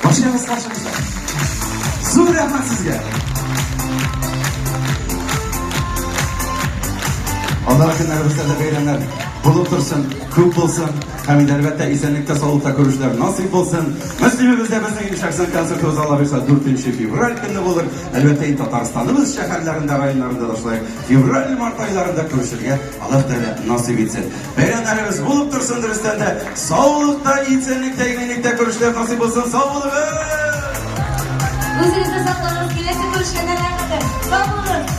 Башкабыз каршыбызда. Зур рәхмәт сезгә. Алдагы көннәребездә дә бәйрәмнәр булып торсын, күп булсын. Һәм инде әлбәттә исәнлектә, саулыкта күрешүләр насыйп булсын. Мөслимебездә безнең инде шәхсән концертыбыз Алла бирса 4 февраль көнне булыр. Әлбәттә инде Татарстаныбыз шәһәрләрендә, районнарында да шулай февраль, март айларында күрешергә Аллаһ Тәгалә насыйп итсен. Бәйрәмнәребез булып торсын дөрестән дә. Саулыкта, исәнлектә, иминлектә күрешүләр насыйп булсын. Сау булыгыз! Үзегезне саклагыз, киләсе күрешкәннәргә кадәр. Сау булыгыз!